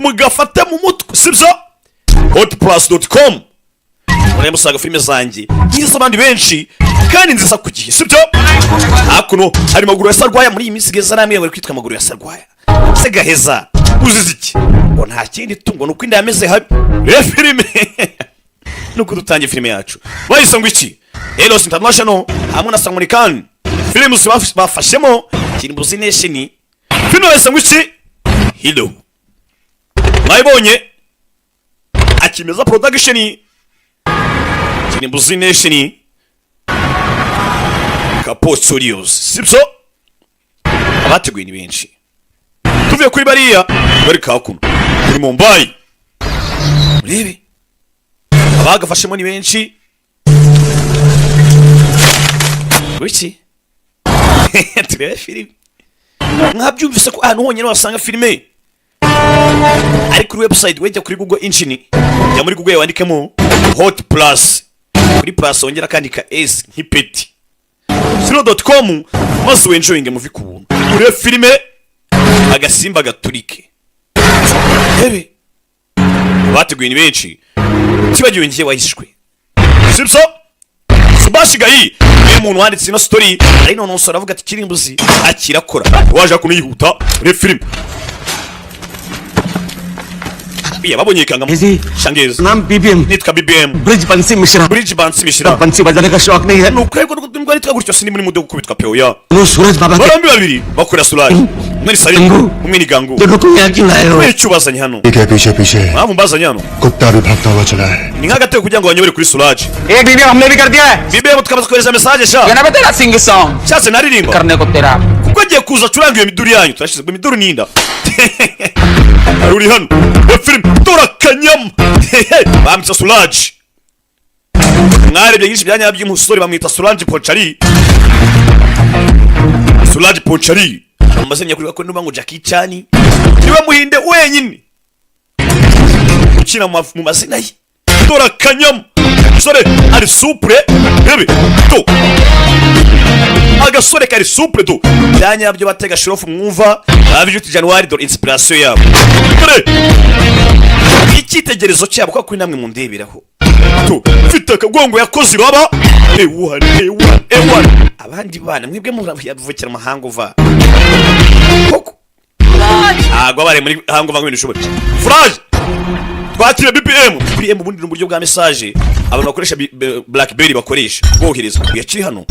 Mugafate mu mutwe, sibyo? Hotplus.com murebe, musanga filime zanjye nk'iz'abandi benshi kandi nziza ku gihe, sibyo? Hakuno hari Maguru ya Sarwaya. Muri iyi minsi geza namwe bari kwitwa Maguru ya Sarwaya. Se gaheza uzize iki? Ngo nta kindi tungo, ni uko inda yameze habi. Reba filime, nuko dutangiye filime yacu. Bahise ngo iki? Eros International hamwe na Salman Films bafashemo Kirimbuzi Nation. Filime bahise ngo iki? Hero. Mwayibonye, Akimeza Production, Kirimbuzi Nation, Kapo Studios, sibyo? Abateguye ni benshi. Tuvuye kuri bariya bari kakuno kuri Mumbai, murebe abagafashemo ni benshi. Wiki turebe filime. Mwabyumvise ko ahantu honyine wasanga filime ari kuri website. Wejya kuri Google engine, jya muri Google wandikemo Hot Plus, kuri plus wongera akandika s nk'ipeti 0.com, maze wenjoyinge movie ku buntu, urebe filime agasimba gaturike. Rebe abateguye ni benshi, tibagiwe ngiye wahishwe, sibyo? Subhash Ghai niwe muntu wanditse ino story, ari none aravuga ati Kirimbuzi akirakora waje kuno yihuta. Urebe filime. Iya babonye ikanga. Easy. Shangezi. नाम BBM. Nitwa BBM. Brij Bansi Mishra. Bridge Bansi Mishra. बंसी बजाने का शौक नहीं है। Nuko ariko nubwo nitwa gutyo, sindi muri mudo gukubitwa pe, oya. वो सूरज बाबा के Bombi babiri bakorera Suraj, umwe ni Salim, Gangu. Umwe ni Gangu. दोनों को यहाँ क्यों लाए हो? Kubera icyo ubazanye hano? ठीक है, पीछे पीछे Mpamvu mbazanye hano, कुत्ता भी भागता हुआ चला है। Ni nk'agatego kugira ngo banyobore kuri Suraj. एक बीबी हमने भी कर दिया है। BBM tukamaze kohereza message sha. ना तेरा sing song Nshatse naririmba. करने को तेरा। Kuko agiye kuza acuranga iyo miduri yanyu. Turashize ngo imiduri ninda hari uri hano ya filime. Dore akanyama bamwita Suraj. Mwarebye nyinshi byanya by'umusore bamwita Suraj Ponchari. Suraj Ponchari amazina nyakuri ko nuba ngo Jackie Chan niwe muhinde wenyine ukina mu mazina ye. Dore akanyama, sore ari supure, rebe do agasore kari supure do bya nyabyo. Batega shirofu mwumva abijuti January, dore inspiration yabo, dore icyitegererezo cyabo, kuko kuri namwe mundeberaho tu. Mfite akagongo yakoze ibaba ewan ewan ewan. Abandi bana mwebwe muvukira amahanga uva koko ntabwo bari muri hanga uva ngo ibintu bishoboke. Furaje twakira BBM. BBM ubundi ni uburyo bwa message abantu bakoresha BlackBerry bakoresha bohereza. Yakiri hano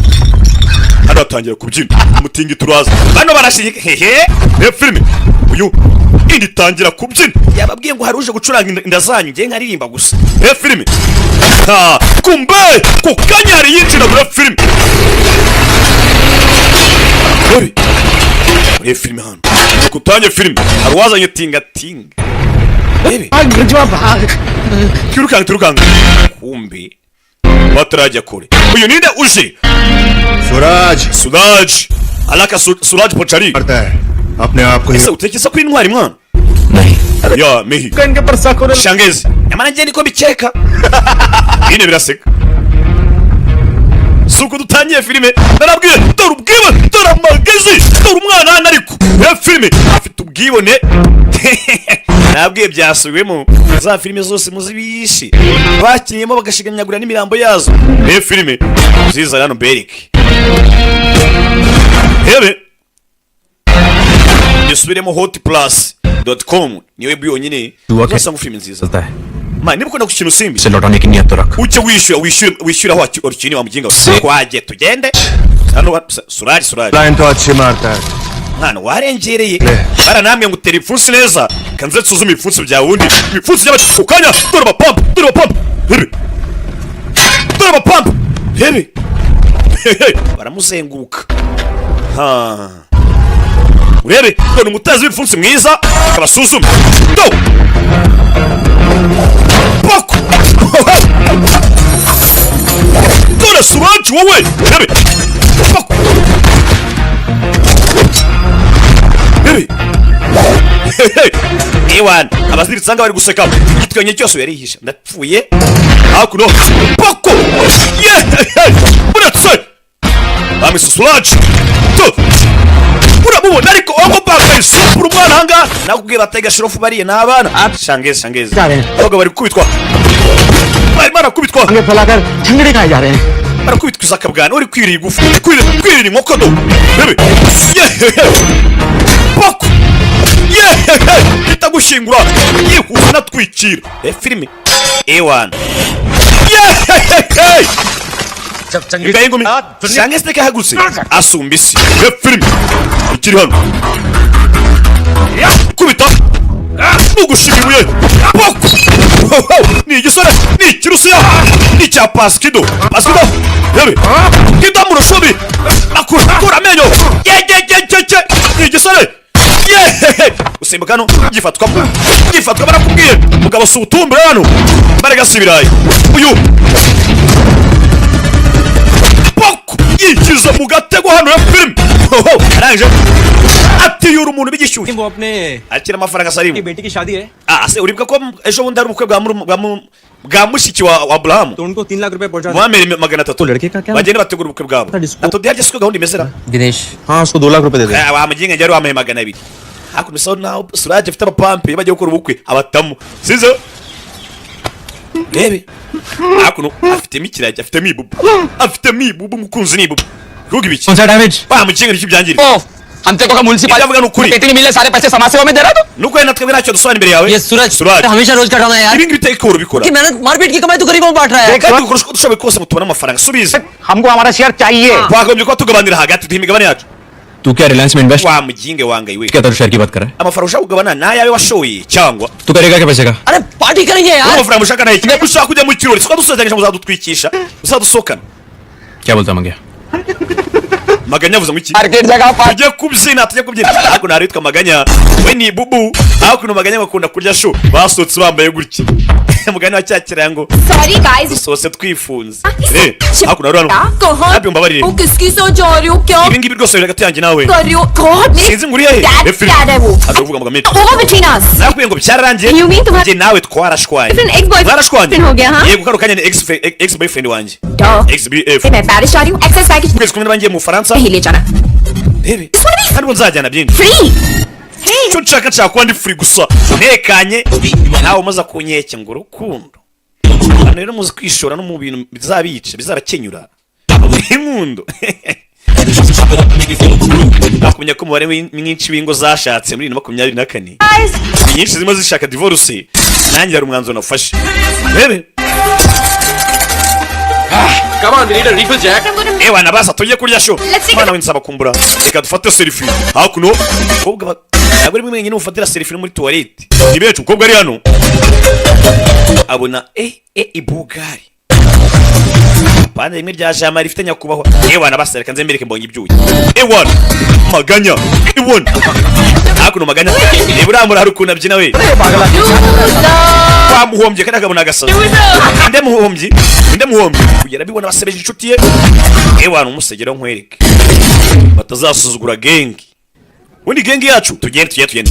hano atangira kubyina umutingi turaza bano barashinyika hehe. Reba filime, uyu indi itangira kubyina. Yababwiye ngo hari uje gucuranga inda zanyu, ngiye nkaririmba gusa. Reba filime. Ha kumbe ku kanya hari yinjira muri filime. Rebe muri filime hano kutanye filime, hari uwazanye tinga tinga. Rebe. भाग ब्रिजवा, भाग। Twirukanka, twirukanka. Kumbe batarajya kure, uyu ninde uje? Suraj. Suraj alaka Suraj Pochari. करता है अपने आप को। Ese utekereza ko intwari mwana? नहीं। Ya mehi. इनके पर शक होने Shangezi, nyamara njye niko mbikeka. Nyine biraseka. Si uko dutangiye filime? Narabwiye, dore ubwibone, dore amagezi, dore umwana hano. Ariko ya filime afite ubwibone. Nabwiye byasubiwemo za filime zose muzibishi bakinnyemo bagashiganyagura n'imirambo yazo. Reba filime nziza hano berike. Hebe dusubiremo, hotplus.com niyo web yonyine uzasanga filime nziza. चलता है। Man, niba ukunda gukina usimbi इसे लौटाने की नियत तो रख। Ujye wishyura, wishyure, wishyura aho warukiniye wa muginga we. Twagiye, tugende hano Suraj, Suraj. Line तो अच्छी मारता है। Mwana warengereye, baranambwe ngo utera ibipfunsi neza. Kanze nsuzume ibipfunsi byawe ubundi, ibipfunsi by'abacu ku kanya. Dore abapampa, dore abapampa, hebe, dore abapampa, hebe. Hehe, baramuzenguruka. Ha, urebe, dore umutezi w'ibipfunsi mwiza akabasuzuma. Do poko, dore Suraj wowe, hebe poko, hebe. Ewana abaziritse anga bari guseka igitwenge cyose yarihisha. Ndapfuye. Hakuno poko yehehe, uretse bamwise Suraj. To ura Baramubona ariko Ong Bak isupura umwana ahangaha. Nakubwiye batega shirofu, bariye ni abana. Shangezi, shangezi, abagabo bari gukubitwa, barimo barakubitwa. आगे फैलाकर छंगड़े खाए जा रहे हैं। Barakubitwa izakabwana, uri kwirira igufu, kwirira inkoko do bebe yehehe poko yehehe itagushyingura yihuse natwikira. E filime ewana yehehe imbwa y'ingumi shangezi teka yahagurutse asumba isi. E filime ikiri hano, kubita nugushima ibuye poko. Ni igisore, ni ikirusiya, ni icya Pasikido. Pasikido yewe kido mu rushubi akura amenyo yegegegege. Ni igisore yehehe usimbuka hano gifatwamo, gifatwa. Barakubwiye mugabo si utumbure hano, baragasa ibirayi. Uyu poko yikiza mu gatego hano ya filime arangije atiyura umuntu bigishyushye. वो अपने Akira amafaranga Salimu. बेटी की शादी है। Ah, se uribuka ko ejo bundi hari ubukwe bwa mushiki wa Aburahamu? तो उनको 3 लाख रुपए पहुंचा। Mwamere 300. लड़के का क्या? Bagende bategura ubukwe bwabo. Atodiharye siko gahunda imeze ra? Dinesh. हाँ, उसको 2 लाख रुपए दे दे। Eh, wa muginga njye wari wampaye 200. Hakuno bisa naho Suraje afite abapampe bagiye gukora ubukwe abatamu sizo. Rebe hakuno afitemo ikiragi, afitemo ibubu, afitemo ibubu. Umukunzi ni ibubu kuvuga ibiki? कौन सा damage? Wa muginga nicyo byangirika. ओ हम तेरे को municipal Ibyo avuga ni ukuri. पेटी मिले सारे पैसे समाज सेवा में दे रहा तू। Nuko wenda twebwe ntacyo dusobanura imbere yawe. ये सूरज Suraj हमेशा रोज कटाना है यार। Ibi ngibi iteka uhora ubikora. की मेहनत मारपीट की कमाई तो गरीबों में बांट रहा है। Kandi dukora uko dushoboye kose ngo tubone amafaranga, subiza. हमको हमारा शेयर चाहिए। Twagombye kuba tugabanira hagati, duha imigabane yacu. तू क्या रिलायंस में invest Wa muginge wangaye we. क्या था शेयर की बात कर रहा है? Amafaranga ushaka kugabana ni ayawe washoye cyangwa? तू करेगा क्या पैसे का? अरे पार्टी करेंगे यार। Amafaranga ushaka nayo ushaka kujya mu kirori, siko dusezeranyije ngo uzadutwikisha, uzadusohokana. क्या बोलता मंगया? Maganya avuze ngo iki? Market जगह पार। Tujye kubyina, tujye kubyina. Hakuno hari witwa Maganya, we ni bubu. Hakuno Maganya bakunda kurya shu, basohotse bambaye gutya mugani wa cya kirango. Sorry guys. Dusohotse twifunze re. Hakuno hari hano कहाँ hapi mbabarire. ओ किसकी सोच जा रही हो? क्या Ibi ngibi rwose biri hagati yanjye nawe. कर रही हो? God मेरे Sinzi ngo uri hehe. Dad Efiri dad है वो। aza kuvuga amagambo menshi. Over between us. Nakubwiye ngo byararangiye. You mean तुम्हारा Njye nawe twarashwanye. Boyfriend, ex-boyfriend Mwarashwanye. हो गया, हाँ? Yego, kano kanya ni ex boyfriend wanjye. Duh. Ex BF. मैं पेरिस जा रही हूँ, excess package Ukwezi kumwe n'abangiye mu Bufaransa. नहीं ले जाना। Rebe Just wanna be kandi ubu nzajyana byinshi. Free. Hey. Icyo nshaka, nshaka kuba ndi free gusa ntekanye, nawe umaze kunkeke ngo urukundo. Hano rero muzi kwishora no mu bintu bizabica, bizabakenyura inkundo. Nakumenya ko umubare mwinshi w'ingo zashatse muri 2024 ni nyinshi zirimo zishaka divorce. Nanjye hari umwanzuro nafashe, rebe. Come on, we need a refill, Jack. Ewa nabasa tujye kurya sho. Let's take a- Mwana we nsaba kumbura, reka dufate selfie. Hakuno umukobwa ntabwo ari mwenyine ufatira selfie no muri toilette, ni benshi. Umukobwa ari hano abona ibugari pande rimwe rya jamari rifite nyakubahwa. Ewa nabasa reka nze mbereke mbonye ibyuya. Ewa Maganya, ewa hakuno Maganya reba uramura hari ukuntu abyina we. Bamuhombye kandi akabona agasazi. Inde muhombyi, inde muhombyi kugera bibona basebeje inshuti ye. Ewa umusegera nkwereke batazasuzugura gang. Ubundi gang yacu, tugende, tugende, tugende.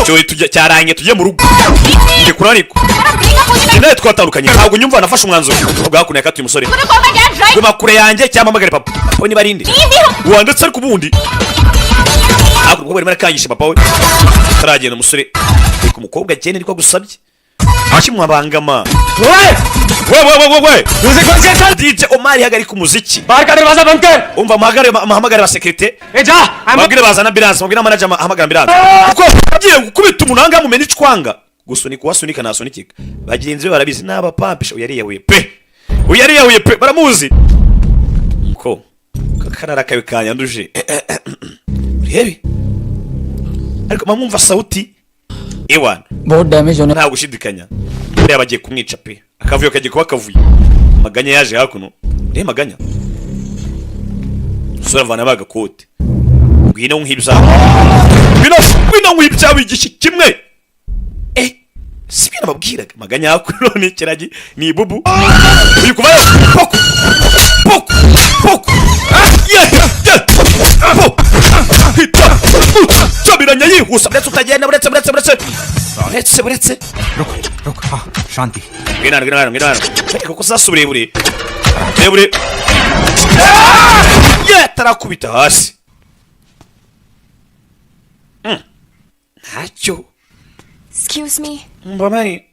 Icyo tujya cyarangiye, tujye mu rugo. Njye kuri ariko njye nawe twatandukanye, ntabwo nyumva nafashe umwanzuro. Ubwo hakuno yakatuye umusore: guma kure yanjye cyangwa mpamagare papa. Papa we niba ari nde wanditse? Ariko ubundi hakuno umukobwa arimo arakangisha papa we ataragenda. Umusore, reka umukobwa agende, niko agusabye akimwabangama. We we we we we, DJ Omar, hagarika umuziki. बाहर का दरवाजा बंद कर। Umva, muhagare, muhamagare ba sécurité. ए जा। Babwire bazana ambulance, mubwire manager ahamagara ambulance kuko agiye gukubita umuntu ahangaha mumena icwanga. Gusunika uwasunika ntasunikika, bagenzi be barabizi n'abapampisha. Uyu yariyahuye pe, uyu yariyahuye pe, baramuzi ko kakarara kawe kanyanduje. Urebe ariko mwumva sauti ewana. बहुत damage होने। Nta gushidikanya buriya bagiye kumwica pe, akavuyo kagiye kuba akavuyo. Maganya yaje hakuno, reba Maganya usura avana bagakote. Ngwino nk'ibyawe, ngwino, ngwino nk'ibyawe igishyi kimwe. Eh, si byo nababwiraga? Maganya hakuno ni ikiragi, ni ibubu. Uyu kuvayo poko poko poko ye ye po hita cabiranya yihuse. Uretse utagenda, uretse, uretse, uretse, uretse, uretse. रुक रुक, हाँ शांति। Ngwino hano, ngwino hano, ngwino hano. Ariko ko sasa uburebure burebure ye tarakubita hasi. Ntacyo. Excuse me. Mbabare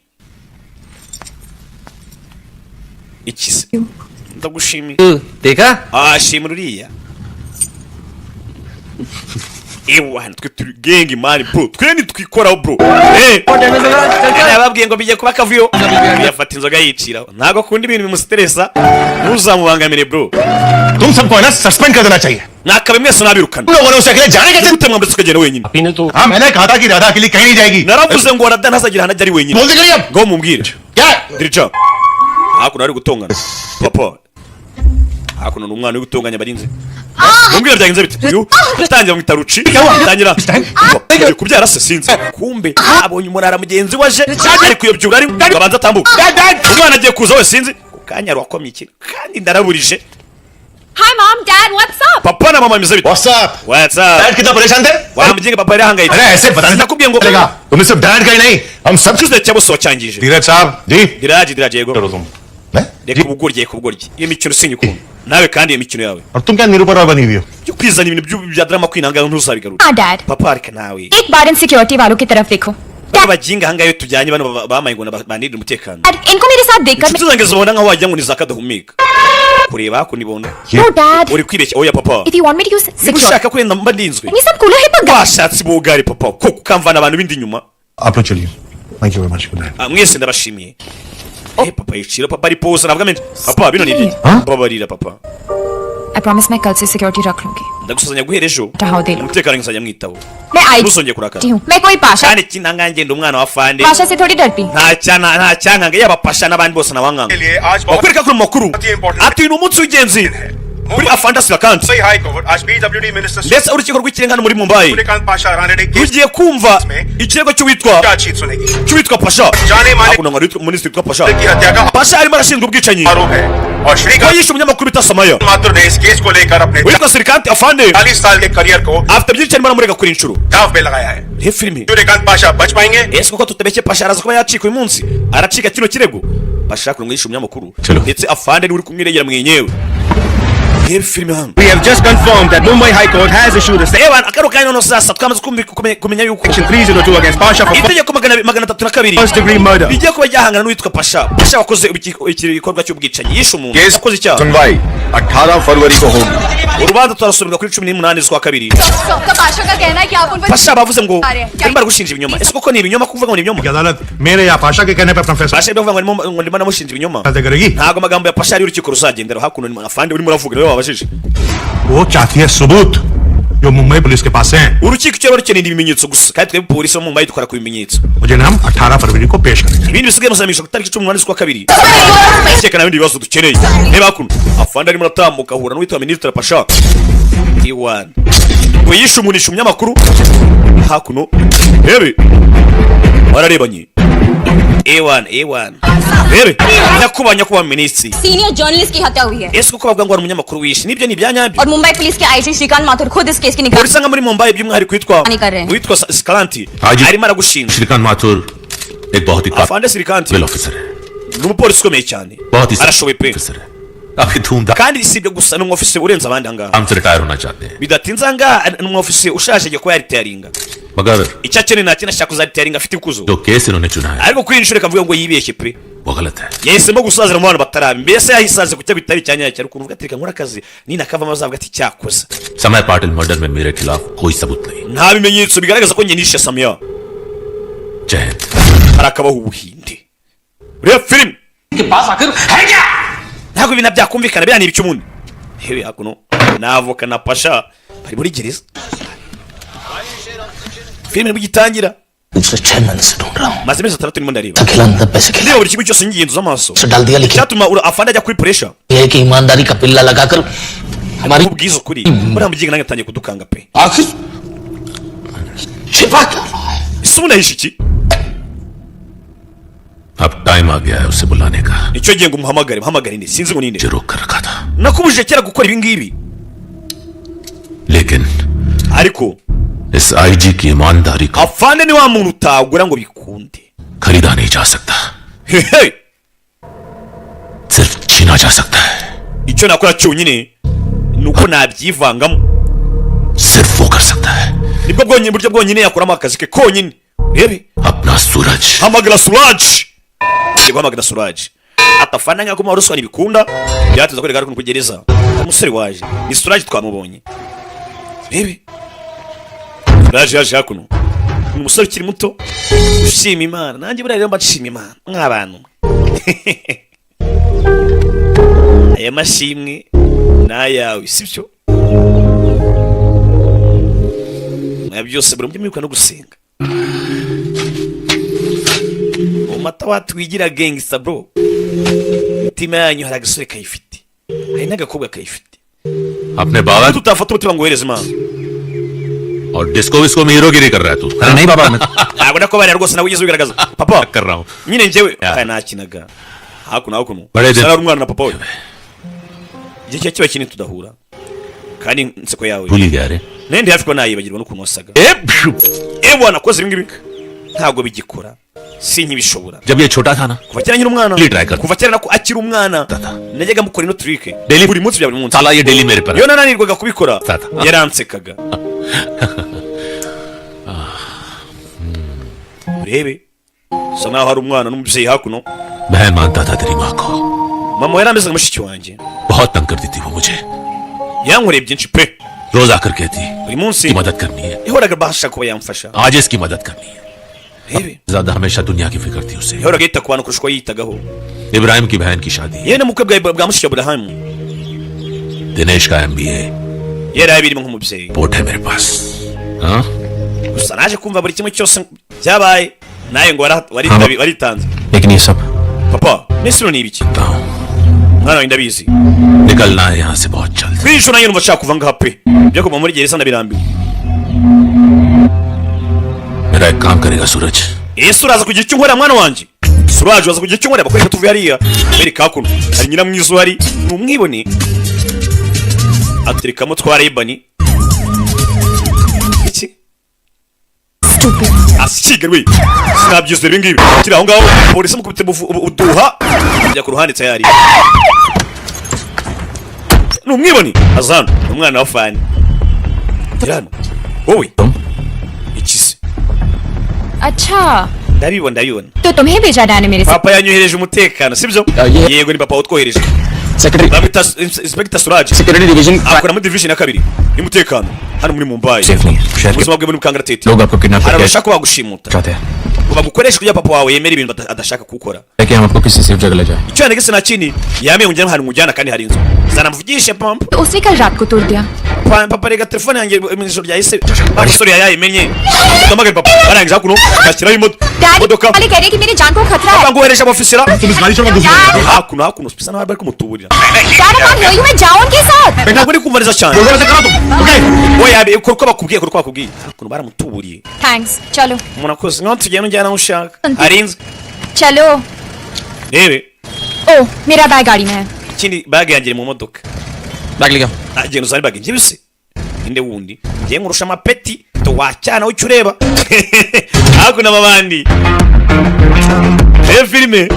iki se? Ndagushimiye. देखा। Ah, shimira uriya. Ewa, twe turi gang man, bro, twe ntitwikoraho, bro. Eh, yababwiye ngo bijye kuba akavuyo, yafata inzoga yiciraho. Ntabwo akunda ibintu bimustressa, ntuzamubangamire, bro. तुम सबको है ना suspend कर देना चाहिए। Nakabe mwese nabirukana. तुम लोगों ने उसे अकेले जाने कैसे? Gute mwambutse ukagenda wenyine? हाँ, मैंने कहा था कि राधा अकेली कहीं नहीं जाएगी। Naravuze ngo Rada ntazagira ahantu ajya ari wenyine. बोल दी गई अब। Ngo mubwire. क्या? Dirija hakuno ari gutongana, papa. Hakuno ni umwana uri gutonganya abarinzi. Mumbwire byagenze bite? Uyu tangira mwita Ruci, tangira ugiye kubyara se, sinzi. Kumbe abonye umurara mugenzi we aje ari kuyobyura, ari ngo abanze atambuke. Umwana agiye kuza we, sinzi ku kanya wakomye ikintu kandi ndaraburije. Hi mom, dad, what's up? Papa na mama, bimeze bite? What's up? What's up? Dad कितना परेशान थे। Wa muginga, papa yari ahangayitse. अरे ऐसे पता नहीं Nakubwiye ngo चलेगा। तुमने सिर्फ डैड का ही नहीं, हम सब। Icyizere cya bose wacyangije. धीरज साहब जी। Diraje, diraje, yego. करो तुम। मैं? Reka ubugoryi, reka ubugoryi, iyo mikino sinyikunda nawe kandi iyo mikino yawe और तुम क्या निरूपा रॉय बनी हुई हो? byo kwizana ibintu bya drama kwinanga, ntuzabigarure. हाँ dad, Papa, reka nawe. एक बार इन सिक्योरिटी वालों की तरफ देखो। Bano baginga ahangaha iyo tujyanye, bano bamaye ngo banirire umutekano. Dad, इनको मेरे साथ देखकर Inshuti zanjye zibona nkaho wagira ngo ni za kadahumeka kureba hakuno ibona. No dad, Uri kwibeshya, oya papa. If you want me to use Niba security ushaka ko wenda mba ndinzwe, me some cooler hip. Washatse bugari, papa, ko ukamvana abantu b'indi inyuma. आप लोग चलिए। Thank you very much, good night. Ah, mwese ndabashimiye. Eh, papa yicira, papa ari pose navuga menshi. Papa, bino ni ibiki? Mbabarira, papa. I promise मैं कल से सिक्योरिटी रख लूंगी। Ndagusuzanya guhera ejo, Taho delo. umutekano nzajya mwitaho. मैं आई Ntuzongere kurakara. हूँ, मैं कोई Pasha Kandi ikindi, ngenda umwana wa fande. Pasha से थोड़ी डरती हूँ। Nta cyana, nta cyankanga, yaba Pasha n'abandi bose nabankanga. Bakwereka kuri mu makuru ati uyu ni umunsi w'ingenzi kuri afande Sirakanti, ndetse urukiko rw'ikirenga hano muri Mumbai rugiye kumva ikirego cy'uwitwa Pasha. Hakuno ngo hari minisitiri witwa Pasha. Pasha arimo arashinjwa ubwicanyi ko yishe umunyamakuru bita Samaya. मात्र ने इस केस को लेकर अपने Witwa Sirikanti afande 40 साल के करियर को afite byinshi arimo aramurega kuri inshuro. दाव पे लगाया है। Reba filime. Suryakant Pasha बच पाएंगे? Ese koko tutabeshye, Pasha araza kuba yacika uyu munsi, aracika kino kirego? Pasha kuno yishe umunyamakuru, Chalo. Ndetse afande niwe uri kumwiregera mwenyewe. Reba filime hano. We have just confirmed that Mumbai High Court has issued a Reba akaro kanya noneho sasa twamaze kumenya yuko section 302 against Pasha for itegeko 302 first degree murder. Bigiye kuba ryahangana n'uwitwa Pasha. Pasha wakoze igikorwa cy'ubwicanyi, yishe umuntu, case yakoze icyaha. सुनवाई 18 फरवरी को होगी। Urubanza turasubirwa kuri 18 z'ukwa kabiri. Pasha का कहना है कि आप उन पर Pasha bavuze ngo barimo baragushinja ibinyoma. Ese koko ni ibinyoma, kuvuga ngo ni ibinyoma? अदालत मेरे या पाशा के कहने पर अपना फैसला Pasha ibyo bavuga ngo ndimo namushinja ibinyoma, करेगी? Ntabwo amagambo ya Pasha ari urukiko ruzagendera. Hakuno ni afande urimo uravuga, niwe wabajije. वो चाहती है सबूत जो मुंबई पुलिस के पास हैं। Urukiko icyo ruba rukeneye ni ibimenyetso gusa, kandi twebwe polisi bo mu Mumbai dukora ku bimenyetso. मुझे हम 18 फरवरी को पेश करेंगे। Ibindi bisigaye muzamisha ku itariki 18 z'ukwa kabiri. Ukeka nta bindi bibazo dukeneye. Reba hakuno afande arimo aratambuka, ahura n'uwitwa minisitiri Pasha iwana ngo yishe umuntu, yishe umunyamakuru. Hakuno rebe bararebanye, ewana ewana, rebe nyakubahwa, nyakubahwa minisitiri. Senior journalist की हत्या हुई है Ese kuko bavuga ngo hari umunyamakuru wishe, nibyo, ni ibyanyabyo? और मुंबई पुलिस के आईजी श्रीकांत माथुर खुद इस केस की निगरानी Polisi nka muri Mumbai, by'umwihariko witwa Ani Karre. witwa Sikaranti Haji. arimo aragushinja. Shrikant Mathur एक बहुत ही Afande Sirikanti काबिल officer है। Ni umupolisi ukomeye cyane, बहुत ही arashoboye pe. Officer है, काफी धूमधाम Kandi si ibyo gusa, ni umwofisi urenze abandi ahangaha. से रिटायर होना चाहते हैं। Bidatinze ahangaha ni umwofisi ushaje, agiye kuba yaritayaringa. मगर Icyo akeneye nta kindi, ashaka kuzaritayaringa afite ikuzo. जो केस इन्होंने चुना है Ariko kuri iyi nshuro reka mvuge ngo yibeshye pe. वो गलत है। Yahisemo gusazira mu bantu batarabi, mbese yahisaze ku cyo bitari icya nyacyo, ariko uvuga ati reka nkore akazi, ninakavamo azavuga ati cyakoze. समय पाटिल मर्डर में मेरे खिलाफ कोई सबूत नहीं। Nta bimenyetso bigaragaza ko njye nishe Samiya. जय Hind. Harakabaho ubuhinde. Reba filime. के पास आखिर है क्या? Ntabwo ibintu byakumvikana, biriya ni ibice ubundi. Hewe, hakuno n'avoka na Pasha bari muri gereza, filime nibwo igitangira. पिछले छह महीने से ढूंढ रहा हूँ। Maze amezi 6 ndimo ndareba, अकेला अंदर पैसे खेला ndeba buri kimwe cyose ngigenzuza amaso से डाल दिया, लेकिन cyatuma afande ajya kuri pressure. यह है कि ईमानदारी का पिल्ला लगाकर हमारी Ubwiza ukuri, buriya muginga nanjye atangiye kudukanga pe. आखिर छिपा क्या रहा है? Ese ubu nahishe iki? अब टाइम आ गया है उसे बुलाने का। Nicyo gihe ngo umuhamagare. Muhamagare nde? Sinzi ngo ninde. मुझे रोक कर रखा था। Nakubujije kera gukora ibi ngibi. लेकिन Ariko इस आईजी की ईमानदारी को afande ni wa muntu utagura ngo bikunde. खरीदा नहीं जा सकता, Hehe. सिर्फ छीना जा सकता है। Icyo nakora cyonyine ni uko nabyivangamo. सिर्फ वो कर सकता है। Nibwo bwonyine buryo bwonyine yakuramo akazi ke konyine. Rebe. अपना सूरज। Hamagara Suraj. Ngiye guhamagara Suraj atafana nk'ako kumuha ruswa ntibikunda. Byateza ko rigara ku gereza. Umusore waje ni Suraj, twamubonye. Rebe, Suraj yaje hakuno, ni umusore ukiri muto ushima Imana. Nanjye buriya rero mba nshima Imana nk'abantu. Aya mashimwe ni ayawe, sibyo? Mwa byose buri mujye mwibuka no gusenga. Mu mata watwigira gangsta bro, imitima yanyu hari agasore kayifite, hari n'agakobwa kayifite. अपने बाबा Tutafata umutima ngo uhereze Imana. और disco visco में हीरोगिरी कर रहा है तू? अरे नहीं बाबा, मैं Ntabwo ndakubarira rwose, nawe wigeze ubigaragaza papa. कर रहा हूँ। Nyine njyewe Ya. aya nakinaga hakuno hakuno. Barede. Sara umwana na papa we, igihe kiba kiba kinini tudahura kandi inseko yawe भूल ही गया रे। Nende hafi ko nayibagirwa n'ukuntu wasaga. ए, Ewa, nakoze ibi ngibi ntabwo bigikora, sinkibishobora. जब ये छोटा था ना, Kuva kera nkiri umwana. Please try kar. Kuva kera nako akiri umwana Tata. najyaga mukora ino trick Daily. buri munsi, bya buri munsi. साला ये डेली मेरे पर Iyo nananirwaga kubikora Tata. yaransekaga. Urebe, bisa nkaho hari umwana n'umubyeyi hakuno. बहन मानता था तेरी माँ को। Mama yarameze nka mushiki wanjye. बहुत तंग करती थी वो मुझे। Yankoreye byinshi pe. रोज आकर कहती Buri munsi की मदद करनी है, yahoraga abasha kuba yamfasha. आज इसकी मदद करनी है। Rebe. ज्यादा हमेशा दुनिया की फिक्र थी उसे। Yahoraga yita ku bantu kurusha uko yiyitagaho. Ibrahim की बहन की शादी, Yewe n'ubukwe bwa mushiki wa Burahamu, Dinesh का MBA, yari abirimo nk'umubyeyi. Report है मेरे पास। हाँ। Gusa naje kumva buri kimwe cyose byabaye nawe ngo waritanze. लेकिन ये सब Papa, mbese ni ibiki? हूँ। Mwana wanjye, ndabizi. निकलना है यहाँ से बहुत जल्द। Kuri nanjye numva nshaka kuva ngaha pe, byo kuva muri gereza ndabirambiwe. मेरा एक काम करेगा सूरज? Ese uraza kugira icyo unkorera, mwana wanjye Suraje? Uraza kugira icyo unkorera? Bakoresha tuvuye hariya bereka hakuno hari nyiramwiza uhari, ni umwibone, aterekamo twa rebani iki asikiga we, sinabyizera ibi ngibi kiri aho ngaho. Polisi mukubite uduha ajya ku ruhande tayari. Ni umwibone, aza hano, ni umwana wa fani. Gira hano wowe, iki se? अच्छा। Ndabibona, ndabibona. तो तुम्हें भेजा डैड ने मेरे साथ। Papa yanyohereje umutekano, sibyo? Ye- Yego, ni papa utwohereje. Secretary Bamwita Inspector Suraj. Security division. Akora muri division ya kabiri y'umutekano hano muri Mumbai. Safe नहीं है शहर के Ubuzima bwe buri mu kangaratete. लोग आपको kidnap Hari करके abashaka bagushimuta चाहते हैं ngo bagukoreshe kugira papa wawe yemere ibintu adashaka gukora. कि हम आपको किसी सेफ जगह ले जाएं। Icyo yanegese nta kindi, yamenye ngo ahantu nkujyana kandi hari inzu zanamvugishe pampa. तो उसने कल रात को तोड़ दिया। Papa, rega telefone yanjye mu ijoro ryahise abasore yayimenye. Ndamagaye papa, barangije hakuno bashyiraho daddy imodoka. वाले कह रहे हैं कि मेरी जान को खतरा है। Papa, ngohereje abofisera. तुम इस गाड़ी चलो दूसरी। Hakuno hakuno bisa naho bari kumutuburira. Dad, I can't hear you, मैं जाऊं उनके साथ? Ntabwo ndi kumva neza cyane. ऐसे करा तुम, okay? Oya, kora uko bakubwiye, kora uko bakubwiye. Hakuno baramutuburiye. Thanks, चलो। Umuntu akoze nkaho tugenda ujyana aho ushaka hari inzu. चलो। Rebe. ओ, मेरा बैग गाड़ी में है। Ikindi, bag yanjye iri mu modoka. Bag ले Agenda uzane bag. Njyewe se inde wundi ngiye nkurusha amapeti to wacyana icyo ureba hakuno amabandi. Reba filime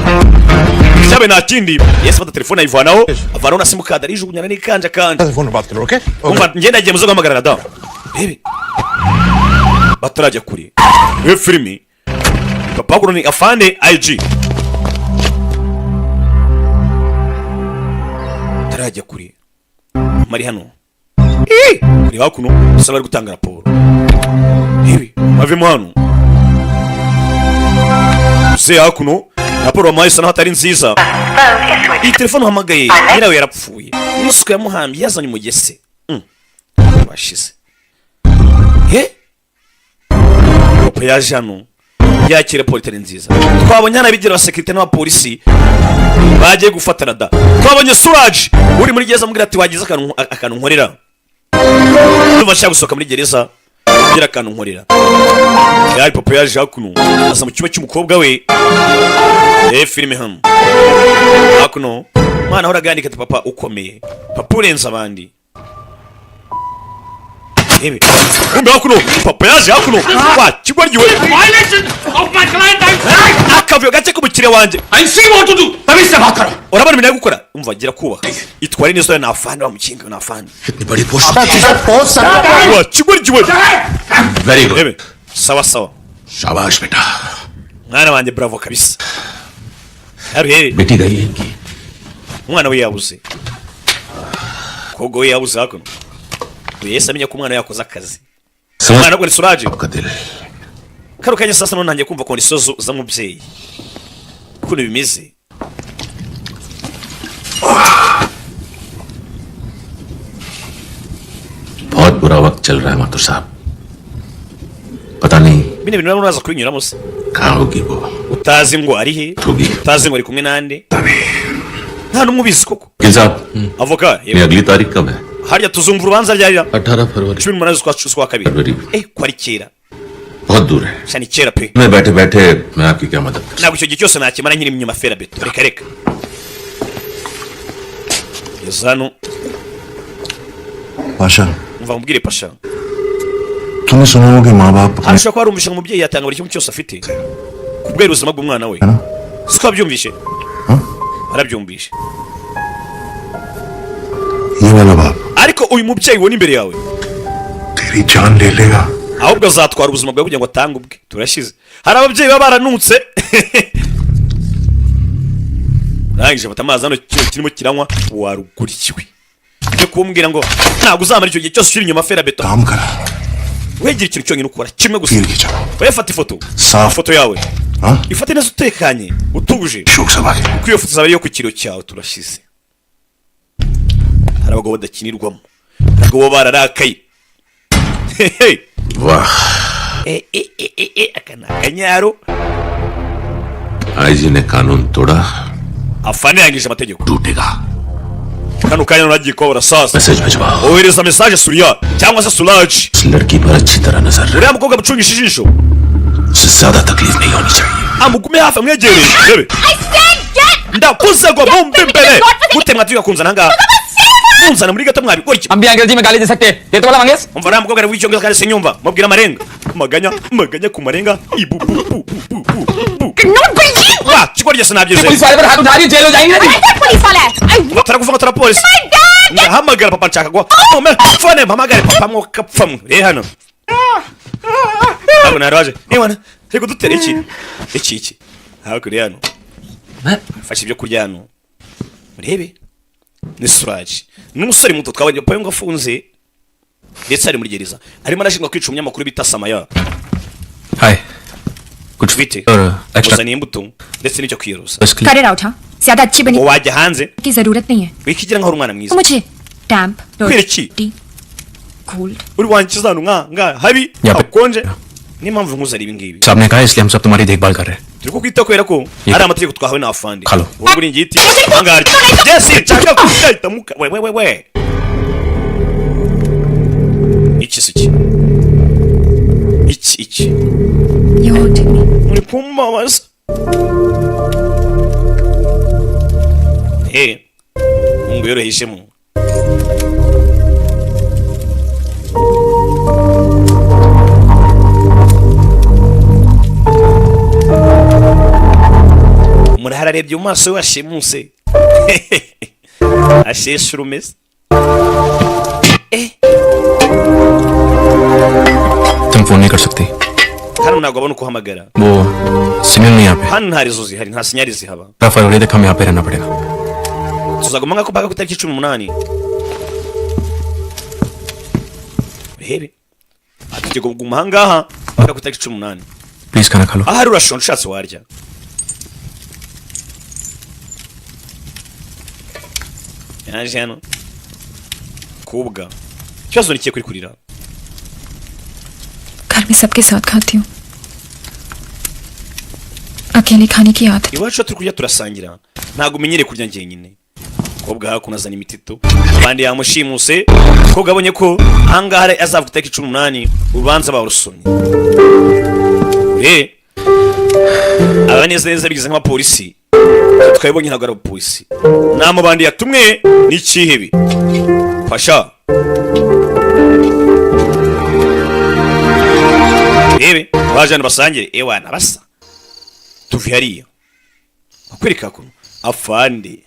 cyabe nta kindi, yesi afata telefone ayivanaho, avanaho na simukadi arijugunyana n'ikanja kanja. Phone पर बात करो, okay? Umva, ngenda agiye muzo guhamagara da. Rebe, batarajya kure. Reba filime, papa hakuno ni afande IG, batarajya kure mari hano. Ih! Reba hakuno bisa bari gutanga raporo. Rebe, bavemo hano se hakuno raporo bamuhaye isa naho atari nziza. Iyi telefone uhamagaye nyirawe yarapfuye, n'isuku yamuhambye yazanye umugese. Washize he. Papa yaje hano yakira raporo itari nziza. Twabonye hano abigira abasekirite n'abapolisi bagiye gufatana da. Twabonye Suraje uri muri gereza amubwira ati wagize akantu nkorera, ndumva nshaka gusohoka muri gereza, ngira akantu nkorera. Yari papa yaje hakuno aza mu cyumba cy'umukobwa we. Filime hano hakuno mwana ahora agandika ati papa ukomeye, papa urenze abandi. Rebe, kumbe hakuno papa yaje hakuno wa kigoryi we. Violation of my client. Akaba Akavuyo gake k'umukiriya wanjye. I see what to do. तभी से बात करो. Urabona ibintu ari gukora? Umva, gira kubaha, itware neza. Ni afande wa mukinga, ni afande. इतनी बड़ी post. Wa kigoryi we. Very good. Rebe, sawa sawa. शाबाश बेटा. Mwana wanjye, bravo kabisa. Haruhere. बेटी गई है इनकी. Umwana we yabuze, kogo we yabuze hakuno. Uyu yahise amenya ko umwana we yakoze akazi. Umwana we ni Suraje. आपका दिल. Kano kanya sasa none ntangiye kumva condition z'umubyeyi ukuntu bimeze. बहुत बुरा वक्त चल रहा है माथुर साहब. पता नहीं Bino bintu urabona uraza kubinyuramo se. कहाँ होगी वो. Utazi ngo ari he, Tugi. utazi ngo ari kumwe nande, nta n'umwe ubizi koko. वकील साहब, Avoka. ये अगली तारीख कब है? Harya tuzumva urubanza ryari? 18 फरवरी. 18 z'ukwa kabiri. February. Eh, ko ari kera. बहुत दूर है. Sha, ni kera pe. मैं बैठे बैठे मैं आपकी क्या मदद कर Ntabwo icyo gihe cyose nakimara nkiri inyuma ferabeto. Reka reka, geza hano. Pasha, Umva mubwire Pasha. तूने सुना होगा कि माँ बाप Hano ushobora kuba warumvishe ngo umubyeyi yatanga buri kimwe cyose afite kubera ubuzima bw'umwana we, siko wabyumvishe? Warabyumvishe? ये वाला बाप Ariko uyu mubyeyi ubona imbere yawe तेरी जान ले लेगा. Ahubwo azatwara ubuzima bwawe kugira ngo atange ubwe. Turashize. Hari ababyeyi baba baranutse. Urangije afata amazi hano, kino kirimo kiranywa. Warugurikiwe byo kumbwira ngo ntabwo uzamara icyo gihe cyose ukiri inyuma ferabeto. काम करा. Wegera ikintu cyonyine ukora kimwe gusa. फिर खींचो. Wowe fata ifoto. Safi. Ifoto yawe हाँ ifate neza, utekanye, utuje, शोक सभा के. Kuko iyo foto izaba ari iyo ku kiro cyawe. Turashize. Hari abagabo badakinirwamo, abagabo baba bararakaye. Hehe. वाह. Eh, eh, eh, eh, eh, aka ni akanyaro. IG ने कानून तोड़ा. Afande yangije amategeko. टूटेगा. Kano kanya nuragiye kubabura sasa. Message भिजवाओ. Ohereza message Suriya cyangwa se Suraji. उस लड़की पर अच्छी तरह नजर रख. Uriya mukobwa amucungisha ijisho. उससे ज्यादा तकलीफ नहीं होनी चाहिए. Amugume hafi, amwegereye, rebe. I said get. Ndakuze ngo mumve imbere gute mwatuye kunzana ahangaha, munzana muri gato, mwabikora iki? हम भी अंग्रेजी में गाली दे सकते हैं, दे तो वाला Mangesh. Umva, uriya mukobwa ari w'icyongereza kandi sinyumva. Mubwira amarenga, maganya maganya ku marenga ibu bu bu bu bu bu bu. Not believe. Wa kigoryi, sinabyizeye. Police वाले पर हाथ उठा रही है, जेल हो जाएंगी ना. अरे पुलिस वाला है. I Batarakuvuga ngo polisi. My dad. Ndahamagara papa, nshaka guha nome phone, mpamagare papa mwokapfa mwe. Rero hano ntabwo naraje niba ariko dutera iki iki iki hakurya hano. Fashe ibyo kurya hano, urebe ni Suraji, ni umusore muto twabonye papa ngo afunze ndetse ari muri gereza, arimo arashinjwa kwica umunyamakuru bita Samaya. हाय, कुछ Bite? और extra. Muzaniye imbuto ndetse n'icyo kwiyeruza. Cut it out, हाँ. ज्यादा अच्छी बनी Ngo wajya hanze. की जरूरत नहीं है. Wikigira nkaho uri umwana mwiza. मुझे damp, Kubera iki? Dirty, cold. Uri wankiza hano nka nga habi, Ya- hakonje, niyo mpamvu nkuzana ibi ngibi. साहब ने कहा इसलिए हम सब तुम्हारी देखभाल कर रहे हैं. Turi kukwita kubera ko Yego. ari amategeko twahawe na afande. Halo. Wowe uringiti ahangaha Jesse nshaka kugahita muka we we we we. Iki si iki iki iki. You hurting me. Muri kumbabaza. Eh, ngo yorohejemo. Umurahara arebye mu maso we washimuse asheshe urumeze. तुम फोन नहीं कर सकती. Hano ntabwo abona uko uhamagara. वो signal नहीं यहाँ पे. Hano nta réseau zihari, nta signal zihaba. 15 फरवरी तक हम यहाँ पे रहना पड़ेगा. Tuzaguma nk'ako mpaka ku itariki 18. Urebe, atugiye kuguma ahangaha mpaka ku itariki 18. Please खाना खा लो. Ahari urashonje, ushatse warya. Yaje hano kubwa ikibazo ni ikihe kuri kurira? घर में सबके साथ खाती हूँ. अकेले खाने की आदत. Iwacu iyo turi kurya turasangira, ntabwo umenyereye kurya njyenyine. Kobwa hakuno azana imitito, abandi yamushimuse. Kobwa abonye ko ahangaha azavuga itariki 18 urubanza barusomye. Aba neza neza bigize nk'abapolisi twabibonye, ntabwo ari abapolisi, ni amabandi yatumwe n'ikihebe Pasha. Rebe baje hano basangire, ewana basa. Tuve hariya akwereka kuno afande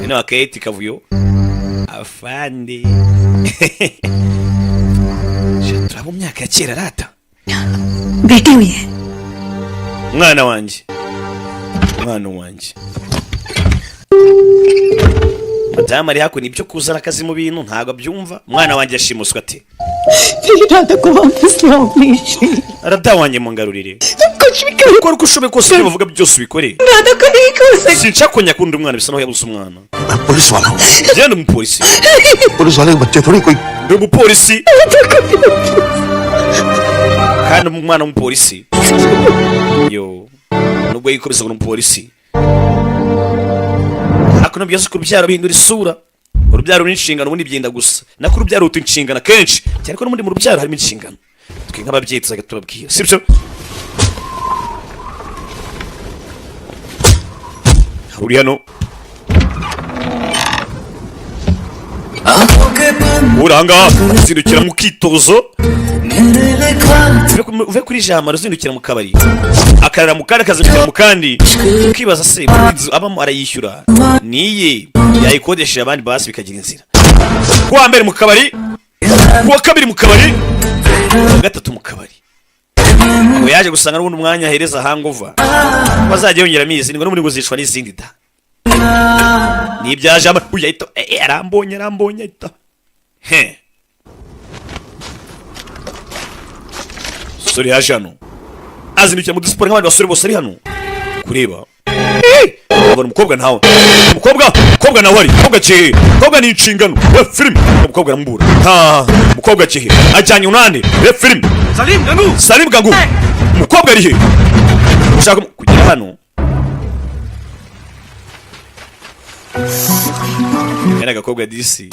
ino akayeti kavuyo afande. Sha, turaba mu myaka ya kera rata. बेटी हुई है। Mwana wanjye, mwana wanjye. Madamu ari hakuno, ibyo kuzana akazi mu bintu ntabwo abyumva. Mwana wanjye yashimuswe ate? Radha को वापस लाओ please. Radha wanjye mungarurire. कुछ भी करो। Ukora uko ushoboye kose, ibyo bavuga byose ubikore. Radha को नहीं खो सकती। Sinshaka kongera kundi umwana, bisa naho yabuze umwana. मैं पुलिस वाला हूँ। Genda umupolisi. Police वाले के बच्चे थोड़ी कोई। Ndi umupolisi kandi umwana w'umupolisi yo nubwo yikomeza ngo ni umupolisi, ariko nabyo ku rubyaro bihindura isura. Urubyaro n'inshingano ubundi byenda gusa nako urubyaro ruta inshingano akenshi cyane ko n'ubundi mu rubyaro harimo inshingano. Twe nk'ababyeyi tuzajya tubabwira, sibyo? Uri hano, uri ahangaha, uzindukira mu kitozo, uve kuri jamara, uzindukira mu kabari, akarara mu kandi, akazindukira mu kandi, ukibaza se muri inzu abamo arayishyura niye yayikodesheje abandi, basi bikagira inzira. Kuwa mbere mu kabari, kuwa kabiri mu kabari, kuwa gatatu mu kabari, ngo yaje gusanga n'ubundi umwanya ahereza hangover bazajya yongeramo izindi, ngo n'ubundi ngo zicwa n'izindi da ni ibya jamara. Uyu ahita arambonye, arambonye, ahita he sore yaje hano, azindukira mu dusiporo nk'abandi basore bose. Ari hano kureba. Abona umukobwa ntawe, umukobwa, umukobwa nawe ari umukobwa kihe? Umukobwa ni inshingano we filime, umukobwa aramubura. Ha, umukobwa kihe? Ajyanye unande we filime. Salim Gangu. Salim Gangu, umukobwa ari he? Ushaka kugera hano kari agakobwa disi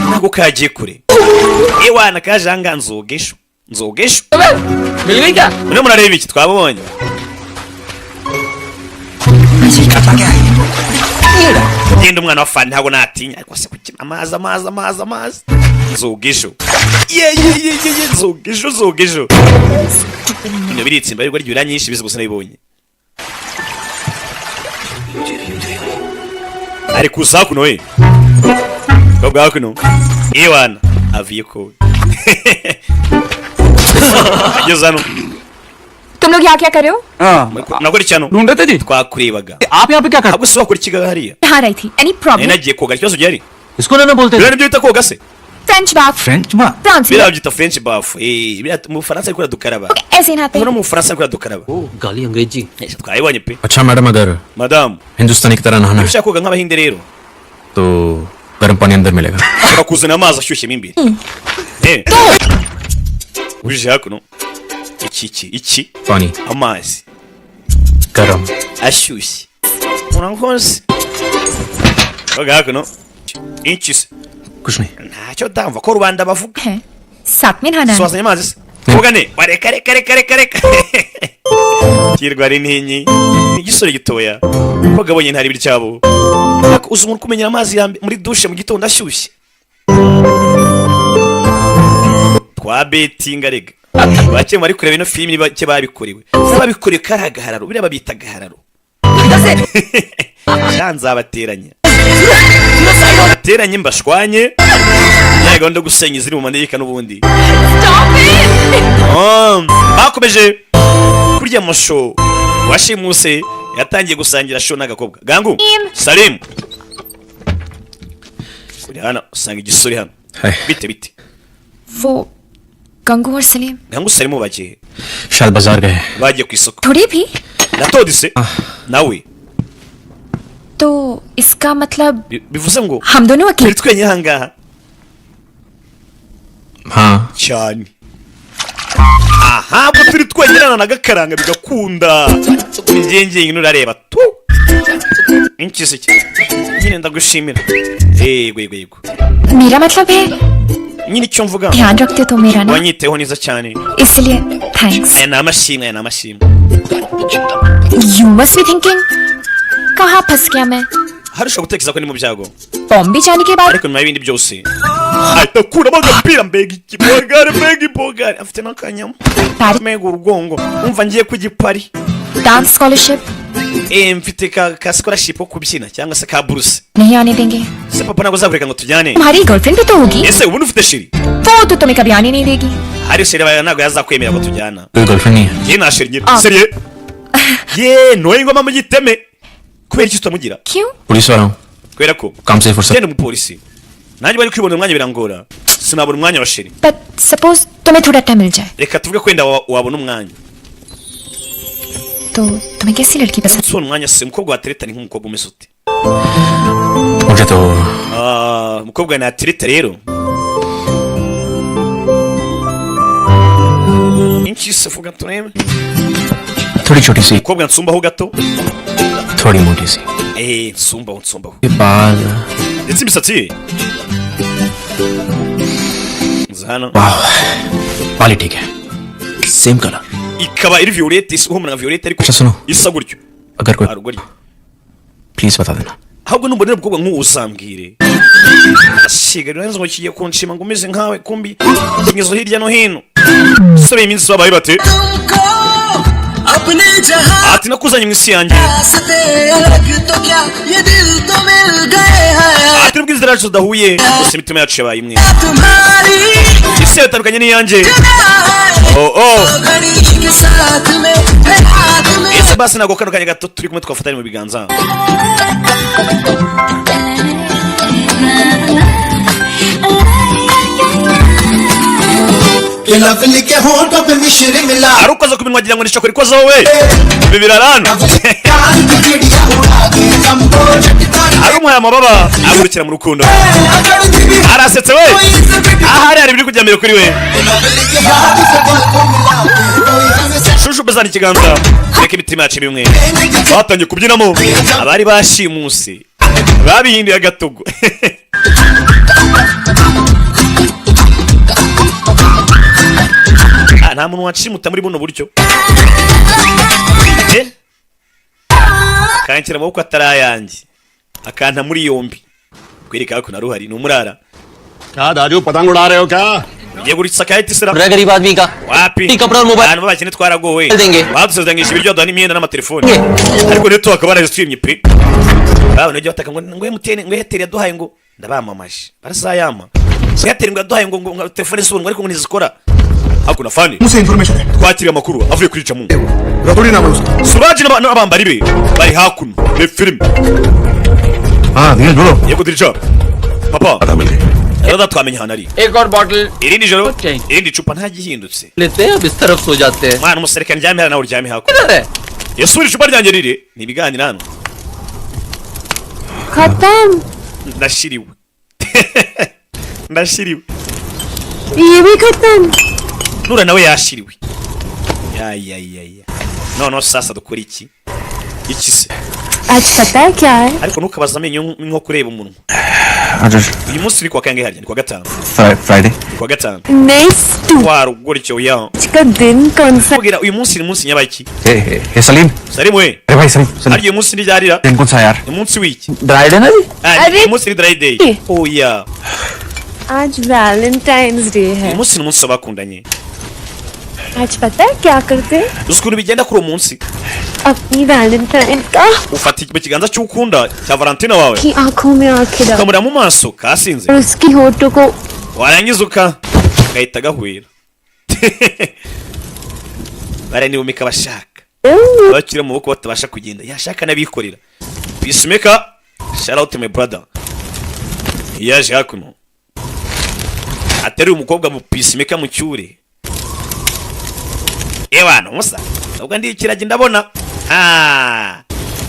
ntabwo kagiye kure. Ewana kaje ahangaha, nzoga ejo, nzoga ejo. मिल गई क्या? Murimo murareba iki? Twabonye. Genda umwana wa fani, ntabwo natinya, ariko se kuki amazi, amazi, amazi, amazi? Nzoga ejo, ye ye ye ye ye, nzoga ejo, nzoga ejo. Ibintu biritsimba ariko ryo biranyishe bizi gusa nabibonye. Ari kuza hakuno we kobwa hakuno, ewana aviye koga ageze hano. तुम लोग यहाँ क्या कर रहे हो? Nakora iki hano? ढूंढ रहे थे जी। Twakurebaga. आप यहाँ पे क्या कर? Ahubwo se wakora ikigaga hariya? नहा रही थी। Any nari problem? Nagiye koga, ikibazo gihari? इसको ना ना बोलते। Biriya nibyo bita koga se? French bath. French माँ। France में Biriya babyita French bath. Biriya mu Bufaransa ariko dukaraba. ऐसे ही नहाते Hano हैं। mu Bufaransa ariko dukaraba. गाली अंग्रेजी। Twayibonye pe. अच्छा मैडम, अगर madamu, हिंदुस्तानी की तरह नहाना है ushaka koga nk'abahinde rero, तो गर्म पानी अंदर मिलेगा। Ushobora kuzana amazi ashyushye mo imbere. Uje hakuno, iki iki iki? पानी। Amazi गर्म। Ashyushye, urakoze. Koga hakuno iki se? कुछ नहीं। Ntacyo ndamva ko rubanda bavuga. है साथ में नहाना है। Wazanye amazi se? Koga ne wareka, reka reka reka reka, kirwa ari ntinyi, ni igisore gitoya. Koga abonye ntari ibyabo. Ariko uzi umuntu kumenyera amazi ya muri dushe mu gitondo ashyushye? Twa betinga rega bake bari kureba ino filimi, ni bake babikorewe, babikorewe kari agahararo, biriya babita agahararo. Sha, nzabateranya, bateranye mbashwanye, ya gahunda yo gusenya iziri mu manegeka n'ubundi. Bakomeje kurya amasho. Washimuse yatangiye gusangira show n'agakobwa Gangu Salim. Kuri hano usanga igisore hano. Hey. Bite bite? वो गंगू और Salim. Gangu Salim bagiye? शायद बाजार गए। Bagiye ku isoko. थोड़ी भी। Natodise nawe. तो इसका मतलब Bivuze ngo हम दोनों अकेले। Turi twenyine ahangaha. हाँ। Cyane aha, ubwo turi twenyine na gakaranga bigakunda njye nurareba tu inkizi nyine. Ndagushimira, yego yego yego. मेरा मतलब है Nyine icyo mvuga, ध्यान रखते हो तो मेरा ना। Wanyiteho neza cyane. इसलिए thanks. Aya ni amashimwe, aya ni amashimwe. You must be thinking कहाँ फंस गया मैं। Hari ushobora gutekereza ko ni mu byago. Bombay जाने के बाद Ariko nyuma y'ibindi byose ahita akuramo agapira. Mbega ikibogare, mbega ibogare, afite n'akanyama. Paris Mbega urugongo, umva ngiye ku gipari. Dance scholarship Mfite ka scholarship ko kubyina cyangwa se ka buruse. नहीं आने देंगे। Se papa ntabwo azakureka ngo tujyane? तुम्हारी girlfriend भी तो होगी। Ese ubundi ufite chérie? वो तो तुम्हें कभी आने नहीं देगी। Hari chérie bawe ntabwo yazakwemera ngo tujyana. कोई girlfriend नहीं है। Njye nta chérie ngira. Ah. Sérieux ye, ntoye ingoma mu giteme, kubera iki tutamugira? क्यों? Police वाला हूँ। Kubera ko काम से फुर्सत genda umupolisi, nanjye bari kwibonera umwanya birangora, sinabona umwanya wa chérie. But suppose तुम्हें थोड़ा टाइम मिल जाए Reka tuvuge ko wenda wabona umwanya. तो तुम्हें कैसी लड़की पसंद? Usubona umwanya se, umukobwa watereta ni nk'umukobwa umeze ute? मुझे तो Ah, umukobwa natereta rero impyisi vuga turebe. थोड़ी छोटी सी, Umukobwa nsumbaho gato. थोड़ी मोटी सी। Nsumbaho, nsumbaho. ये बाल। Ndetse imisatsi ye nza hano. वाह, बाल ही ठीक है, same colour. Ikaba iri violette, ihumura nka violette ariko अच्छा सुनो, isa gutyo. अगर कोई Haruguru. Please बता देना। Ahubwo numbonera umukobwa nk'uwo uzambwire. Asiga rero ngo kigiye kunshima ngo umeze nkawe, kumbi ingezo hirya no hino. Sebe iminsi babaye bate, ati nakuzanye mu isi yanjye, ati nubwo inzira yacu zidahuye gusa imitima yacu yabaye imwe, isi yawe itandukanye n'iyanjye. Oh, ese basi ntabwo kano kanya gato turi kumwe twafatanye mu biganza? Ari ukoze ku minwa agira ngo ni shokora ikozeho we, ibi birarana. Ari umuhaye amababa agurukira mu rukundo, arasetse we, ahari hari ibiri kujya mbere kuri we. Shushu bezana ikiganza, reka imitima yacu ibe imwe. Batangiye kubyinamo, abari bashimuse babihinduye agatogo. Ah, nta muntu wanshimuta muri buno buryo. Kanshyira amaboko atari ayanjye akanta muri yombi, kwereka ko naruhari ni umurara. क्या दाजू, पतंग उड़ा रहे हो क्या? Ugiye guritsa kayiti sera. गरीब आदमी का Wapi, कपड़ा और mobile abantu b'abakene twaragowe. Denge. Badusezeranyije ibiryo, baduha n'imyenda n'amatelefoni, ariko rero tukaba barazitwimye pe. Babona bajya bataka ngo MTN, ngo Airtel yaduhaye, ngo ndabamamaje barasayama, Airtel ngo yaduhaye ngo telefone z'ubuntu ariko ngo ntizikora. Hakuno fani मुझसे information है। Twakiriye amakuru avuye kuri Jamu. रतोड़ी नाम है उसका। Suraji n'abambari be bari hakuno ni filime. हाँ धीरज, बोलो। Yego dirija papa. पता मिल गई। Rero twamenya ahantu ari. एक और bottle Irindi joro, Okay. irindi cupa, nta gihindutse. लेते हैं, अब इस तरफ सो जाते हैं। Mwana umusereka ndyame hano, nawe uryame hakuno. किधर है? Yasubira icupa ryanjye riri ni ibiganiro hano. खत्म। Ndashiriwe, ndashiriwe. ये भी खत्म। Nura nawe yashiriwe. Ya ya ya ya, noneho sasa dukora iki? Iki se? आज पता है क्या है? Ariko ntukabaze amenyo nko kureba umunwa. Uyu munsi ni kuwa kangahe harya? Ni kuwa gatanu. Friday. Ni kuwa gatanu. Next Warugoryo ya आज का दिन कौन सा? kubwira uyu munsi ni munsi nyabaki? Hey Salim. Salimu we. अरे भाई सलीम, Salim. Harya uyu munsi ntiryarira? दिन कौन सा यार? Ni umunsi w'iki? Dry day ना जी। Ah, Ari- uyu munsi ni dry day. Oya. आज Valentine's day है। Uyu munsi ni umunsi w'abakundanye. आज पता है क्या करते हैं? Uzi ukuntu bigenda kuri uwo munsi? अपनी वैलेंटाइन का Ufata mu kiganza cy'ukunda cya Valentina wawe, की आंखों में आंखें डाल ukamureba mu maso kasinze, और उसकी होठों को warangiza uka gahita gahwera. Baranibumika bashaka abakiri mu maboko batabasha kugenda, yashaka n'abikorera. Peacemaker, shout out to my brother, yaje hakuno ateruye umukobwa mu peacemaker mu cyure. Ewana musa ubwo ndi ikiragi ndabona. Ah,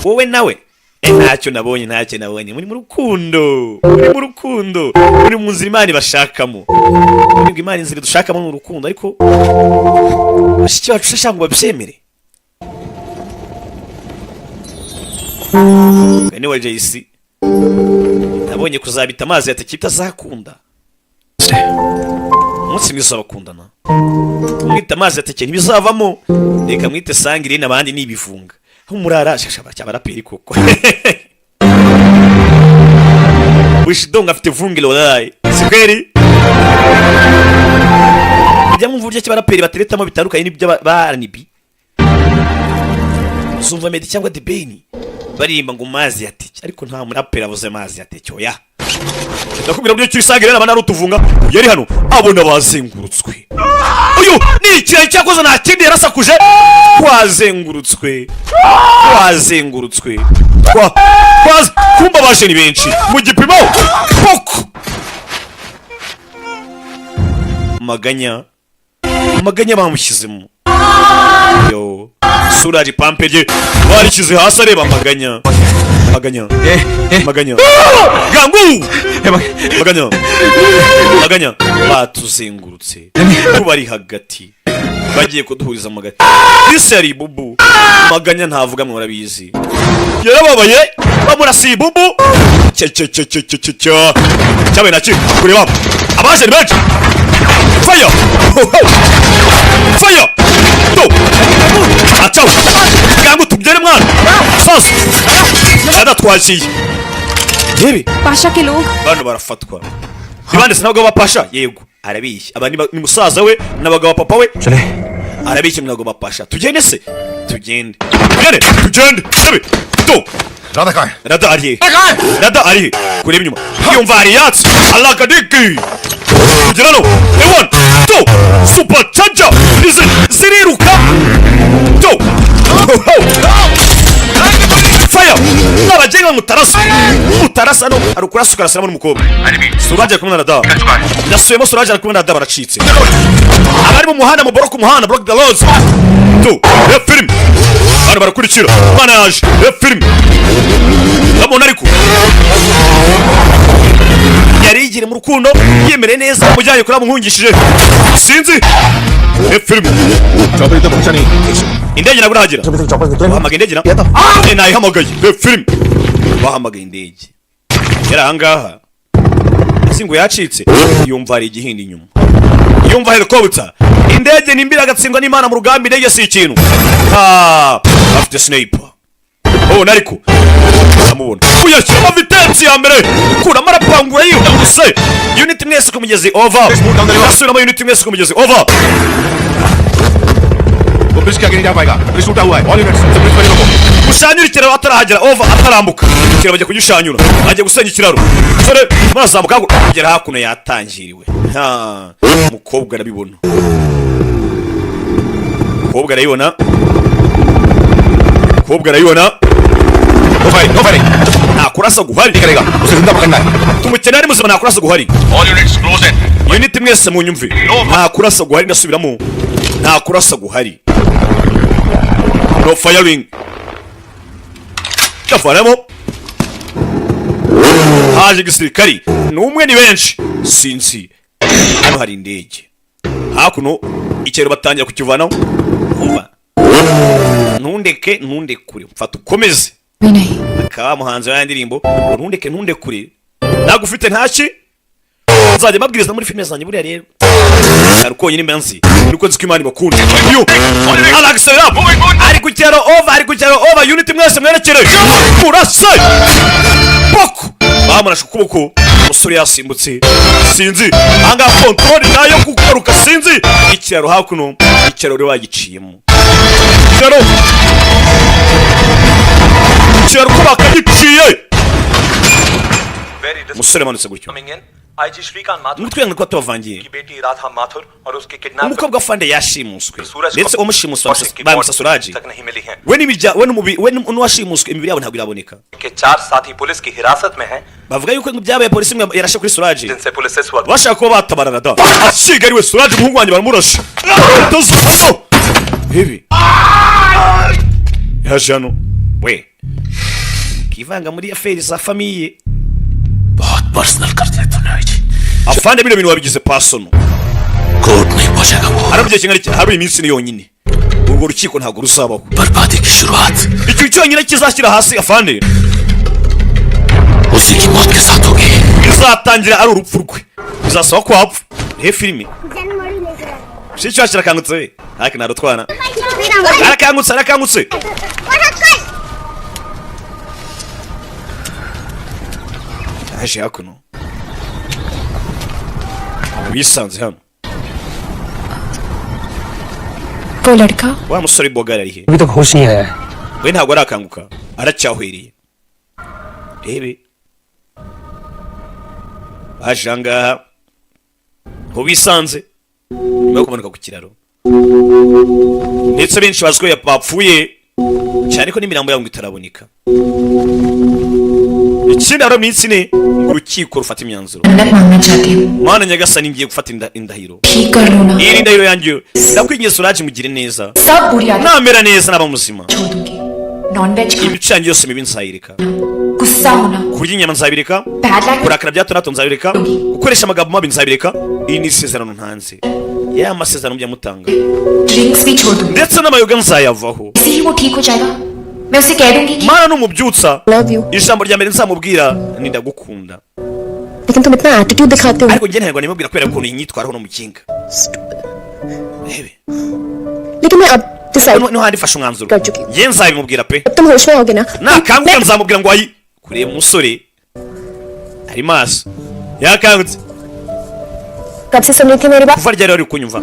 wowe nawe. Ntacyo nabonye, ntacyo nabonye. Muri mu rukundo, muri mu rukundo, muri mu nzira Imana ibashakamo. Muri Imana inzira dushakamo ni urukundo, ariko bashiki bacu shasha ngo babyemere. Bene wa JC nabonye kuzabita amazi yateke itazakunda. Umunsi mwiza w'abakundana, mwita amazi yateke ntibizavamo, reka mwite sangire n'abandi ni ibivunga aho murara shasha cyabaraperi koko. Bushidonga afite vungilo wallahi, si kweli? Mujya mwumva uburyo ki abaraperi bateretamo bitandukanye n'ibyo ba R&B. Uzumva Meddy cyangwa The Ben baririmba ngo mazi ya teke, ariko nta muraperi avuze mazi ya teke, oya. Ndakubwira buryo ki usanga rero abana ari utuvunga. Yari hano abona bazengurutswe. Uyu ni ikirayi cyakoze, nta kindi, yarasakuje. Twazengurutswe, twazengurutswe, twa twaze kumba baje ni benshi mu gipimo koko. Maganya, maganya bamushyizemo. Yo Suraji, pampe rye barishyize hasi, areba maganya, maganya, maganya, gangu maganya, maganya. Batuzengurutse, tubari hagati, bagiye kuduhuriza mu gati. Bisi yari ibubu. Maganya ntavuga, murabizi, yarababaye. Bamurasiye ibubu. Cye cye cye cye cye cye cye cyabaye naki kureba abaje ni benshi. Fire, fire do acaho gangu, tubyere mwana sasa adatwakiye yewe. Pasha के लोग Bano barafatwa ni bande? Sinabwo bapasha? Yego, arabishye. Aba ni musaza we n'abagabo papa we. Arabishye ntabwo bapasha. Tugende se, tugende, tugende, tugende yewe do. Radha कहाँ है? Rada ari he? Rada ari he? Kureba inyuma yumva hari yatsi alakadiki kugera no ewan to super charger izi ziriruka to fire n'abagenga. Mutarasa, mutarasa no ari ukurasa ukarasiramo n'umukobwa. Suraje ari kumwe na Rada, ndasubiyemo, Suraje ari kumwe na Rada, baracitse. Abari mu muhanda mu block umuhanda, block the roads to ya film. Hano barakurikira bana yaje ya film, ndamubona ariko yari yigiriye mu rukundo, yemereye neza mujyanye kuri amuhungishije, sinzi ya film. Chaudhary तो पहुंचा नहीं। Indege ntabwo irahagera. Bahamagaye indege na nayihamagaye ya film. Bahamagaye indege, yari ahangaha ese ngo yacitse. Yumva hari igihindi inyuma, yumva helicopter, indege nimbira agatsindwa n'Imana mu rugamba. Indege si ikintu. Ah, afite sniper. Oh, nariko ndamubona, uyashyiramo vitesse ya mbere, kuramo, arapangura yihuse. Unit mwese ku mugezi, over. Asubiramo, unit mwese ku mugezi, over. वो ब्रिज के आगे नहीं जा पाएगा, ब्रिज टूटा हुआ है। All units bridge पर ही रोको। Ushanyura ikiraro atarahagera, over. Atarambuka ikiraro, bajya kugishanyura, agiye gusenya ikiraro. Sore barazamuka kugera hakuno, yatangiriwe. Ha, umukobwa arabibona, umukobwa arayibona, umukobwa arayibona. No firing, no firing. Nta kurasa guhari. करेगा, उसे जिंदा पकड़ना है। Tumukene ari muzima, nta kurasa guhari. All units close in. Unit mwese munyumve, nta kurasa guhari. Ndasubiramo, nta kurasa guhari, no firing. Ndavanamo, haje igisirikari, ni umwe, ni benshi, sinzi. Hano hari indege hakuno, ikiraro batangira kukivanaho. Umva, ntundeke, ntundekure, mfata ukomeze. भी नहीं। Akaba muhanzi wa ndirimbo ngo ntundeke ntundekure ntabwo ufite ntaki. Nzajya mbabwiriza muri filime zanjye. Buriya rero hari konyine imanzi nuko nzi ko Imana ibakunda. Yo aragisera, ari ku cyaro, over. Ari ku cyaro, over. Unit mwese mwerekere murase poko. Bamurashe ukuboko, umusore yasimbutse, sinzi ahangaha control nayo kugaruka, sinzi. Ikiraro hakuno, ikiraro rero bagiciyemo, ikiraro, ikiraro uko bakagiciye, umusore amanutse gutyo. IG Shrikant Mathur Umutwe ko tubavangiye की बेटी राधा माथुर और उसके kidnapper Umukobwa fande yashimuswe, ndetse umushimuswe bamusa Suraji तक नहीं मिली है। We n'ibijya we n'umubi we n'uwashimuswe, imibiri yabo ntabwo iraboneka. के चार साथी पुलिस की हिरासत में हैं, Bavuga yuko byabaye polisi imwe yarashe kuri Suraji जिनसे पुलिस इस वक्त bashaka kuba batabarana da asiga ariwe Suraji umuhungu wanjye, baramurashe. Tuzi bibi yaje hano we kivanga muri affaires za famille. बहुत personal कर दिया तूने आई। Afande, bino bintu wabigize personal. Court नहीं पहुंचेगा वो। Harabye kingana iki? Hari iminsi ni yonyine, urwo rukiko ntabwo ruzabaho. बर्बादी की शुरुआत Ikintu cyonyine kizashyira hasi afande उसी की मौत के साथ होगी। Bizatangira ari urupfu rwe, bizasaba ko wapfa. Nihe filime mushiki wacu arakangutse we, ariko ntarutwana, arakangutse, arakangutse. Baje hakuno, bisanze hano. वो लड़का Wa musore bogari ari he? अभी तक होश नहीं आया है। We ntabwo arakanguka, aracyahwereye. Rebe, baje ahangaha aho bisanze nyuma yo kumanuka ku kiraro, ndetse benshi bazi ko bapfuye cyane ko n'imirambo yabo ngo itaraboneka. Ikindi hari iminsi 4 ngo urukiko rufate imyanzuro. मन्नत मांगना चाहती हूँ। Mana nyagasani, ngiye gufata indahiro. ठीक कर लो ना। Iyi ni indahiro yanjye, ndakwinginze uraje mugire neza. सब बुरी आदत Namera neza, naba muzima, छोड़ दूंगी। Non veg खाना, imico yanjye yose mibi nzayireka, गुस्सा होना, kurya inyama nzabireka, bad language kurakara bya hato na hato nzabireka, gukoresha amagambo mabi nzabireka. Iyi ni isezerano ntanze, ya masezerano mujya mutanga. Drinks भी छोड़ दूंगी। Ndetse n'amayoga nzayavaho. ऐसे ही वो ठीक हो जाएगा। मैं उसे कह दूंगी कि Mana, numubyutsa, Love you. ijambo rya mbere nzamubwira ni ndagukunda. लेकिन तुम इतना एटीट्यूड दिखाते हो। Ariko njye ntabwo nimubwira kubera ukuntu yinyitwaraho no mukinga. Rebe. लेकिन मैं अब decide Noneho handi fashe umwanzuro. कर चुकी हूँ। Njye nzabimubwira pe. अब तुम होश में आओगे ना? Nakanguka nzamubwira ngo ayi kureba umusore ari maso yakangutse. कब से सुन रही थी मेरी बात? Kuva ryari wari kunyumva?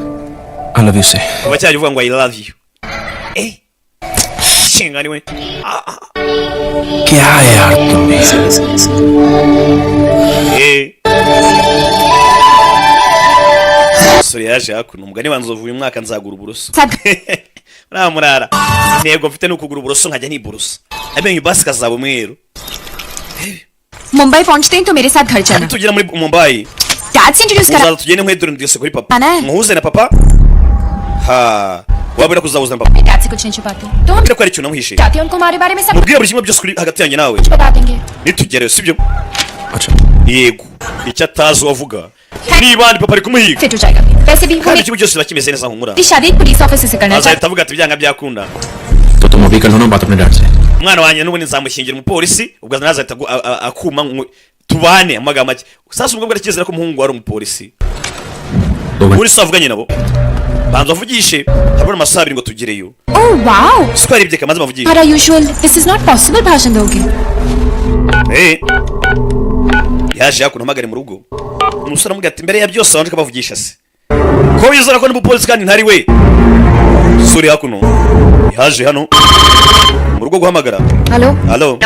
I love you से। Kuva cyajya uvuga ngo "I love you". Eh, shinga niwe. क्या यार तुम भी। Eh, umusore yaje hakuno, umugani wa nzovu, uyu mwaka nzagura uburoso. Uriya murara, intego mfite ni ukugura uburoso nkajya niborosa amenyo, basi kazaba umweru. Mumbai पहुंचते ही तो मेरे साथ घर चलना। Tugera muri Mumbai, dad से introduce करा uzaza tugende nkwedure ndetse kuri papa. Ana. Muhuze na papa. Ha, wabura kuzahuza na papa. Dad से कुछ नहीं छुपाती तो हम Mbwira ko hari ikintu namuhishe. चाहते हैं उनको हमारे बारे में सब Mubwire buri kimwe byose kuri hagati yanjye nawe. कुछ बता देंगे। Nitugerayo, sibyo? अच्छा। Yego, icyo atazi uwavuga niba ndi papa ari kumuhiga. Fit हो जाएगा। वैसे भी वो Kandi ikigo cyose kiba kimeze neza, humura. मेरी शादी एक पुलिस ऑफिसर से करना चाहते Azahita avuga ati byanga byakunda, तो तुम अभी कर लो ना बात अपने डैड से। Umwana wanjye n'ubundi nzamushyingira umupolisi, ubwo nazahita akuma tubane. Amagambo make, sasa ubwo aracyizera ko umuhungu wari umupolisi. 2 घंटे। Polisi wavuganye nabo, banza uvugishe, habura amasaha 2 ngo tugereyo. Oh wow. Siko yarebye kamaze bavugishe. हमारा usual this is not possible भाषण दोगे? Eh. Yaje hakuno hamagare mu rugo, umusore amubwira ati mbere ya byose wabanje ukabavugisha se ko wizera ko ni umupolisi kandi ntari we. Suri hakuno yaje hano mu rugo guhamagara. Hello. Halo.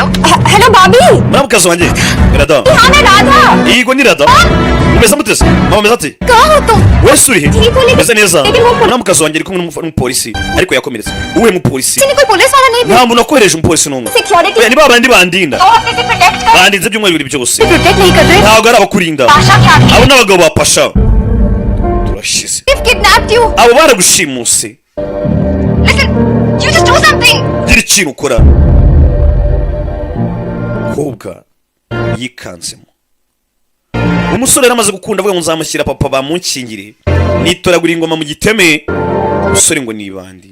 Hello भाभी। Muramukazi wanjye Rada. हाँ, मैं Radha. Yego, ni Rada. Umeze mute se mama? Umeze ati? कहाँ हो तुम? Wese uri he? ठीक हो, लेकिन- Umeze neza? लेकिन वो Muramukazi wanjye ari kumwe n'umupolisi ariko yakomeretse. Uwuhe mupolisi? ने कोई पुलिस वाला नहीं। Nta muntu wakohereje umupolisi n'umwe. Security- Oya, ni ba bandi bandinda. दो हफ्ते से protect कर Bandinze ibyumweru 2 byose. Protect नहीं कर रहे। Ntabwo ari abakurinda. Pasha के आदमी। Abo ni abagabo ba Pasha. Turashize. Kidnapped you. Abo baragushimuse. Listen, you just do something. Gira ikintu ukora. Kobwa yikanzemo umusore yari amaze gukunda, avuga ngo nzamushyira papa bamunkingire, nitoragura ingoma mu giteme. Umusore ngo ni ibandi,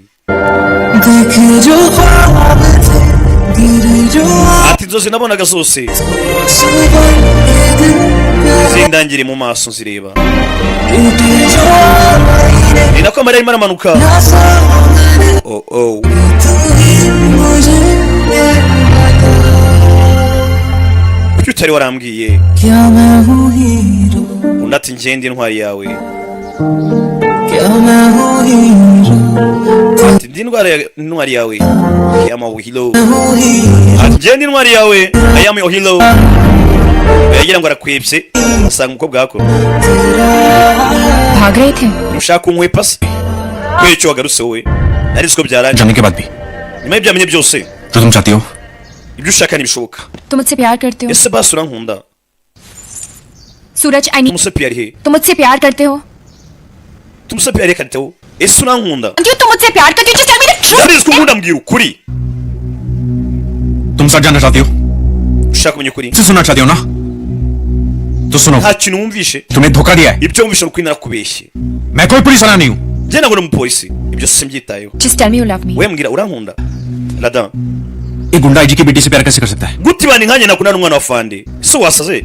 ati inzozi nabonaga zose zindangire mu maso nzireba. Ni nako amarira arimo aramanuka. Oh oh, kuki utari warambwiye? Undi ati ngende intwari yawe, ati ndi intwari yawe, I am your hero. Ati ngende intwari yawe, I am your hero. Yagira ngo arakwibye, asanga umukobwa wako. भाग रहे थे? Ushaka kunkwepa se? Kubera icyo wagarutse wowe, nari ko byarangiye. जानने के बाद भी Nyuma y'ibyamenye byose, जो तुम चाहती हो। Ibyo ushaka ntibishoboka. तुम मुझसे प्यार करते हो? Ese basi urankunda? Suraj, I need. Tumusepi ari he? तुम मुझसे प्यार करते हो? Tumusepi ari he? Kariteho, ese urankunda? क्यों, तुम मुझसे प्यार करते हो? Just tell me the truth. Ndabizi ko unkunda, mbwira ukuri. तुम सच जानना चाहती हो? Ushaka kumenya ukuri? से सुनना चाहती हो ना? तो सुनो। Nta kintu wumvishe. तुमने धोखा दिया है। Ibyo wumvishe ni ukuri, narakubeshye. मैं कोई पुलिस वाला नहीं हूँ। Njye ntabwo ndi umupolisi, ibyo simbyitayeho. Just tell me you love me. We mbwira, urankunda Rada? एक गुंडा आईजी की बेटी से प्यार कैसे कर सकता है? Gute ibana nkanjye nakundana n'umwana wa fande? Ese wasaze?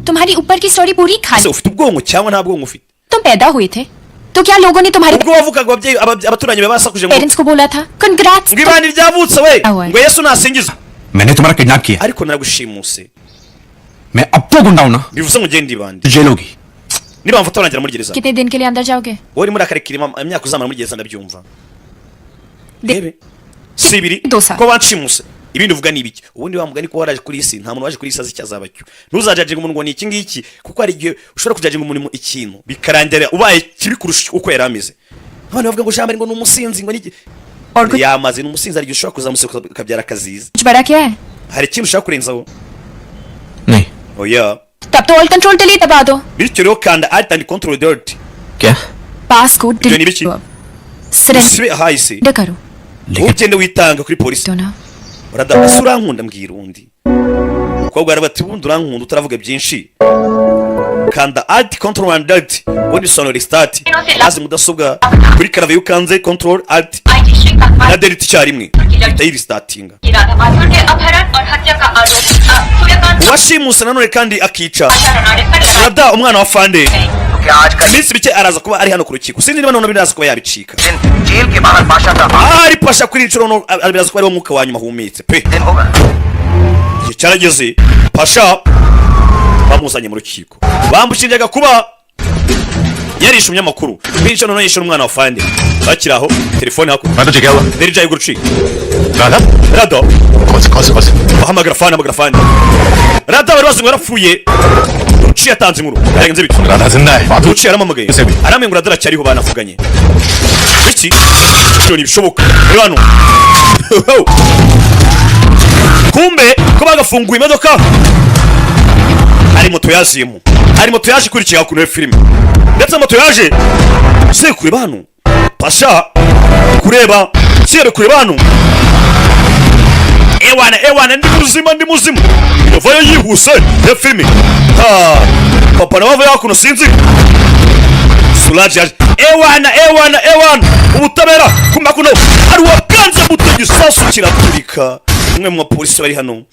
तुम्हारी ऊपर की स्टोरी पूरी खाली। Ese ufite ubwonko cyangwa nta bwonko ufite? तुम पैदा हुए थे तो क्या लोगों ने तुम्हारे Ubwo wavukaga, ababyeyi abaturanyi bawe basakuje ngo parents को बोला था congrats? Ngo ibana ryavutse we, Awe. ngo Yesu nasingizwe? मैंने तुम्हारा किडनैप किया। Ariko naragushimuse. मैं अब तो गुंडा हूं ना Bivuze ngo ngende ibandi. Jail होगी Niba mfata barangira muri gereza. कितने दिन के लिए अंदर जाओगे? Wowe urimo urakarekera imyaka uzamara muri gereza ndabyumva. De- Rebe si ibiri Dosa. ko banshimuse ibindi uvuga ni ibiki? Ubundi wa mugani ko waraje kuri iyi si, nta muntu waje kuri iyi si azi icyo azaba cyo. Ntuzajajinga umuntu ngo ni iki ngiki, kuko hari igihe ushobora kujajinga umuntu ikintu bikarangira ubaye kibi kurusha uko yari ameze. Abantu bavuga ngo jambo ngo ni umusinzi ngo ni iki, और कुछ yamaze ni umusinzi. Hari igihe ushobora kuzamuseka ukabyara akaziza. बड़ा क्या है? Hari ikintu ushaka kurenzaho? नहीं Oya. तब तो alt control delete दबा दो। Bityo rero kanda alt and control delete. क्या पास को Ibyo ni ibiki? Delete surrender Usibe ahahise करो। लेकिन ugende witanga kuri polisi. तो ना Urada ese urankunda? Mbwira. Undi umukobwa aravuga ati ubundi urankunda utaravuga byinshi. Kanda alt control and delete, ubundi bisobanura restart. Maze mudasobwa kuri clavier iyo ukanze control alt na delete icyarimwe ihita yirestartinga. Uwashimuse nanone kandi akica Rada umwana wa Fande, iminsi mike araza kuba ari hano ku rukiko. Sinzi niba none biraza kuba yabicika. Jail के बाहर पाशा का Ahari Pasha kuri inshuro no biraza kuba ariwo mwuka wa nyuma ahumetse pe. दिन होगा। Igihe cyarageze, Pasha bamuzanye mu rukiko, bamushinjaga kuba yarishe umunyamakuru, bityo noneho yishe umwana wa Fande. Bakiri aho, telefone hakurya. मैं तो क्या हुआ Derija y'urucika. Radha Rado कौन से कौन से कौन से bahamagara Fande, hamagara Fande. Rada bari bazi ngo yarapfuye, Ruci yatanze inkuru byagenze bityo. Radha जिंदा है Madhu Ruci yarampamagaye Ese bi. arambwira ngo Rada aracyariho banavuganye. Iki ibyo ntibishoboka. Reba hano, kumbe ko bagafunguye imodoka, hari moto yaziyemo, hari moto yaje ikurikiye hakuno ya filime, ndetse moto yaje se kureba hano Pasha kureba kere kureba hano. Ewana ewana, ndi muzima, ndi muzima. Yavayo yihuse ya filime. Ha papa nawe avayo hakuno, sinzi Suraje yaje. Ewana ewana ewana, ubutabera. Kumba kuno hari uwakanze buto, igisasu kiraturika. Umwe mu bapolisi bari hano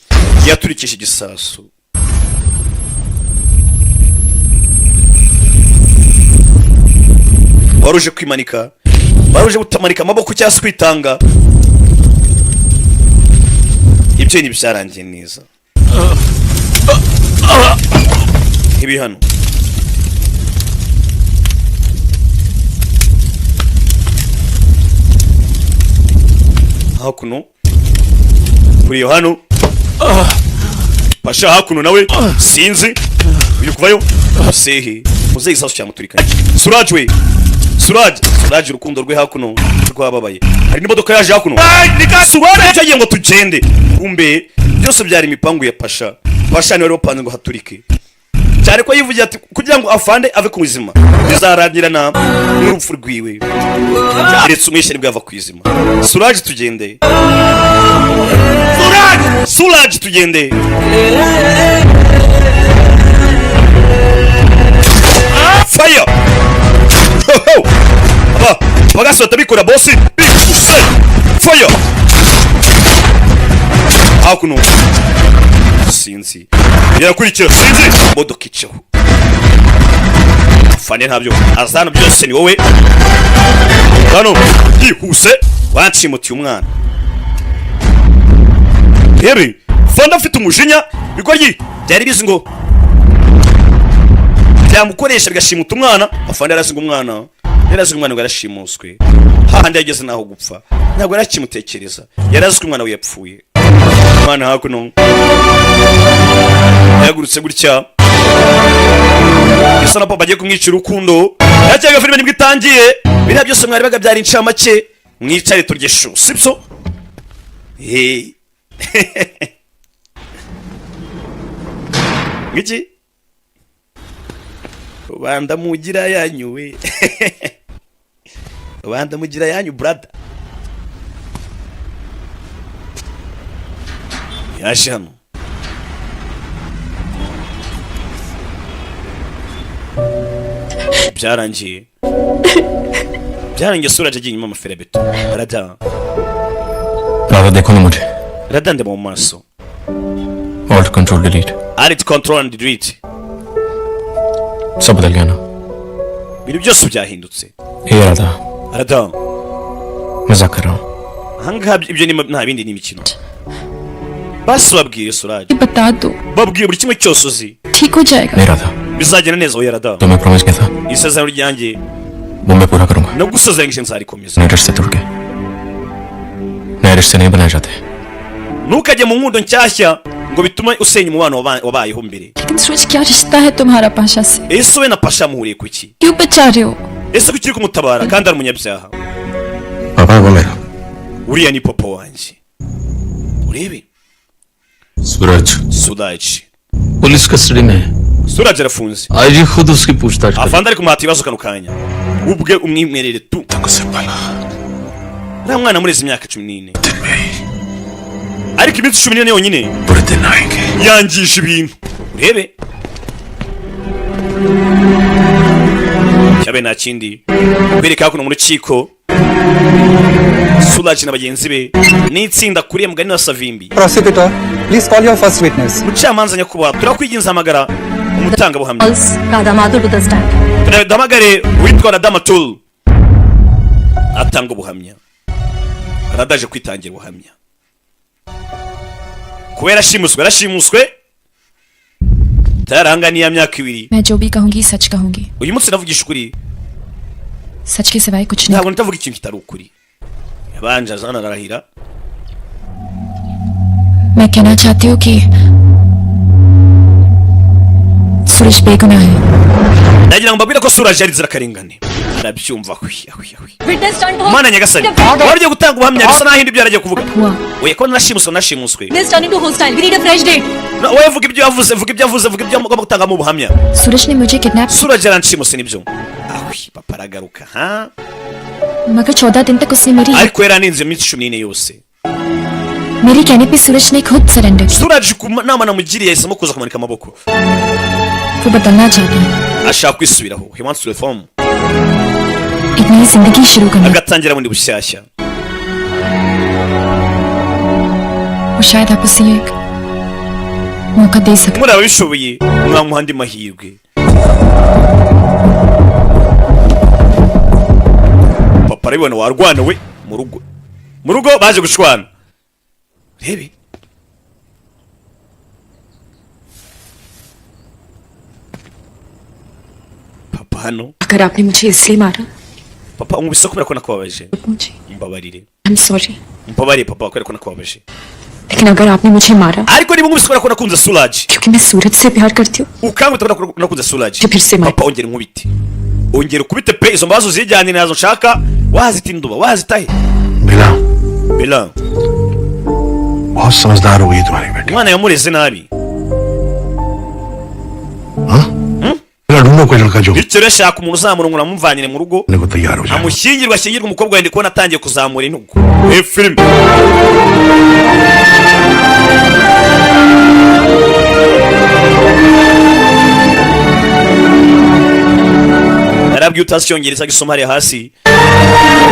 yaturikisha igisasu. Wari uje kwimanika, wari uje gutamanika amaboko cyangwa se kwitanga. Ibyo ni byarangiye neza ibi hano. Hakuno kuri iyo hano Pasha hakuno nawe sinzi uyu kuvayo sehe muzehe igisasu cyamuturikanye. Suraj we, Suraj, Suraj urukundo rwe hakuno rwababaye. Hari n'imodoka yaje hakuno. Suraj cyagiye ngo tugende, kumbe byose byari imipangu ya Pasha. Pasha niwe wari wapanze ngo haturike, cyane ko yivugiye ati kugira ngo afande ave ku buzima bizarangirana n'urupfu rwiwe, ndetse umwishe nibwo yava ku izima. Suraj tugende, Suraj, Suraj tugende. Fire aba bagasota bikora bosi bikuse fire hakuno, sinzi birakurikira, sinzi modoka icaho. Fane ntabyo azana byose ni wowe hano yihuse wanshimutiye umwana. Yewe Fande afite umujinya bigoryi byari bizi ngo byamukoresha bigashimuta umwana. Afande yarazi ngo umwana, yarazi ngo umwana ngo yarashimuswe hahandi yageze naho gupfa ntabwo yarakimutekereza, yarazi ko umwana we yapfuye. Umwana hakuno yahagurutse gutya bisa na papa agiye kumwicira urukundo. Yakeka filime nibwo itangiye. Biriya byose mwari bagabyara incamake, mwicare turye shu, sibyo? Hey. Ngiki rubanda mugira yanyu we, rubanda mugira yanyu brother. Yaje hano byarangiye, byarangiye. Sura agiye inyuma amaferbeto arada. Radha देखो ना मुझे Rada ndeba mu maso. Alt control delete Alt control and delete. सब बदल गया ना Ibintu byose byahindutse. हे राधा Rada मजाक कर रहा हूँ ahangaha ibyo ni nta bindi, ni imikino. Basi babwiye Suraje, बता दो, babwiye buri kimwe cyose uzi. ठीक हो जाएगा। नहीं Radha, Bizagenda neza. Oya Rada, जो मैं प्रॉमिस किया था isezerano ryanjye वो मैं पूरा करूंगा। nagusezeranyije nzarikomeza. नए रिश्ते तोड़ के नए रिश्ते नहीं बनाए जाते। Ntukajye mu nkundo nshyashya ngo bitume usenya umubano wabayeho mbere. लेकिन सूरज, क्या रिश्ता है तुम्हारा पाशा से? Ese we na Pasha muhuriye ku ki? क्यों बचा रहे हो? Ese kuki uri kumutabara kandi ari umunyabyaha? पापा है वो मेरा। Uriya ni papa wanjye, urebe. Suraj Suraje police custody में है। Suraje arafunze. IG खुद उसकी पूछताछ कर। Afande ari kumuhata ibibazo kano kanya, ubwe umwimerere tu. Uriya mwana mureze imyaka 14, ariko iminsi 14 yonyine बुरे दिन आएंगे। yangije ibintu, urebe. Cyabe nta kindi kwereka hakuno mu rukiko, Suraje na bagenzi be n'itsinda kuriye mugani wa Savimbi. Prosecutor, please call your first witness. Mucamanza nyakubahwa, turakwiginze, hamagara umutangabuhamya. Radha Mathur to the stand. Duhamagare uwitwa Radamatul atanga ubuhamya. Radaje kwitangira ubuhamya kuba yarashimuswe, yarashimuswe tayarahanga ya myaka 2. मैं जो भी कहूंगी सच कहूंगी। Uyu munsi navugisha ukuri. सच के सिवाय कुछ नहीं। Ntabwo ndavuga ikintu kitari ukuri. Yabanje azana ararahira. मैं कहना चाहती हूँ कि सूरज बेगुनाह है। Ndagira ngo mbabwire ko Suraje yari inzirakarengane. Arabyumva, ahwi ahwi ahwi. Witness stand. Mana nyagasani, wari ugiye gutanga ubuhamya bisa naho ibyo yaragiye kuvuga. हुआ। We ko narashimuswe, nashimuswe. Witness turn into hostile, we need a fresh date. Wowe vuga ibyo yavuze, vuga ibyo yavuze, vuga ibyo mugomba gutangamo ubuhamya. सूरज ने मुझे kidnap, Suraje yaranshimuse nibyo. Ahwi, papa aragaruka ha. मगर 14 दिन तक उसने मेरी Ariko yaraninze iminsi 14 yose. मेरे कहने पे सूरज ने खुद सरेंडर किया। Suraje ku nama namugiriye yahisemo kuza kumanika amaboko. वो बदलना चाहता है, Ashaka kwisubiraho, he wants to reform. एक नई जिंदगी शुरू करना। Agatangira bundi bushyashya. वो शायद आप उसे एक मौका दे सकते। Muri ababishoboye mwamuha andi mahirwe. Papa arabibona, warwana we mu rugo, mu rugo baje gushwana, rebe. Papa hano. अगर आपने मुझे इसलिए मारा, Papa unkubise kubera ko nakubabaje. मुझे Mbabarire. I am sorry. Mbabarire papa kubera ko nakubabaje. लेकिन अगर आपने मुझे मारा Ariko niba unkubise kubera ko nakunze Suraje, क्योंकि मैं सूरज से प्यार करती हूँ, ukankubita kubera ko nakunze Suraje, फिर से मार। Papa ongera unkubite, ongera ukubite pe, izo mbabazi uzijyane, nazo nshaka. Wazita induba, wazitahe. Bela, Bela, बहुत समझदार हो गई तुम्हारी बेटी। Umwana yamureze nabi. बेला, ढूंढो कोई लड़का जो Bityo rero shaka umuntu uzamurongora, amumvanire mu rugo, को तैयार हो जाए। amushyingirwe, ashyingirwe umukobwa wenda kubona atangiye kuzamura intugu. Filime narabwiye, utazi icyongereza gisoma hariya hasi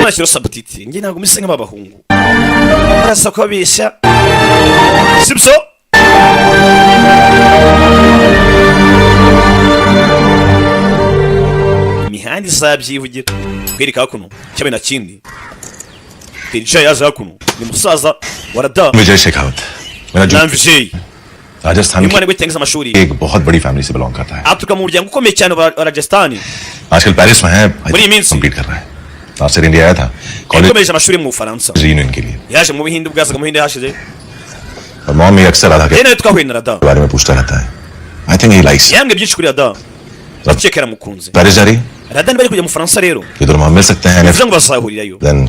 nashyiraho subtitle. Njye ntabwo mise nk'abahungu barasa kubabeshya, sibyo? Imihanda izabyivugira kwereka hakuno cyabe na kindi Terija yaje hakuno, ni musaza wa Rada. Vijay Shekhawat मेरा जो Na Vijay, Rajasthan ni umwana witengiza amashuri. की एक बहुत बड़ी फैमिली से बिलोंग करता है। Aturuka mu muryango ukomeye cyane wa Rajasthan. आजकल पेरिस में है। muri iyi minsi complete कर रहा है। Last year India आया था college yakomeje amashuri mu Bufaransa. Reunion के लिए। Yaje mu Buhinde, ubwazaga mu Buhinde hashize. और मॉम भी अक्सर राधा के Rero nawe twahuye na Rada. बारे में पूछता रहता है। I think he likes. Yambwiye byinshi kuri Rada, ndakeka yaramukunze. Paris जा रही है। Rada niba ari kujya mu Bufaransa rero, ये दोनों वहां मिल सकते हैं। bivuze ngo bazahurirayo, then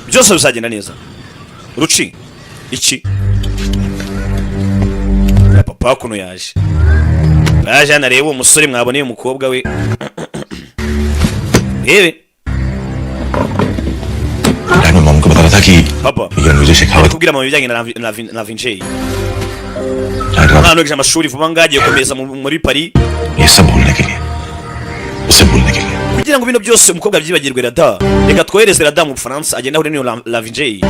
byose bizagenda neza. Ruci iki na papa hakuno yaje, yaje hano areba uwo musore mwaboneye umukobwa we, rebe. Dad, मैं मॉम को बता रहा था कि Papa, ये विजय ari Shekhawat kubwira mama ibijyanye na Vinjay, dad, umwana wiga amashuri vuba ngaha agiye gukomeza muri Paris. ये सब भूलने के लिए, उसे भूलने के लिए। Kugira ngo bino byose umukobwa abyibagirwe, Rada, reka twohereze Rada mu Bufaransa, agenda ahure n'iyo Lavinjay,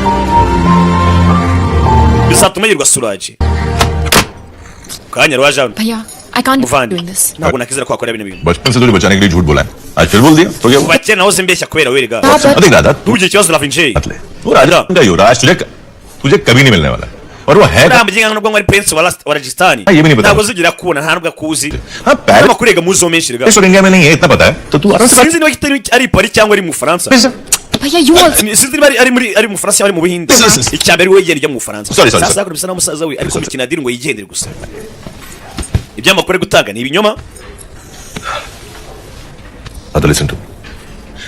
bizatuma yirwa Suraje kanya rwaje hano. भैया, I can't Muvandi, doing this. Ntabwo nakizera ko wakora bino bintu. बचपन से तुझे बचाने के लिए झूठ बोला है, आज फिर बोल दिया तो क्या हुआ? Kuva kera nahoze mbeshya kubera werega. देख राधा, Ntugire ikibazo Lavinjay. मत ले, वो राजा का युवराज तुझे तुझे कभी नहीं मिलने वाला। और वो है Uriya muginga nubwo ngo ari prince wa Rajasthan, ये भी नहीं पता। ntabwo azigira kubona, nta nubwo akuzi. हाँ, Paris Amakuru yega muzo menshi rega. और इंडिया में नहीं है, इतना पता है। तो तू आराम से Sinzi niba kitari ari i Paris cyangwa ari mu Bufaransa. भैया, you also. Sinzi niba ari mu Bufaransa cyangwa ari mu Buhinde. Sorry, sorry. Icya mbere, we yigenda ujya mu Bufaransa. Sorry, sorry, Sasa sorry. hakuno bisa naho umusaza we ari kumukina deal ngo yigendere gusa. Ibyamakuru ari gutanga ni ibinyoma. बात, listen to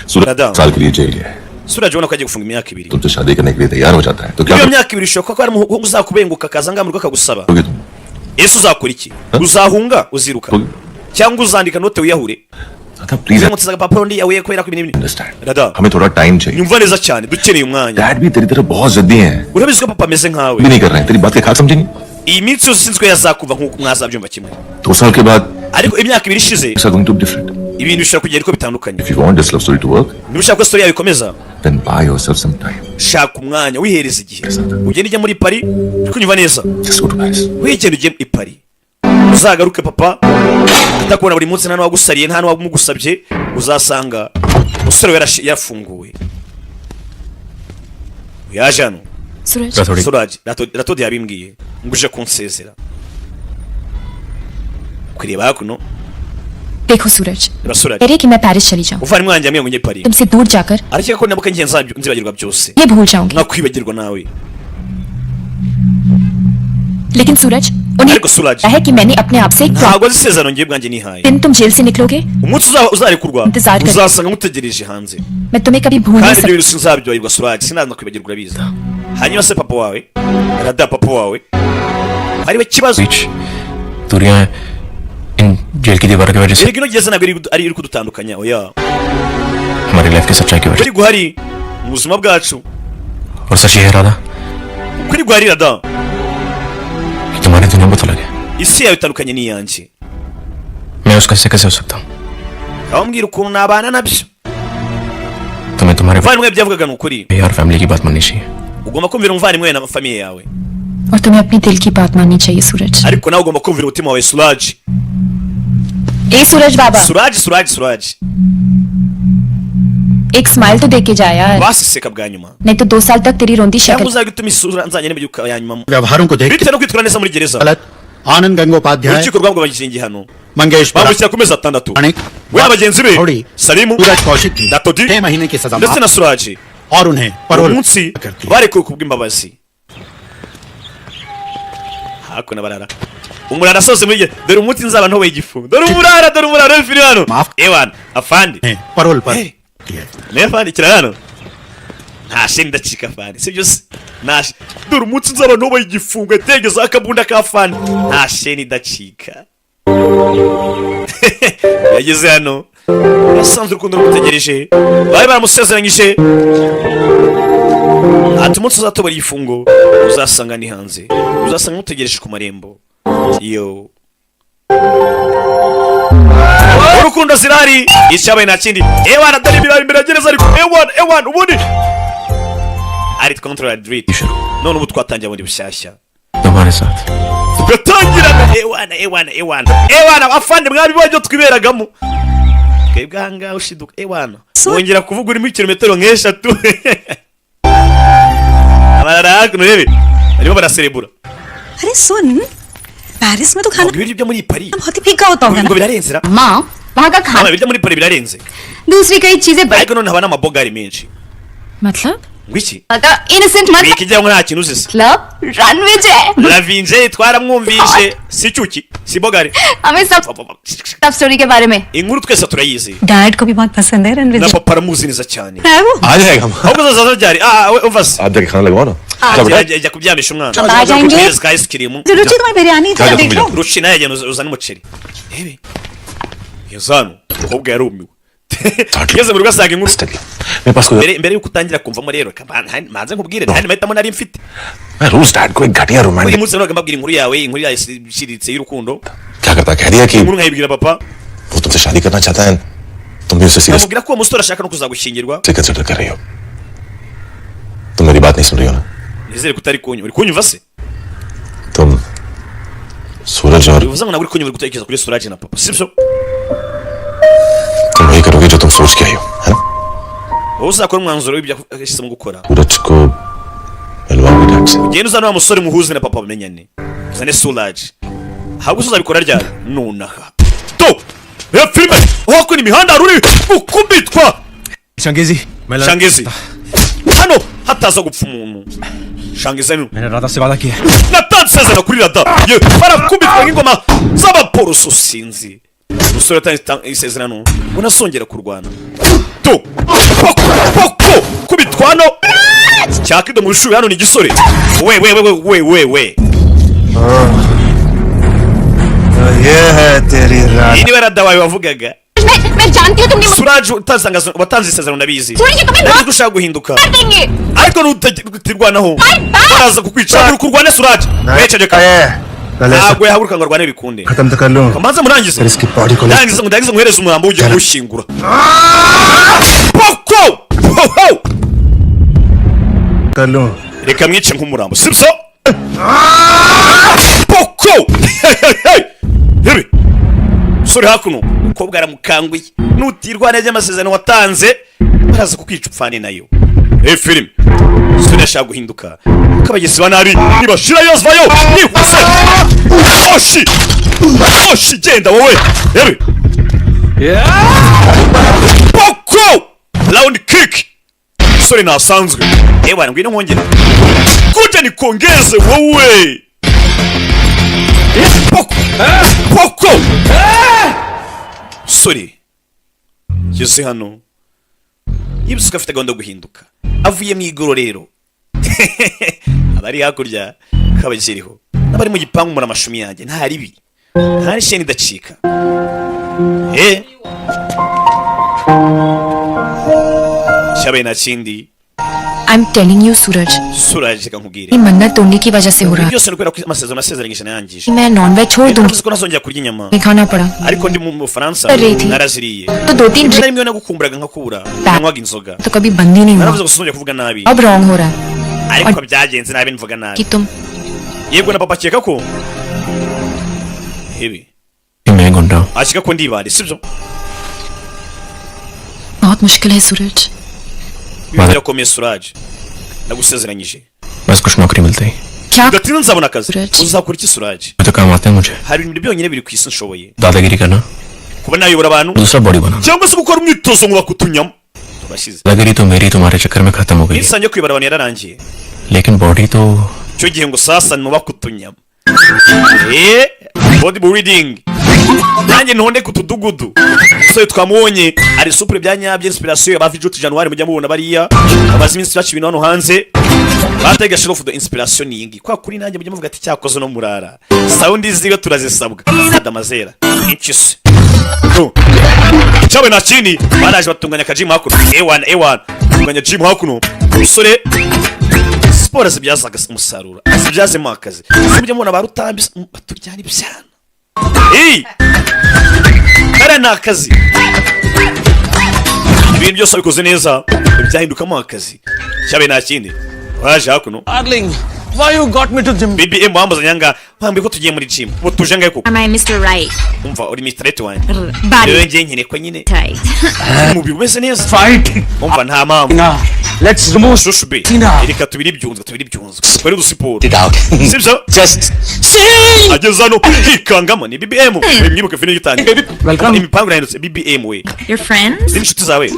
सूरज दादा। साल के लिए जेल गया है। Suraj ubona ko agiye gufunga imyaka 2. तुमसे शादी करने के लिए तैयार हो जाता है तो क्या Iyo myaka 2 ishobora kuba ari umuhungu uzakubenguka akaza ngaha mu rugo akagusaba. करोगे तुम? Ese uzakora iki? Uzahunga, uziruka, cyangwa uzandika note wiyahure? दादा, please. Uzamutse agapapuro ndiyahuye kubera ko ibintu understand. Rada, हमें थोड़ा टाइम चाहिए। nyumva neza cyane, dukeneye umwanya. Dad भी तेरी तरह बहुत जिद्दी हैं। Urabizi ko papa ameze nkawe. भी नहीं कर रहे हैं, तेरी बात के खाक समझेंगे। Iyi minsi yose sinzi ko yazakumva nk'uko mwazabyumva kimwe. 2 साल के बाद Ariko imyaka 2 ishize, are going to be different. ibintu bishobora kugenda uko bitandukanye. If you want this love story to work, Niba ushaka ko story yawe ikomeza, then buy yourself some time. shaka umwanya, wihereza igihe, ugende ujya muri Paris. Uri kunyumva neza? Just go to Paris. Wigenda ujye i Paris, uzagaruke papa atakubona buri munsi, nta n'uwagusariye, nta n'uwamugusabye. Uzasanga umusore we yafunguwe, yaje hano. Suraj. Suraj, Ratodi yabimbwiye ngo uje kunsezera kureba hakuno. देखो सूरज, Reba Suraj, कह रही कि मैं पेरिस चली जाऊं, umuvandimwe wanjye yambwiye ngo njye Paris. तुमसे दूर जाकर Arakeka ko nabuka ngiye nzibagirwa byose, ये भूल जाऊंगी। nkakwibagirwa nawe. लेकिन सूरज, उन्हें Ariko Suraj, है कि मैंने अपने आप से एक ntabwo azi isezerano ngiye ubwanjye nihaye. दिन तुम जेल से निकलोगे, Umunsi uzarekurwa, Intizar kare. uzasanga ngutegereje hanze. मैं तुम्हें कभी भूल नहीं Kandi ibyo सकती। bintu sinzabyibagirwa, Suraj, sinaza kwibagirwa, urabizi. Hanyuma se papa wawe, Rada, papa wawe ari we kibazo. बीच दूरियां इन जेल की दीवारों की वजह से Erega ino gereza ntabwo ari iri kudutandukanya, oya. हमारी लाइफ की सच्चाई की वजह Kuri guhari mu buzima bwacu. से। और सच ये है राधा, Kuri guhari, Rada, कि तुम्हारी दुनिया बहुत अलग है। isi yawe itandukanye n'iyanjye. मैं उसका हिस्सा कैसे हो सकता हूँ? Aho mbwira ukuntu nabana nabyo. तुम्हें तुम्हारे Umuvandimwe byavugaga ni ukuri. भाई और फैमिली की बात माननी चाहिए। Ugomba kumvira umuvandimwe na famille yawe. और तुम्हें अपने दिल की बात माननी चाहिए, सूरज। Ariko nawe ugomba kumvira umutima wawe, Suraj. ए सूरज बाबा, Suraj, Suraj, Suraj, एक स्माइल तो दे के जा यार। Basi seka bwa nyuma, नहीं तो 2 साल तक तेरी रोंदी cyangwa शक्ल uzajya utuma isura nzajya n'ibyuka ya nyuma व्यवहारों को देख bitewe no kwitwara neza muri gereza. गलत आनंद Gangopadhyay, Urukiko rwamugabanyije igihano, Mangesh bamushyira ku mezi 6, Manik we na bagenzi be Thodi, Salimu, सूरज कौशिक की Datodi 6 महीने की सजा ndetse na Suraj, और उन्हें parole umunsi कर दी। barekuwe kubw'imbabazi. Hakuno barara, umurara asoze muri dore umunsi nzaba ntoboye igifungo, dore umurara, dore umurara w'ifiri hano. Maaf. Ewana afandi. Parole पर Hey. Nayo afandi kira hano, nta sheni ndacika afandi, sibyo se? Nta dore umunsi nzaba ntoboye igifungo, yategezeho akabunda ka afandi, nta sheni idacika. Yageze hano yasanze urukundo rumutegereje, bari baramusezeranyije ati umunsi uzatobora igifungo uzasanga ni hanze, uzasanga mutegereje ku marembo. Yo, urukundo zirahari, icyabaye nta kindi. Ewana, dore ibirayi imbere ya gereza, ariko ewana, ewana, ubundi ari control delete. None ubu twatangiye bundi bushyashya, तुम्हारे साथ। tugatangirana. Ewana, ewana, ewana, ewana, afande, mwabibonye ibyo twiberagamo twebwe ahangaha, ushiduka ewana wongera kuvuga urimo kilometero nk'eshatu. Abarara hakuno, urebe barimo baraserebura. अरे सुन, पेरिस में तो खाना Ngo ibiryo byo muri Paris बहुत ही फीका होता होगा ngo ना? Birarenze ra. माँ, वहाँ का खाना Mama, ibiryo muri Paris birarenze. दूसरी कई चीजें Ariko none haba n'amabogari menshi. मतलब? Ngo iki? Innocent मतलब Wikijya ngo nta kintu uzi se. मतलब Ranvijay Ravinje twaramwumvishe, si cyuki si bogari. हमें सब लव स्टोरी के बारे में। Inkuru twese turayizi. Dad को भी बहुत पसंद है Na Ranvijay. Papa aramuzi neza cyane. है वो। आ जाएगा। Ahubwo azaza ryari? Ah, we umva se. आप जाके खाना लगवाओ ना। चलो बेटा। Ajya kubyamisha umwana. आ जाएंगे। Kuhereza ka ice cream. रुचि, तुम्हारी बिरयानी जा, जा, तुम देख भी लो। जाओ। Ruci nawe yagenda uzane umuceri. Rebe yazano umukobwa yarumiwe, ngeze mu rugo asanga inkuru. मेरे पास कोई Mbere yuko utangira kumvamo rero, reka manze nkubwire, nta yandi mahitamo nari mfite. मैं रोज डैड को एक घटिया Buri romantic munsi nabaga mbabwira inkuru yawe, inkuru yawe iciriritse y'urukundo. क्या करता, कह दिया कि Inkuru nkayibwira papa, वो तुमसे शादी करना चाहता है, तुम भी उसे serious nkamubwira ko uwo musore ashaka no kuzagushyingirwa. Consider कर रही हो। तुम मेरी बात नहीं सुन रही हो ना? Nizere ko utari kunyumva. Uri kunyumva se? तुम सूरज और Bivuze ngo ntabwo uri kunyumva, uri gutekereza kuri Suraj na papa, sibyo? तुम वही करोगे जो तुम सोच के आई हो, है ना? Wowe uzakora umwanzuro w'ibyo yahisemo gukora. सूरज को मिलवाओगे डैड से। Ugenda uzana wa musore muhuze na papa bamenyane, uzane Suraj. Ahubwo se uzabikora ryari? Nonaha. To reba filime aho kuri imihanda hari uri gukubitwa. Shangezi. Shangezi hano hataza gupfa umuntu. Shangezi hano. मैंने राधा से वादा किया है। Natanze isezerano kuri Rada ye. Barakubitwa nk'ingoma z'abaporoso. Sinzi umusore yatanze isezerano ngo nasongera kurwana. To poko poko kubitwa hano cyakido mu bishubi. Hano ni igisore. We we we we we we we. ये है तेरी Iyi niba Rada wawe wavugaga. मैं जानती हूँ तुमने Suraj watanze isezerano, ndabizi. Suraj, कभी Ndabizi ko ushaka guhinduka, कर देंगे। Ariko ntutirwanaho baraza kukwica. Haguruka urwane, Suraj. Wececeka. पहले Ntabwo yahaguruka ngo arwane bikunde. खत्म तो कर लूं। Kamanza murangize. फिर इसकी बॉडी को Ndangiza ngo ndangize nguhereze umurambo ujye kuwushyingura. Poko poho. कर लूं। Reka mwice nk'umurambo, sibyo? Poko yewe musore hakuno, umukobwa aramukanguye: nutirwana by'amasezerano watanze baraza kukwica upfane nayo. Eh, filime musore yashaka guhinduka kuko abagizi ba nabi nibashirayo vayo nihuse. Oshi oshi, genda wowe. Yewe poko round kick. Musore ntasanzwe. Ewa, ngwino nkongere kuja nikongeze wowe. Poko poko. Musore ngeze hano yibutse ko afite gahunda yo guhinduka, avuye mu igororero. Abari hakurya kabakiriho n'abari mu gipangu muri amashumi yanjye, nta ribi, nta n'isheni idacika. Eh, cyabaye nta kindi. I am telling you Suraj, Suraj, reka nkubwire. ये मन्नत तोड़ने की वजह से हो रहा Byose ni ukubera ko amasezerano nasezeranyije nayangije. है। मैं नॉन वेज छोड़ दूंगी। Navuze ko ntazongera kurya inyama, नहीं खाना पड़ा। Ariko ndi mu Bufaransa कर रही थी। naraziriye. तो दो तीन Rimwe na rimwe nagukumburaga nkakubura, nanywaga inzoga। तो कभी बंद ही नहीं हुआ। Naravuze ngo sinzongera kuvuga nabi, अब रॉन्ग हो रहा है ariko byagenze nabi, mvuga nabi. कि तुम Yego, na papa akeka ko hebe मैं गुंडा हूँ। Akeka ko ndibande, sibyo? बहुत मुश्किल है सूरज। Ibintu birakomeye Suraj, ndagusezeranyije. बस कुछ नौकरी मिलती ही। क्या? Bidatinze nzabona akazi. Suraj. Uzakora iki, Suraj? तो काम आते हैं मुझे। Hari ibintu byonyine biri ku isi nshoboye: दादागिरी करना, kuba nayobora abantu, दूसरा बॉडी बनाना। Cyangwa se gukora umwitozo nkubaka utunyama turashize. दादागिरी तो मेरी तुम्हारे चक्कर में खत्म हो गई है, Iminsi yanjye yo kuyobora abantu yararangiye. लेकिन बॉडी तो Icyo gihe ngo sasa nubaka utunyama, eh, body building, nanjye ntonde ku tudugudu. Umusore twamubonye ari supure bya nyabyo. Inspiration ya ba Vijuti January mujya mubona bariya bamaze iminsi baca ibintu hano hanze batega show of the inspiration ni iyi ngiyi. Kwa kuri nanjye mujya muvuga ati cyakoze no murara sound ziwe turazisabwa. Adamazera impyisi tu cyawe nta kindi. Baraje batunganya akajimu hakuno. Ewana ewana, batunganya gym hakuno. Umusore siporo zibyazaga umusaruro, azibyazemo akazi. Mujya mubona ba Rutambi baturyana ibyana. Hey! Kariya ni akazi. Ibintu byose wabikoze neza byahindukamo akazi. Cyabaye nta kindi, waje hakuno. Darling, why you got me to gym? BBM wambazanye nga wambwiye ko tugiye muri gym, ubu tuje ngahe koko? Am I Mr. Right? Umva, uri Mr. Right wanjye. Body Rero ngiye nkeneye ko nyine tight. Umubiri umeze neza. Fight. Umva, nta mpamvu. Nah, let's remove Shushu be. Tina. Reka tubiri ibyunzwe, tubiri ibyunzwe, twari udusiporo, it out. Sibyo? Just sing. Ageze hano hikangamo ni BBM. Mwibuke filime gitangiye. Welcome. Imipangu irahindutse. BBM we. Your friends? Zindi inshuti zawe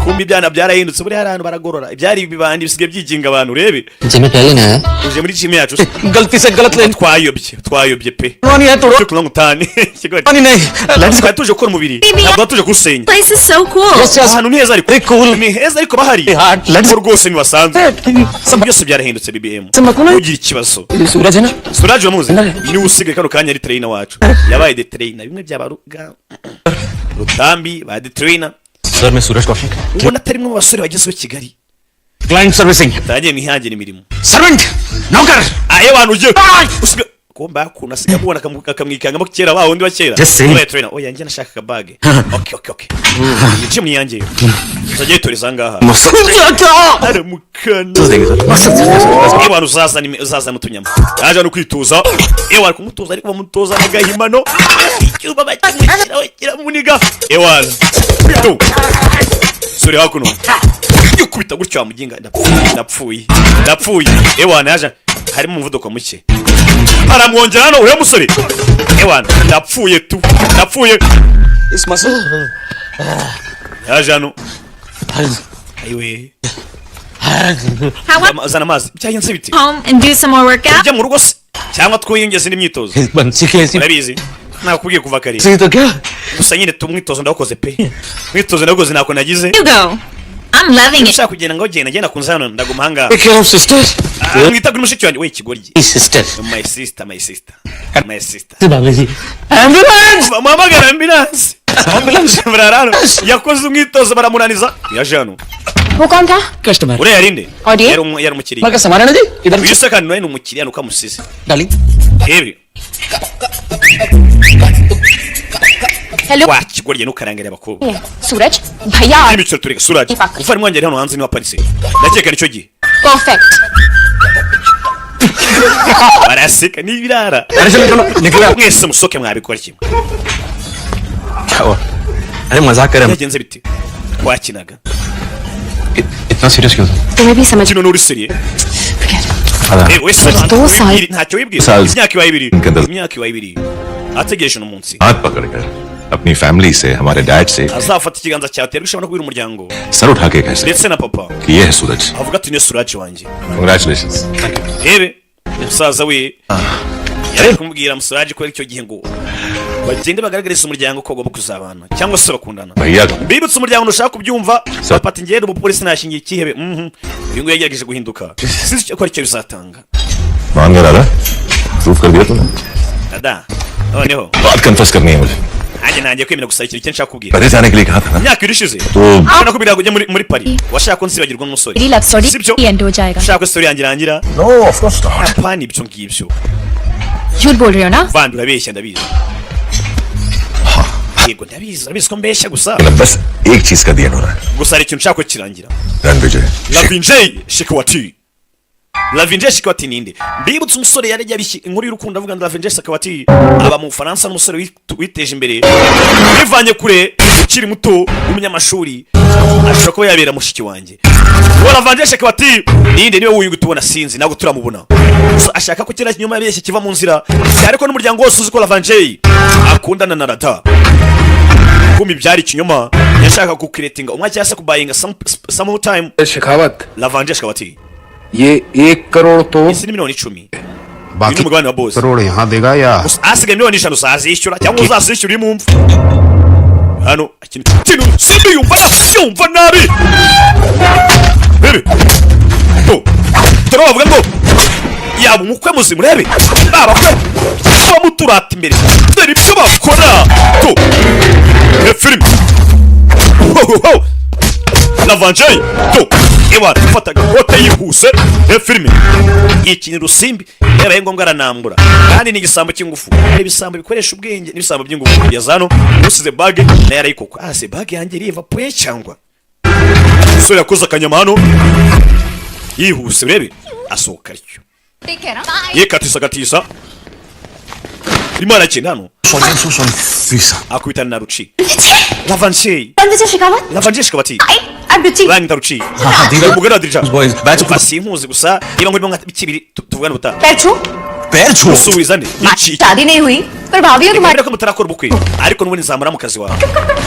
kumbe ibyana byarahindutse. Buriya hari ahantu baragorora ibyari ibibandi bisigaye byiginga abantu, urebe. Gym में पहले ना Uje muri gym yacu se? गलती से गलत lane Twayobye, twayobye pe. नहीं है तो Turi kunywa utani. नहीं नहीं, let's Twari tuje gukora umubiri, ntabwo tuje kuwusenya. Place is so cool. Yes yes. Ahantu ni heza ariko. Very cool. Ni heza ariko bahari Hard. Let's ko rwose ntibasanzwe. सब Byose byarahindutse. BBM, Makuna. ntugire ikibazo. सूरज है ना? Suraj uramuzi, niwe usigaye kano kanya ari trainer wacu. Yabaye the trainer bimwe by'abaruga Rutambi ba the trainer. Sir, मैं सूरज Kaushik. Ubona atari mwe mu basore bagezweho i Kigali. Client servicing. Tangiye mwihangire imirimo. Servant, नौकर। Aye wantu ugiye usiga kumba hakuntu asiga amubona akamwikangamo kera wa wundi wa kera. Just saying. Wabaye trainer. Oya, njye nashakaga bag. Okay, iyi gym ni iyanjye, uzajya yitoreza ngaha. Aramukana. Ewana, uzazana uzazana utunyama. Yaje hano kwituza. Ewana, kumutoza ariko bamutoza n'agahimano, icyuma bakimushyiraho kiramuniga. Ewana tu sore hakuno. Yukubita gutyo wa muginga. Ndapfuye, ndapfuye, ndapfuye. Ewana, yaje harimo umuvuduko muke, aramwongera hano uriya musore. Ewana, ndapfuye tu, ndapfuye. इस muscle Yaje hano, ayiwe. How about Zana amazi. Byagenze bite? home and do some more workout? Ujya mu rugo se cyangwa twiyongeze indi myitozo? बंसी कैसी Urabizi, nakubwiye kuva kare. सही तो क्या Gusa nyine tu umwitozo ndawukoze pe, umwitozo ndawukoze, ntako nagize. You go. I'm loving it. Ushaka kugenda ngo genda, genda kunza hano, ndaguma ahangaha. Take care of sister. Ah, mwita kuri mushiki wanjye we, ikigoryi. Sister. My sister, my sister, my sister. भाभी जी ambulance. Muhamagara ambulance. Ambulance. Bararano yakoze umwitozo baramunaniza, yaje hano. वो कौन था? Customer. Uriya yarinde. Audience? Yari umukiriya. मगर सामान है ना जी इधर। Uyu se kandi nawe ni umukiriya, nuko amusize. Darling. Rebe. Hello. Wa kigoryi, ntukarangare abakobwa. सूरज भैया। N'imikino tureka. Suraj, umuvandimwe wanjye ari hano hanze, niwe aparitse, ndakeka nicyo gihe. Perfect. Baraseka n'ibirara. अरे चलो चलो निकला। Mwese musoke, mwabikora kimwe. क्या हुआ? अरे मजाक कर रहे हैं। Byagenze bite? Twakinaga. इतना सीरियस क्यों था? तुम्हें भी समझ Kino nturi sérieux. Wese दो साल ntacyo wibwira. Sal- Imyaka ibaye 2, Inkanda- imyaka ibaye 2 ategereje uno munsi. हाथ पकड़कर अपनी फैमिली से, हमारे डैड से Azafata ikiganza cyawe aterwa ishema no kubwira umuryango sir उठा के कह सके ndetse na papa, कि ये है सूरज। avuga ati niyo Suraji wanjye. Congratulation. Rebe, musaza we yari kumubwira Musuraji ko icyo gihe ngo bagende bagaragariza umuryango ko bagomba kuzabana cyangwa se bakundana. भैया Mbibutse umuryango ntushaka kubyumva. Sa- Papa ati ngende umupolisi nashingiye ikihebe. Uyu nguyu yagerageje guhinduka, sinzi icyo ko aricyo bizatanga. मान गया दादा, प्रूफ कर दिया तूने। Dada, noneho बात कन्फेस करनी है मुझे। nanjye ntangiye kwemera gusa ikintu cyinshi nshaka kubwira. Paris जाने के लिए कहा था ना? Imyaka 2 ishize तो ubona ko birago ujya muri Paris, washaka ko nsibagirwa n'umusore. मेरी love story Sibyo? And हो जाएगा। Ushaka ko story yanjye irangira? No, of course not. Apana ibyo ngibyo. झूठ बोल रहे हो ना? Vandi, urabeshya, ndabizi. Yego, ndabizi, urabizi ko mbeshya gusa. बस एक चीज का ध्यान हो रहा है। Gusa hari ikintu nshaka ko kirangira. Ranvijay. Lavinjay Shekwati, Lavinjay Shekwati ninde? Mbibutse umusore yari yabishye inkuru y'urukundo avuga ngo Lavinjay Shekwati aba mu Bufaransa, n'umusore witeje imbere, wivanye kure, ukiri muto, w'umunyamashuri, ashobora kuba yabera mushiki wanjye. Uwo Lavinjay Shekwati ninde? Niwe wuyu tubona, sinzi, ntabwo turamubona. Gusa ashaka ko kiriya kinyoma yabeshye kiva mu nzira, cyane ko n'umuryango wose uzi ko Lavinjay akundana na Rada. Kumi byari ikinyoma, yashaka kukiretinga umwe cyangwa se kubayinga some time. Shekhawat. Lavinjay Shekwati, ये 1 करोड़ तो izi ni miliyoni 10. Uyu बाकी ni umugabane wa boss. Crore यहाँ देगा या Gusa ahasigaye miliyoni 5 uzazishyura cyangwa uzazishyura uri mu mva hano. Ikintu kintu simbi yumva na yumva nabi. Bebe to dore bavuga ngo yaba umukwe muzima, urebe babakwe bamuturata imbere, dore ibyo bakora to. Reba filime. Ho, ho, ho. Lavanjay to ewa fata agakote yihuse. Reba filime, yikinira urusimbi, yabaye ngombwa aranambura, kandi ni igisambo cy'ingufu. Hari ibisambo bikoresha ubwenge n'ibisambo by'ingufu. Kugeza hano usize bag nayo arayikoko. Ah, se bag yanjye iriva puye cyangwa umusore yakoze akanyama hano yihuse. Urebe asohoka atyo, yekatisa gatisa, arimo arakina hano, akubitana na Ruci Lavanshey. Ranvijay Shekhawat. Lavanshey Shekawati. I'm Ruchi. Banyita Ruci, umugore wa Dirija. Umva, simpuzi gusa niba ngurimo nka bikibiri tuvugane ubutaha. पैर छू। पैर छू। Usubiza nde iki? शादी नहीं हुई पर भाभी हो तुम्हारी। Reka ko mutarakora ubukwe, ariko n'ubundi nzamura mu kazi wawe.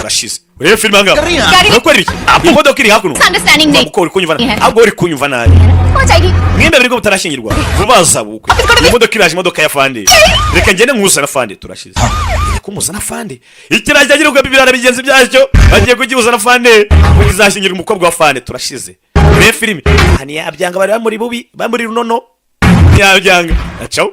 Urashize. Urebe filime ahangaha. Urakora ibiki? Imodoka iri hakuno. Understanding Umva नहीं muko uri kunyumva nabi. Yeah. Ahubwo uri kunyumva nabi. हो जाएगी। Mwembe biri ko mutarashyingirwa, vuba hazaba ubukwe. Imodoka iraje, imodoka ya fande. Reka ngende nkuzana fande. Turashize. Reka umuzana fande, ikirayi cyagira ubwo bibirara bigenzi byacyo bagiye kugihuza fande ngo kizashyingira umukobwa wa fande. Turashize. Urebe filime aha, ntiyabyanga, bari bamuri bubi, bamuri runono, ntiyabyanga acaho.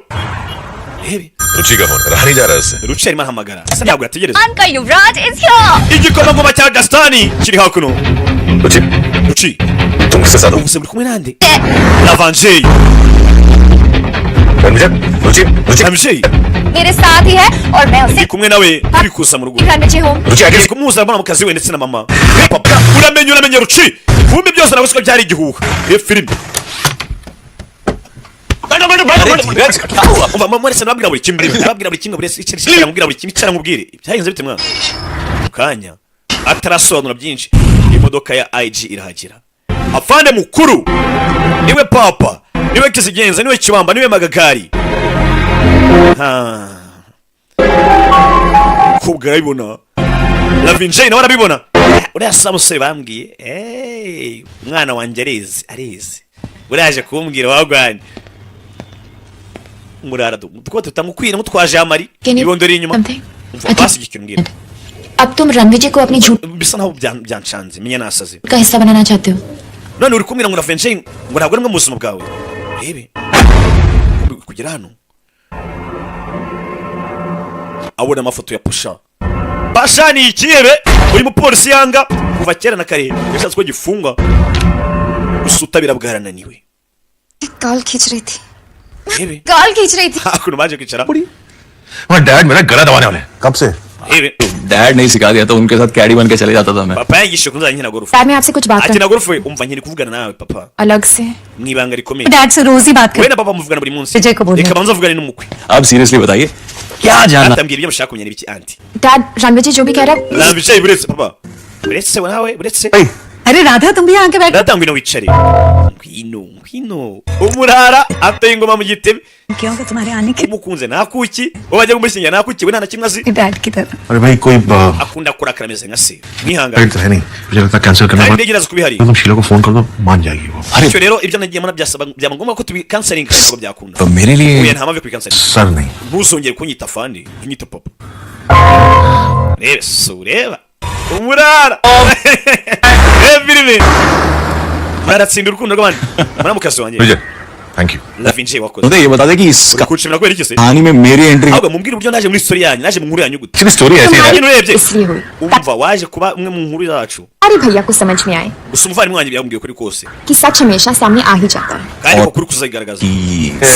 Rebe. रुचि का फोन रहा नहीं जा रहा उससे। Ruci arimo ahamagara ese ntabwo yategereza. का युवराज is here. Igikomangoma cya Gasitani kiri hakuno. रुचि। Ruci. तुम किसके साथ हो? Ubu se muri kumwe nande? Lavanjey. Ranvijay, रुचि, रुचि। Lavanjey. मेरे साथ ही है और मैं उसे Ndi kumwe nawe, turi kuza mu rugo. Ranvijay home. रुचि आगे। Ngiye kumuhuza mbona mu kazi we ndetse na mama na papa. Uramenye, uramenye Ruci, vumbi byose nabwo siko byari igihuha. Iyo filime. Umva mama, mwese nababwira buri kimwe, nababwira buri kimwe, buri wese icara, icara nkubwira buri kimwe, icara nkubwire byagenze bite mwana. Mu kanya atarasobanura byinshi, imodoka ya IG irahagera. Afande mukuru niwe papa, niwe kizigenza, niwe kibamba, niwe magagari. Ha. Kobwa arabibona, Lavinjay nawe arabibona. Uriya sa musore bambwiye. Hey, umwana wanjye arizi, arizi. Uraje kumbwira wagwanye murara two tutamukwira mutwaje amari Can you ibondora inyuma. Something? Umva basi, ikintu mbwira. अब तुम रणविजय को अपनी झूठ Bisa naho byancanze, menya nasaze. का हिस्सा बनाना चाहते हो। None uri kumbwira ngo Lavinjay ngo ntabwo ari mwe mu buzima bwawe. Rebe kugera hano abona amafoto ya Pusha. Pasha ni ikihebe uyu mupolisi yanga kuva kera na kare, yashatse ko gifunga gusa utabira bwarananiwe. गाल खींच रही थी। Rebe गाल खींच रही थी। Hakuno baje kwicara. वहाँ डैड मेरा गला दबाने वाले हैं। कब से? Rebe dad नहीं सिखा दिया तो उनके साथ कैडी बन के चले जाता था मैं। Papa yanyigishije ko nzajya nkina golf. Dad, मैं आपसे कुछ बात कर Akina golf. Umva, nkiri kuvugana nawe papa अलग से। Mu ibanga rikomeye. Dad से रोज ही बात We na papa muvugana buri munsi. Vijay ko बोलिए। Reka banza avugane n'umukwe. आप सीरियसली बताइए क्या जाना Atambwira ibyo mushaka kumenya n'ibiki aunty. Dad, Ranvijay जो भी कह रहा है Lavinjay, buretse papa, buretse we nawe, buretse. अरे राधा, तुम भी यहाँ आके बैठ। Rata, ngwino wicare, ngwino, ngwino. Umurara ateye ingoma mu gitebe. क्यों कि तुम्हारे आने के Umukunze ntakuki, uwo bajya kumushyingira ntakuki, we nta na kimwe azi. Dad की तरह। अरे भाई, कोई Akunda kurakara ameze nka se, mwihangane. Flight तो है नहीं, मुझे लगता है कैंसिल करना Kandi पड़ेगा। indege iraza kuba ihari. तुम शीला को फोन कर दो, मान जाएगी वो। Bityo rero ibyo nagiye mbona byasaba, byaba ngombwa ko tubikanselinga, ntabwo byakunda. तो मेरे लिए Oya, nta mpamvu yo kubikanselinga. Sir नहीं। Ntuzongere kunyita fandi, unyita papa. Reba si ureba umurara, reba filime, muratsinda urukundo rw'abandi, muramukazi wanjye. Vijay, thank you. Lavinjay, wakoze. तो ये बता दे कि इस Uri kunshimira kubera iki se? कहानी में मेरी entry Ahubwo mumbwire uburyo naje muri story yanyu, naje mu nkuru yanyu gute? Story ऐसी है। Nyine urebye इसलिए हुई। umva waje kuba umwe mu nkuru zacu. अरे भैया को समझ में आए Gusa umuvandimwe wanjye byamubwiye ukuri kose. कि सच हमेशा सामने आ ही जाता है। Kandi ko kuri kuzayigaragaza.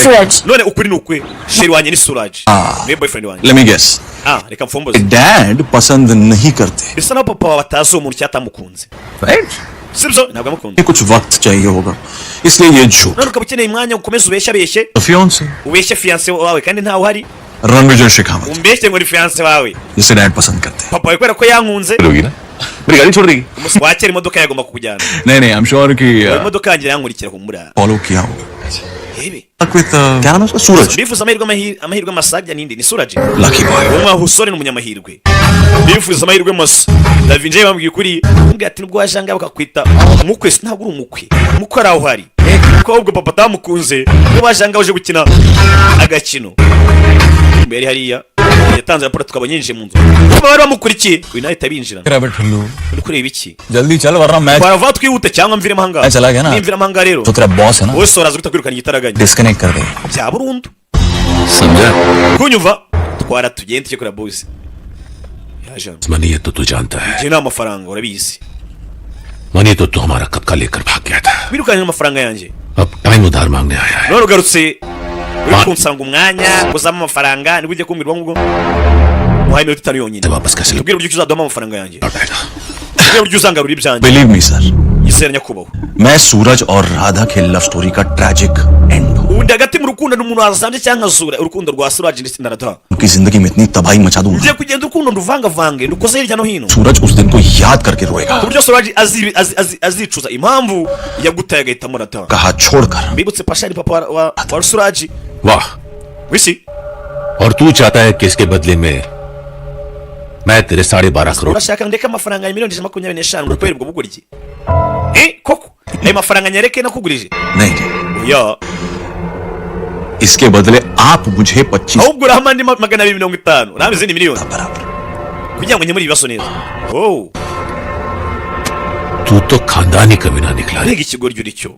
Suraj. None ukuri ni ukwe, chéri wanjye ni Suraj, niwe boyfriend wanjye. Let me guess, Ah, reka mfomboze. Dad पसंद नहीं करते। Bisa naho papa wawe atazi uwo muntu cyangwa atamukunze. Right. Sibyo, ntabwo amukunze. कुछ वक्त चाहिए होगा, इसलिए ये झूठ। None ukaba ukeneye umwanya ngo ukomeze ubeshye abeshye. Fiance Ubeshye fiancé wawe kandi ntawe uhari. Ranvijay Shekhawat Umbeshye ngo ni fiancé wawe. जिसे डैड पसंद करते हैं। Papa wawe kubera ko yankunze. होगी ना, मेरी गाड़ी छोड़ देगी। Umunsi wakera imodoka yagomba kukujyana. नहीं नहीं, I am sure कि Imodoka yanjye irankurikira humura. Follow किया होगा। Rebe with क्या नाम है उसका, सूरज। Bifuza amahirwe, amahirwe masabya nindi ni Suraje. Lucky boy. Uwo musore ni umunyamahirwe, bifuza amahirwe masa. Davinjay bambwiye ukuri, mbwira ati nubwo waje ahangaha bakakwita umukwe, si ntabwo uri umukwe, umukwe ari aho uhari, kuko ahubwo papa atamukunze. Ubwo waje ahangaha uje gukina agakino. Mbere hariya yatanze raporo, tukaba yinjiye mu nzu kuko bari bamukurikiye, uyu nawe ahita binjira. Uri kureba iki? जल्दी चल वरना match Twarava twihute cyangwa mviremo ahangaha. चला गया ना। Nimviramo ahangaha rero, तो तेरा बॉस है ना, wowe soraza guhita kwirukana igitaraganya. Disconnect कर देगा। Bya burundu. समझा? Kunyumva, twara tugende tujye kureba boss yaje hano. Money ये तो तू जानता है। Njye nta mafaranga, urabizi. Money तो तू हमारा कब का लेकर भाग गया था। Wirukanye amafaranga yanjye. अब टाइम उधार मांगने आया है। None ugarutse uri kunsanga umwanya uzamo amafaranga, nibwo ugiye kumbwira ubwo ngubwo muhaye iminota 5 yonyine. वापस कैसे Tubwire uburyo uzaduhamo amafaranga yanjye, tubwire uburyo uzangarura ibyanjye. Believe me sir, Nyizera nyakubahwa, मैं सूरज और राधा के लव स्टोरी का tragic and हूँ। Ubu ndi hagati mu rukundo n'umuntu wazambye cyangwa nkazura urukundo rwa Suraje ndetse na Radha. उनकी जिंदगी में इतनी तबाही मचा दूंगा, Ngiye kugenda urukundo nduvangavange ndukoze hirya no hino, सूरज उस दिन को याद करके रोएगा। Ku buryo Suraje azicuza impamvu yagutaye agahitamo Radha. कहा छोड़कर। Mbibutse, Pasha ni papa wa Suraji. वाह। Wisi. और तू चाहता है कि इसके बदले में मैं तेरे 12.5 crore Urashaka ndeke amafaranga ya miliyoni 125 ngo kubera ubwo bugoryi? Eh, koko ayo mafaranga nyereke nakugurije? नहीं, Oya. इसके बदले आप मुझे 25 Ahubwo urahama andi 250, urahama izindi miliyoni kugira ngo nkemure ibibazo neza. Oh. तू तो खानदानी कमीना निकला। Mbega ikigoryi uri cyo,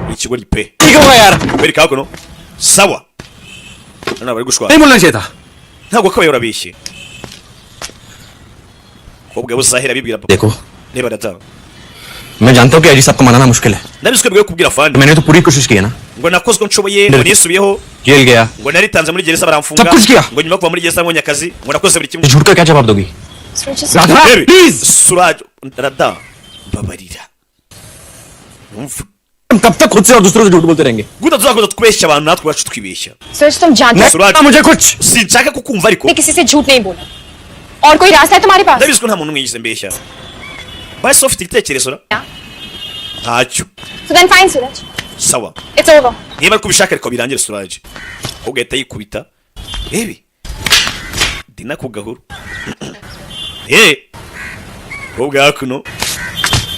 uri ikigoryi pe. Bereka hakuno sawa, hano bari gushwana. नहीं बोलना चाहिए था। Ntabwo kabaye, urabeshye kobwa buzahera bibwira papa. देखो, Niba data, मैं जानता हूँ कि अजी साहब को मनाना मुश्किल है। Ndabizi ko bigoye kubwira afande. मैंने तो पूरी कोशिश की है ना। Ngo nakozwe nshoboye, ngo nisubiyeho. Jail गया। Ngo naritanze muri gereza baramfunga. सब कुछ किया। Ngo nyuma yo kuva muri gereza mbonye akazi, ngo nakoze buri kimwe. झूठ का क्या जवाब दोगी? Radha, Baby, please. Suraj, Rada, mbabarira. Numva हम कब तक खुद से और दूसरों से झूठ बोलते रहेंगे? Gute tuzakomeza twibeshya abantu natwe ubwacu twibeshya? Suraj, तुम जानते हो Suraj, मुझे कुछ sinshaka kukumva ariko. मैंने किसी से झूठ नहीं बोला। और कोई रास्ता है तुम्हारे पास? Ndabizi ko nta muntu mwigeze mbeshya. Bahise bafite igitekerezo ra. Ntacyo. So then fine, Suraj. Sawa. It's over. Niba ari kubishaka, ariko birangire. Suraje ugahita yikubita ebi dina ku gahuru ubwa hakuno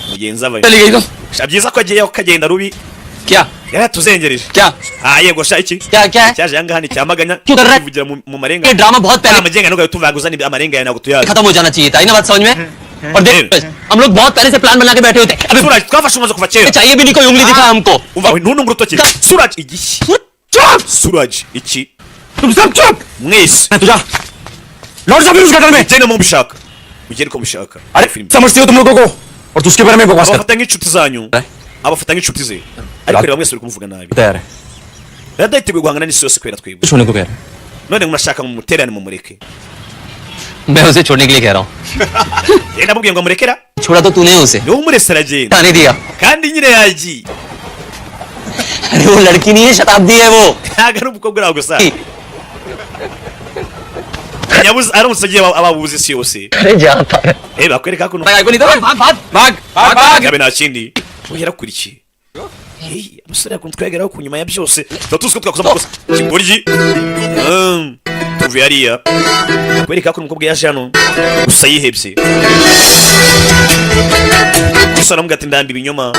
mugenzi ava. चली गई तो Sha, byiza ko agiye kagenda rubi. क्या? Yaratuzengereje. क्या? Ah, yego sha, iki क्या क्या है? cyaje ahangaha ni cyamaganya. Cyo karra- Kivugira mu marenga. ये ड्रामा बहुत पहले Amagenga ntabwo tuvuga uzana amarenga yawe, ntabwo tuyazi. खत्म हो जाना चाहिए था। ना बात समझ में? और देख, हम लोग बहुत पहले से प्लान बना के बैठे होते। अबे Suraj, twafashe umwanzuro kuva kera. चाहिए भी नहीं कोई उंगली दिखा हमको। Umva we, ntuntunge urutoki Suraj. Igishyi Suraj, iki तुम सब चुप। Mwese. मैं तुझा लौट जा फिर उस गटर में। Ugende mu mbishaka, ugende uko mbishaka. अरे Filime. समझती हो तुम लोगों को और उसके बारे में बकवास कर Abafata nk'inshuti zanyu, abafata nk'inshuti ze, ariko reba mwese uri kumuvuga nabi. तैयार है। Rada yiteguye guhangana n'isi yose kubera twebwe. छोड़ने को कह रहे। None murashaka mumuterane, mumureke. मैं उसे छोड़ने के लिए कह रहा हूँ। Yenda namubwiye ngo amurekera. छोड़ा तो तूने उसे। Niwe umurese aragenda. आने दिया। Kandi nyine yagiye. अरे वो लड़की नहीं है, शताब्दी है वो। Ntabwo ari umukobwa uri aho gusa nyabuze aramutse agiye ababuze isi yose. अरे जा। Bakwereka kuno. भाग नहीं तो भाग भाग भाग भाग भाग। Gabe nta kindi we yarakurikiye. Hey, abasore yakunze twegeraho ku nyuma ya byose tuba tuzi ko twakoze amakosa kigoryi. Tuvuye hariya kwereka ko umukobwa yaje hano gusa yihebye gusa, aramubwira ati ndamba ibinyoma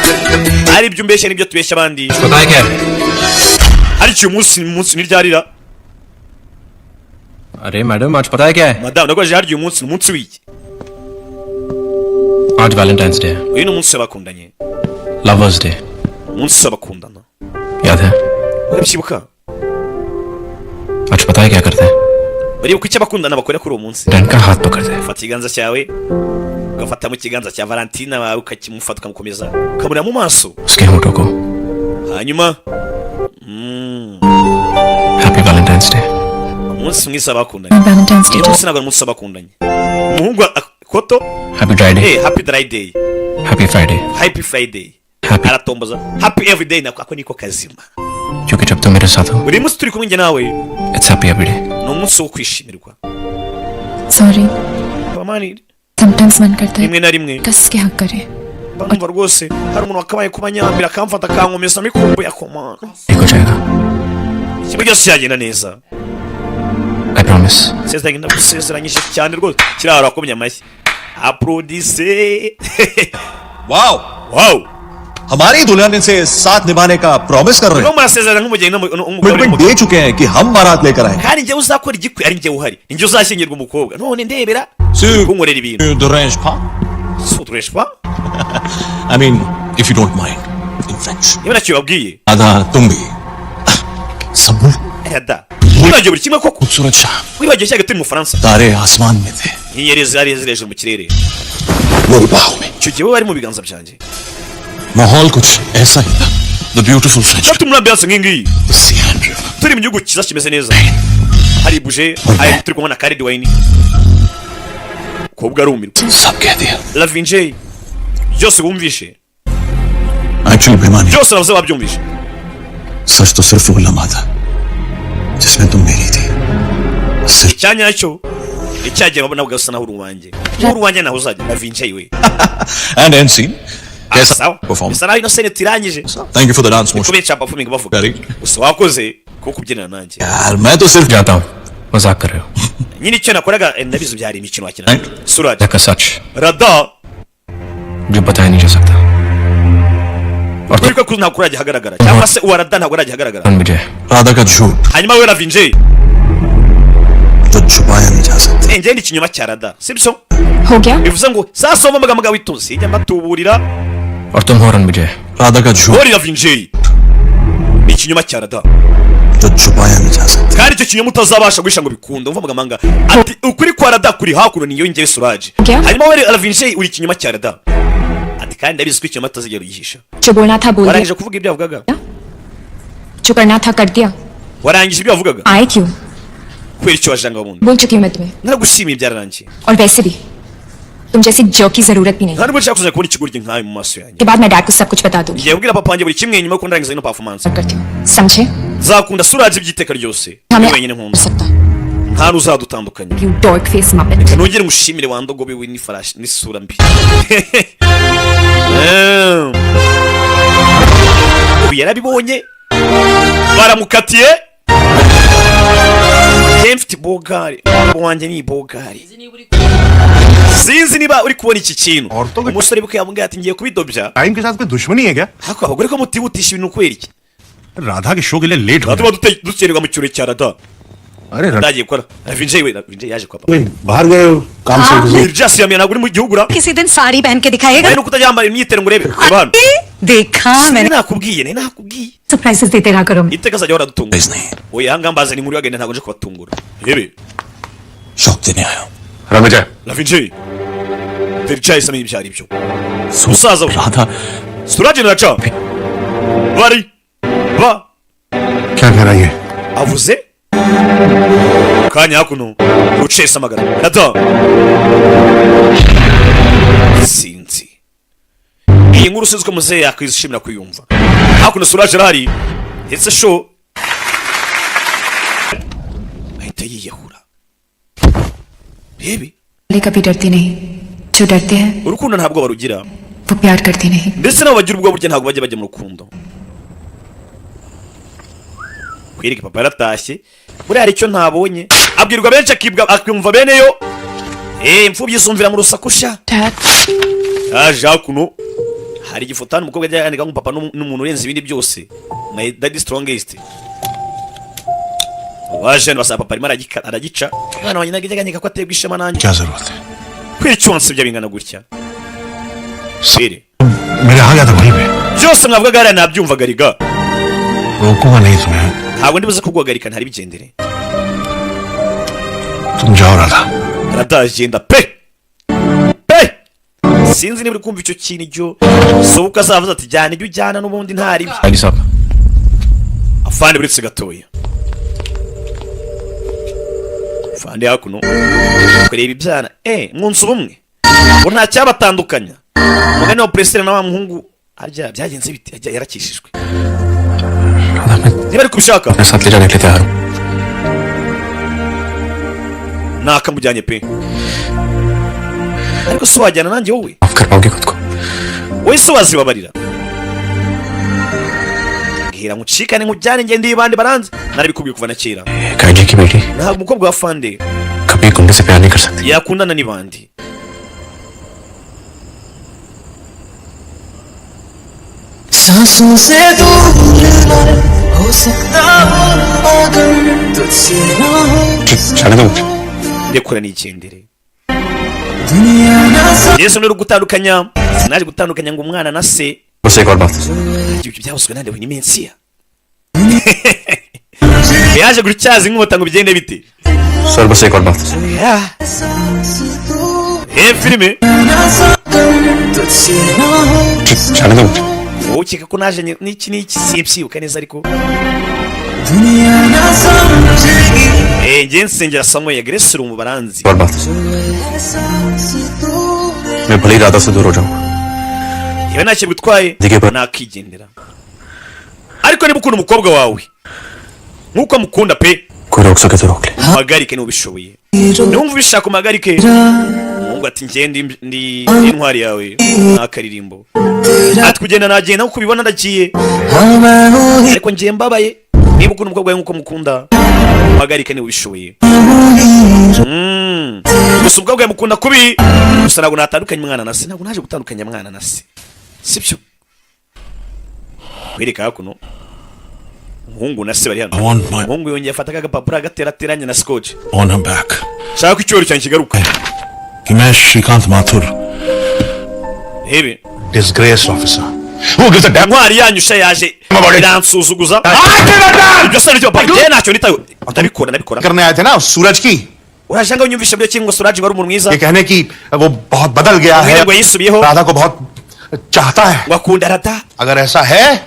ari ibyo umbeshya n'ibyo tubeshya abandi. पता है क्या? Ariko uyu munsi ni umunsi ntiryarira. अरे मैडम, आज पता है क्या है? Madamu, nagwaje harya uyu munsi ni umunsi w'iki? आज Valentine's day है। Uyu ni umunsi w'abakundanye. Lovers day. Umunsi w'abakundana. याद है? Urabyibuka? आज पता है क्या करते हैं? Uribuka icyo abakundana bakora kuri uwo munsi? Done का हाथ पकड़ते हैं। Ufata ikiganza cyawe, ugafata mu kiganza cya Valentina wawe, ukakimufata, ukamukomeza, ukamureba mu maso. उसके होठों को। Hanyuma happy Valentine's day. Umunsi mwiza w'abakundanye. Valentine's Day. Uyu munsi ntabwo ari umunsi w'abakundanye umuhungu koto. Happy dry day. Happy dry day. Happy Friday. Happy Friday. Happy- Aratomboza happy every day, nako ako niko kazima. क्योंकि जब तुम मेरे साथ हो, Buri munsi turi kumwe njye nawe, it's happy every day. Ni umunsi wo kwishimirwa. Sorry. Abamani. Sometimes मन करता है Rimwe na rimwe कस के हक करे। Mba numva rwose hari umuntu wakabaye kuba nyambira, akamfata, akankomeza mikumbuye akomana. ठीक हो जाएगा। Ikintu byose cyagenda neza. I promise. Sezeranye, ndagusezeranyije cyane rwose. Kiraro akomye amashyi, applaudisse. Wow. Wow. हमारी दुल्हन से साथ निभाने का प्रॉमिस कर रहे Urimo हैं। murasezerana nk'umugeni n'umugore commitment n'umugabo. दे चुके हैं कि हम बारात लेकर आएंगे। Kandi njyewe uzakora igikwe ari njyewe uhari, ni njyewe uzashyingirwa umukobwa, none ndebera kunkorera ibintu. Sutureshwa. I mean, if you don't mind, in French. Niba ntacyo babwiye. आधा तुम भी सब भूल। Da, wibagiwe buri kimwe koko. खूबसूरत शाम। Wibagiwe cyaga turi mu Bufaransa. तारे आसमान में थे। Inyenyeri zari ziri hejuru mu kirere. मेरी बाहों में। Icyo gihe wowe wari mu biganza byanjye. माहौल कुछ ऐसा ही था, the beautiful French. Turi muri ambiance nk'iyi ngiyi, turi mu gihugu cyiza kimeze neza, hari buje, hari turi kumwe na Khalid Wayne. Kobwa arumirwa. सब कह दिया। Lavinjay byose wumvishe. Actually बेमानी। Byose navuze babyumvishe. सच तो सिर्फ वो लम्हा था जिसमें तुम मेरी थी, सिर्फ। Icyanya nacyo icyagiye babona usa naho uri uwanjye, uri uwanjye naho uzajya Lavinjay we. And and scene. कैसा Sawa. Perform. Bisa naho ino scene turangije. Thank you for the dance motion. Kubera performing bavuga gusa wakoze kuko kubyinana nanjye. यार मैं तो सिर्फ जाता हूँ, मजाक कर रहे हो। Nyine icyo nakoraga ndabizi byari imikino wakina Suraj. का सच Rada जो बताया नहीं जा सकता। Kuri ko ntabwo urajya ahagaragara, cyangwa se uwa Rada ntabwo urajya ahagaragara. विजय। Radha का झूठ Hanyuma we Lavinjay जो छुपाया नहीं जा सकता। Njye ni ikinyoma cya Rada, sibyo? हो गया। Bivuze ngo sasa wumva amagambo witonze ijya mbatuburira. और तुम हो रणविजय। Radha का झूठ Wori Lavinjay ni ikinyoma cya Rada जो छुपाया नहीं जा सकता। Kandi icyo kinyoma utazabasha guhisha ngo bikunde. Umva amagambo ati ukuri kwa Rada kuri hakuno, niyo njyewe Suraj. Hanyuma we Lavinjay uri ikinyoma cya Rada, ati kandi ndabizi ko ikinyoma utazigera ugihisha. जो बोलना था बोल दिया। Warangije kuvuga ibyo wavugaga? जो करना था कर दिया। Warangije ibyo wavugaga? आए क्यों? Kubera icyo wajanga wundi? बोल चुकी हूँ मैं तुम्हें। Naragushimiye, byararangiye. और वैसे भी तुम जैसे जर्क की जरूरत भी नहीं। Nta nubwo nshaka kuzajya kubona ikigoryi nkawe mu maso yanjye. के बाद मैं डैड को सब कुछ बता दूंगी। Ngiye kubwira papa wanjye buri kimwe nyuma yo kundangiza ino performance. करती हूँ, समझे? Nzakunda Suraj by'iteka ryose. हमें ni wenyine nkunda, nta n'uzadutandukanya. You dork face muppet. Reka nongere ngushimire wa ndogobe we n'ifarashi n'isura mbi. Uyu yarabibonye, baramukatiye. Njye mfite bogari, umugabo wanjye ni bogari. Sinzi niba uri kubona iki kintu. Umusore bukwe yamubwiye ati ngiye kubidobya. Time के साथ कोई दुश्मनी है क्या? Ariko abagore ko mutihutisha ibintu, kubera iki? Radha के शो के लिए late हो tuba dukererwa mu kirori cya Radha. अरे Ndagiye gukora Vijay, we Vijay yaje kwa papa. बाहर गए हो काम से? Just yamye, ntabwo uri mu gihugu ra. किसी दिन साड़ी पहन के दिखाएगा। Wowe nuko utajyambara imyitero ngo urebe. Reba hano. देखा मैंने। Nakubwiye, nari nakubwiye. Surprises देते रहा करो। Iteka azajya ahora adutungura. Oya, ahangaha mbazana inkuru y'agahinda, ntabwo nje kubatungura. Rebe. शौक देने आया हूँ। Ranvijay. Ravijay Vijay isa ibyo ari byo musaza we. Radha Suraj na Raja bari ba क्या कह रहा है ये? Avuze kanya hakuno ucesa amagara Radha. Sinzi iyi nkuru, sinzi ko muzehe yakwishimira kuyumva. Hakuno Suraj arahari ndetse show ahita yiyahura, rebe. कभी डरती नहीं, जो डरते हैं Urukundo ntabwo barugira, वो प्यार करती नहीं। Ndetse nabo bagira ubwoba burya ntabwo bajya bajya mu rukundo. Kwereka papa yaratashye, buriya hari icyo ntabonye. Abwirwa benshi akibwa akumva bene yo. Imfubyi zumvira mu rusaku sha. Dad. Yaje hakuno, hari igifoto hano umukobwa ajya yandika ngo papa n'umuntu urenze ibindi byose, my daddy strongest. Waje hano basaba papa arimo aragica. Umwana wanjye ntabwo ajya anyeka ko aterwa ishema nanjye. क्या जरूरत है? Kubera icyo wansebya bingana gutya sire? मेरे आ गया था वहीं पे। Byose mwavugaga hariya nabyumvaga riga. रोकूंगा नहीं तुम्हें। Ntabwo ndibuze kuguhagarika, ntari bigendere. तुम जाओ Radha. Aratagenda pe pe. Sinzi niba uri kumva icyo kintu. Icyo sobuka azavuze ati jyana ibyo ujyana n'ubundi ntari byo. Ali साहब। Afande, buretse gatoya. Afande hakuno kureba ibyana mwunze ubumwe ngo nta cyabatandukanya. Umugani wa President na wa muhungu harya byagenze bite? Harya yarakishijwe niba ari kubishaka. अपने साथ ले जाने के लिए तैयार हूँ। Nakamujyanye pe, ariko si wajyana nanjye wowe? माफ कर पाओगे खुद को? Wowe se wazibabarira? Mbwira ngucikane nkujyane ngende y'ibandi baranze, narabikubwiye kuva na kera. गाइडी की बेटी Ntabwo umukobwa wa fande कभी गुंडे से प्यार नहीं कर सकती। Yakundana n'ibandi. सांसों से दूर मैं हो सकता हूँ मगर तुझसे ना हो। जाने दो मुझे। Ndekura nigendere. दुनिया ना Yesu ni uri gutandukanya, sinaje gutandukanya ngo umwana na se. बस एक और बात। Ibyo byavuzwe nande? Ni Mensiya yaje gutyaza inkota ngo bigende bite? Sir, बस एक और बात। Filime. तुझसे ना हो। जाने दो मुझे। Wowe ukeka ko naje n'iki n'iki, simbyibuka neza ariko दुनिया ना समझेगी। Njye nsengera Samuel Grace mu baranzi. और बात, मैं भले ही राधा से दूर हो जाऊं, Yewe, ntacyo bitwaye, nakigendera, ariko niba ukunda umukobwa wawe nk'uko amukunda pe, कोई रोक सके तो रोक ले। Umpagarike niba ubishoboye, niba ubishaka umpagarike. Umuhungu ati njye ndi intwari yawe n'akaririmbo. Ati kugenda nagenda, nk'uko ubibona ndagiye, ariko njye mbabaye. Niba ukunda umukobwa wawe nk'uko mukunda, umpagarike niba ubishoboye. Gusa umukobwa wawe mukunda kubi. Gusa ntabwo natandukanya umwana na se, ntabwo naje gutandukanya mwana na se, sibyo? Kwereka hakuno umuhungu na se bari hano. I want my Umuhungu yongeye afata akagapapuro agaterateranya na scotch. Honour back. Shaka ko icyubahiro cyanjye kigaruka. कि मैं श्रीकांत Mathur Rebe. Disgrace officer. Intwari yanyu sha yaje iransuzuguza. Ibyo se nibyo papa? Njye ntacyo nitayo, ndabikora, ndabikora. करने आए थे ना सूरज की। Uraje ngo unyumvishe byo kingo Suraj wari umuntu mwiza. ये कहने की वो बहुत बदल गया है, ngo yisubiyeho, Radha को बहुत चाहता है। Ngo akunda Radha. अगर ऐसा है,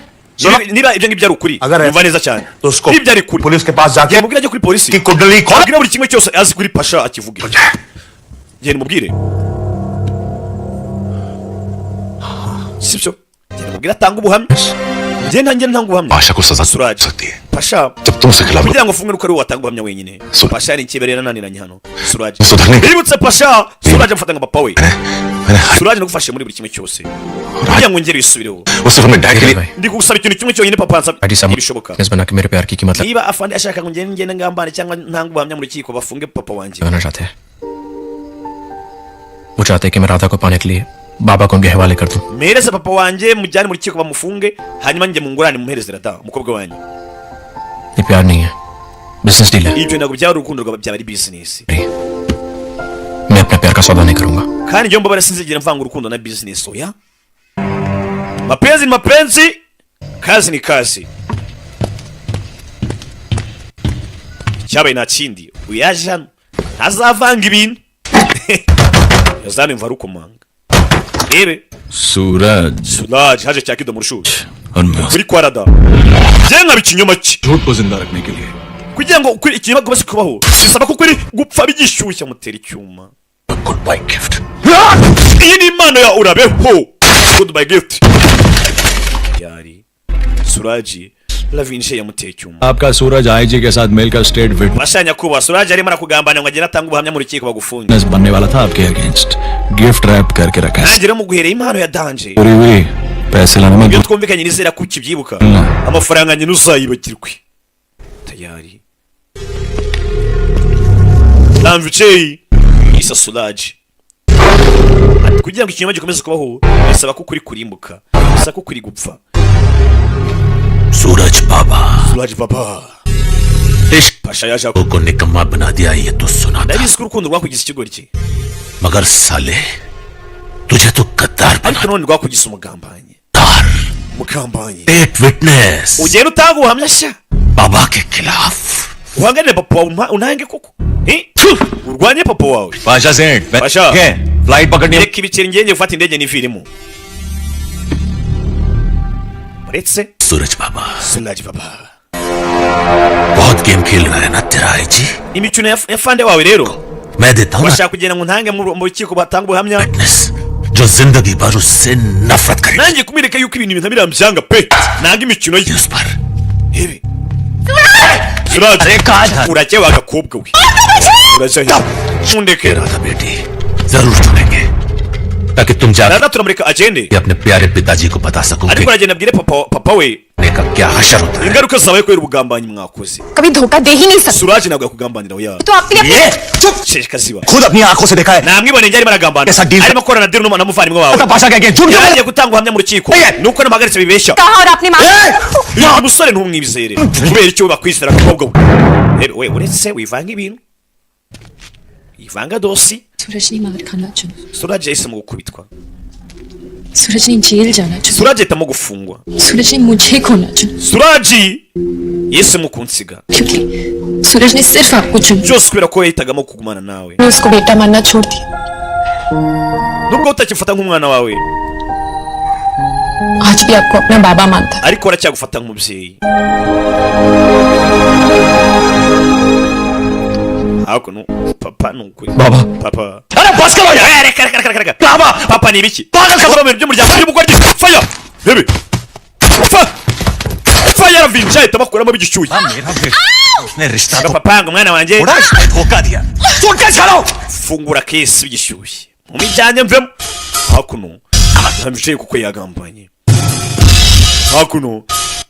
niba ibyo ngibyo ari ukuri, umva neza cyane, तो उसको nibyo ari ukuri, police के पास जाके mubwire ajye kuri polisi की कुंडली खोल। Abwire buri kimwe cyose azi kuri Pasha akivuge. Genda umubwire, sibyo? Genda umubwire atange ubuhamya. Njye ntange ntanga ubuhamya. Pasha को सजा Suraj सकती है Pasha जब तुम उसके खिलाफ kugira ngo ufunge nuko ari wowe watanga ubuhamya wenyine. Pasha ni ikibere yarananiranye hano. Suraj सुधरने bibutse Pasha, Suraj amufata nka papa we. मैंने हर Suraj nagufashe muri buri kimwe cyose kugira ngo ngere wisubireho. वो सिर्फ अपने डैड के लिए भाई Ndi kugusaba ikintu kimwe cyonyine papa ansaba ID साहब ntibishoboka. Witness बना के मेरे प्यार की कीमत Niba afande ashaka ngo ngende ngende ngambane cyangwa ntanga ubuhamya mu rukiko bafunge papa wanjye. लगाना चाहते हैं। वो चाहते हैं कि मैं राधा को पाने के लिए बाबा को उनके हवाले कर दूं। Mpereze papa wanjye mujyane mu rukiko bamufunge hanyuma njye mungurane mumuhereze Rada umukobwa wanjye. ये प्यार नहीं है, बिजनेस डील है। Ibyo ntabwo byaba ari urukundo rwaba byaba ari business. मैं अपने प्यार का सौदा नहीं करूंगा। Kandi njyewe mbabara sinzigera mvanga urukundo na business oya. Mapenzi ni mapenzi, kazi ni kazi. Icyabaye nta kindi, uyaje hano ntazavanga ibintu yazana imva rukomanga rebe. Suraj Suraj haje cya kido mu rushuri और मैं kuri kwa Rada njye nkaba ikinyoma cye झूठ को जिंदा रखने के लिए kugira ngo ukuri ikinyoma kubase kubaho bisaba ko ukuri gupfa bigishyushya mutera icyuma. Goodbye gift. Iyi ni impano ya urabeho, goodbye gift. Yari Suraji Lavinje yamuteye icyuma. आपका सूरज आईजी के साथ मिलकर state Basha nyakubahwa Suraji arimo arakugambana ngo agende atange ubuhamya mu rukiko bagufunge. Witness बनने वाला था आपके against. Gift wrap करके रखा है। Nanjye rero muguhereye impano ya danger. पूरी हुई पैसे लाने में Iyo twumvikanye nizera ko ukibyibuka amafaranga nyine uzayibagirwe tayari. Lamviceyi isa Suraji ati kugira ngo ikinyoma gikomeze kubaho bisaba ko ukuri kurimbuka, bisaba ko ukuri gupfa. Suraj Baba Suraj Baba इश्क Pasha yaje को निकम्मा बना दिया ये तो सुना था ndabizi ko urukundo rwakugize ikigoryi मगर साले तुझे तो गद्दार बना ariko none rwakugize umugambanyi umugambanyi. State witness Ugenda utanga ubuhamya sha बाबा के खिलाफ uhanganire papa wawe untange koko. Eh? Urwanye papa wawe. Pasha सेठ Pasha. Flight पकड़नी Reka ibiceri ngenge gufata indege niviremo uretse Suraj Baba Suraj Baba बहुत गेम खेल रहा है ना तेरा IG imikino ya fande wawe rero मैं देता हूँ ना bashaka kugira ngo ntange mu rukiko batanga ubuhamya witness जो जिंदगी भर उससे नफरत करे nanjye kumwereka yuko ibintu bintu birambyanga pe nanga imikino ye उस पर Ebe. Suraj urajya wa gakobwa we urajya he mundeke Radha बेटी जरूर चुनेंगे ताकि तुम जाके Radha turamureka agende अपने प्यारे पिताजी को बता सको कि ariko aragenda abwire papa papa we का क्या हशर होता है ingaruka zabaye kubera ubugambanyi mwakoze कभी धोखा दे ही नहीं सकता Suraj ntabwo yakugambanira oya. तो आपके लिए Sheshika ziba खुद अपनी आंखों से देखा है namwiboneye njye arimo aragambana Esa deal- arimo akorana na deal n'umuvandimwe wawe Pasha क्या झूठ क्यों yagiye gutanga ubuhamya mu rukiko nuko namuhagaritse bibeshya कहा और आपने मारा Uyu musore ntumwizere kubera icyo bakwizera agakobwa we rero we uretse wivanga ibintu ivanga dosi. सूरज ने मार खाना चुना। Suraj yahisemo gukubitwa. सूरज ने जेल जाना चुना। Suraj ahitamo gufungwa. सूरज ने मुझे खोना चुना। Suraj yahisemo kunsiga. क्योंकि सूरज ने सिर्फ आपको चुना। Byose kubera ko yahitagamo kugumana nawe. मैं उसको बेटा मानना छोड़ दिया। Nubwo utakifata nk'umwana wawe आज भी आपको अपना बाबा मानता है। Ariko aracyagufata nk'umubyeyi. Hakuno papa ni ukuri Baba. Papa अरे बस करो यार Eh, reka reka reka reka Baba papa ni ibiki papa mu by'umuryango by'umugoryi fire bebe fa fire vinca ahita bakuramo bigishyushye. उसने रिश्ता तो papa ngo mwana wanjye थोड़ा धोखा दिया सुनकर छोड़ो fungura kesi bigishyushye mu mijyanye mvemo hakuno ntambicaye kuko yagambanye hakuno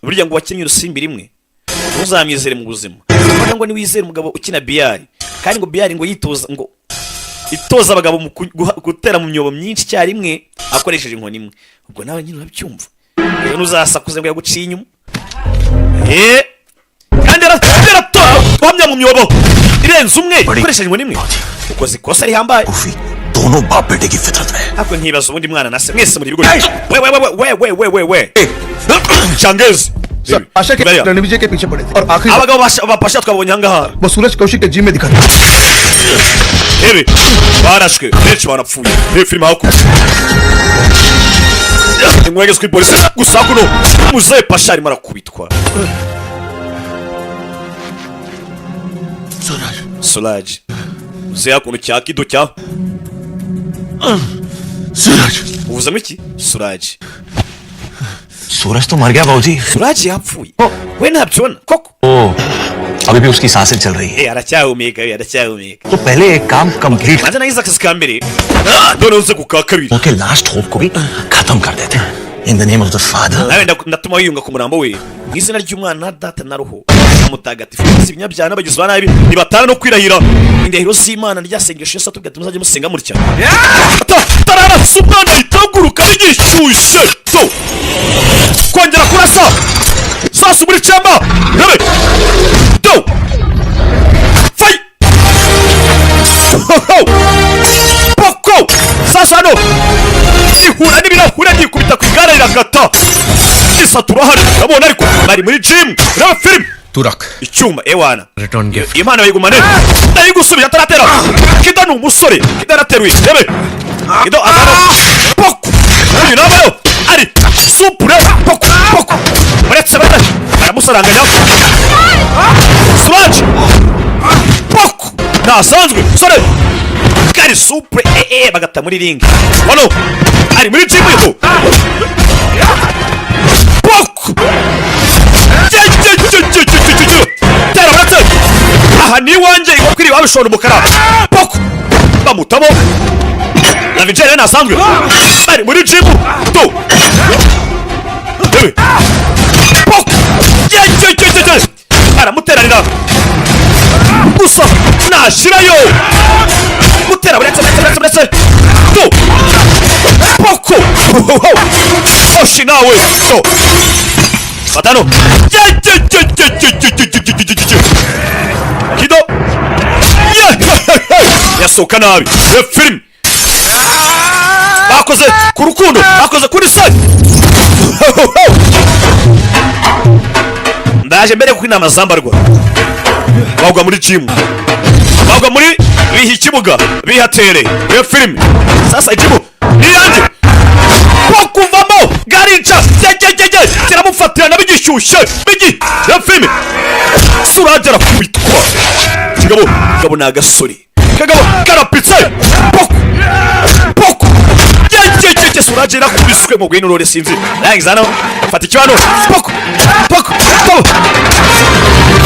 burya ngo wakinnye urusimbi rimwe ntuzamwizere mu buzima ubona ngo niwizere umugabo ukina biyari kandi ngo biyari ngo yitoza ngo itoza abagabo mu gutera mu myobo myinshi icyarimwe akoresheje inkoni imwe ubwo nawe nyine urabyumva rero ntuzasakuze ngo yaguciye inyuma eh kandi yaratora mu myobo irenze umwe akoresheje inkoni imwe ukoze ikosa rihambaye. दोनों बाप बेटे की फितरत में Ariko nkibaza ubundi mwana na se mwese muri ibigori we we we we we we we we Changezi Pasha के Bariya. Ranvijay के पीछे पड़े थे और आखिरी Abagabo ba Pasha twabonye ahangaha वो सूरज कौशिक के जिम में दिखा था। Ebe barashwe benshi barapfuye reba filime hakuno inkwege kuri polisi gusa hakuno muzehe Pasha arimo arakubitwa. Suraj muzehe hakuno cya kido cya Suraj uvuzamo iki Suraj. सूरज तो मर गया बाबूजी। Suraji yapfuye, we ntabyibona koko? ओ अभी भी उसकी सांसें चल रही है। Eh, aracyahumeka we, aracyahumeka। तो पहले एक काम complete Manze nagize akazi ka mbere, noneho nze ku ka kabiri। Okay last hope को भी खत्म कर देते हैं। In the name of the father. Nawe ndatuma wiyunga ku murambo we mu izina ry'umwana, data na roho mutagatifu. Si ibinyabyaha n'abagizi ba nabi nibatana no kwirahira indahiro z'Imana, rya sengesho Yesu atubwira ati muzajye musenga mutya. Tararasa umwana ahita bigishyushye to kongera kurasa sasu muri cemba rebe do fay poko. Sasa hano ihura n'ibirahure, ryikubita ku igare rirakata risatura hano. Urabona ariko bari muri gym, reba filime। तू रख। Icyuma ewana। Return gift. Impano bayigumane, ndayigusubije. Ataratera Kido, ni umusore Kido arateruye, rebe Kido azano poko. Uyu nawe ari supure poko poko, uretse bata aramusaranganya. Suraj poko ntasanzwe sore kari supure eh eh, bagata muri ring. Hano ari muri gym yo poko. Tera uretse aha ni iwanjye, inkoko iri babishora umukara poko bamutamo na Vijay ntasanzwe bari muri gym to rebe poko. Ye aramuteranira gusa nashirayo mutera, buretse buretse buretse buretse to poko oshi nawe to fatano. Ye ye ye ye ye ye ye ye ye ye ye Kido ye yasohoka nabi. Iyo filime bakoze ku rukundo, bakoze kuri se. Ndaje mbere kuko inama zambarwa bagwa muri gym, bagwa muri biha ikibuga bihatere. Iyo filime sasa ikibu ni iyanjye ko kuvamo garinca jyejyejye kiramufatira bigishyushye bigi. Iyo filime Surajya arakubitwa. Kigabo kigabo ni agasore kagabo karapitse poko poko jyejyejye. Surajya yarakubiswe mu gwino rore sinzi rangiza hano fata ikibano poko poko poko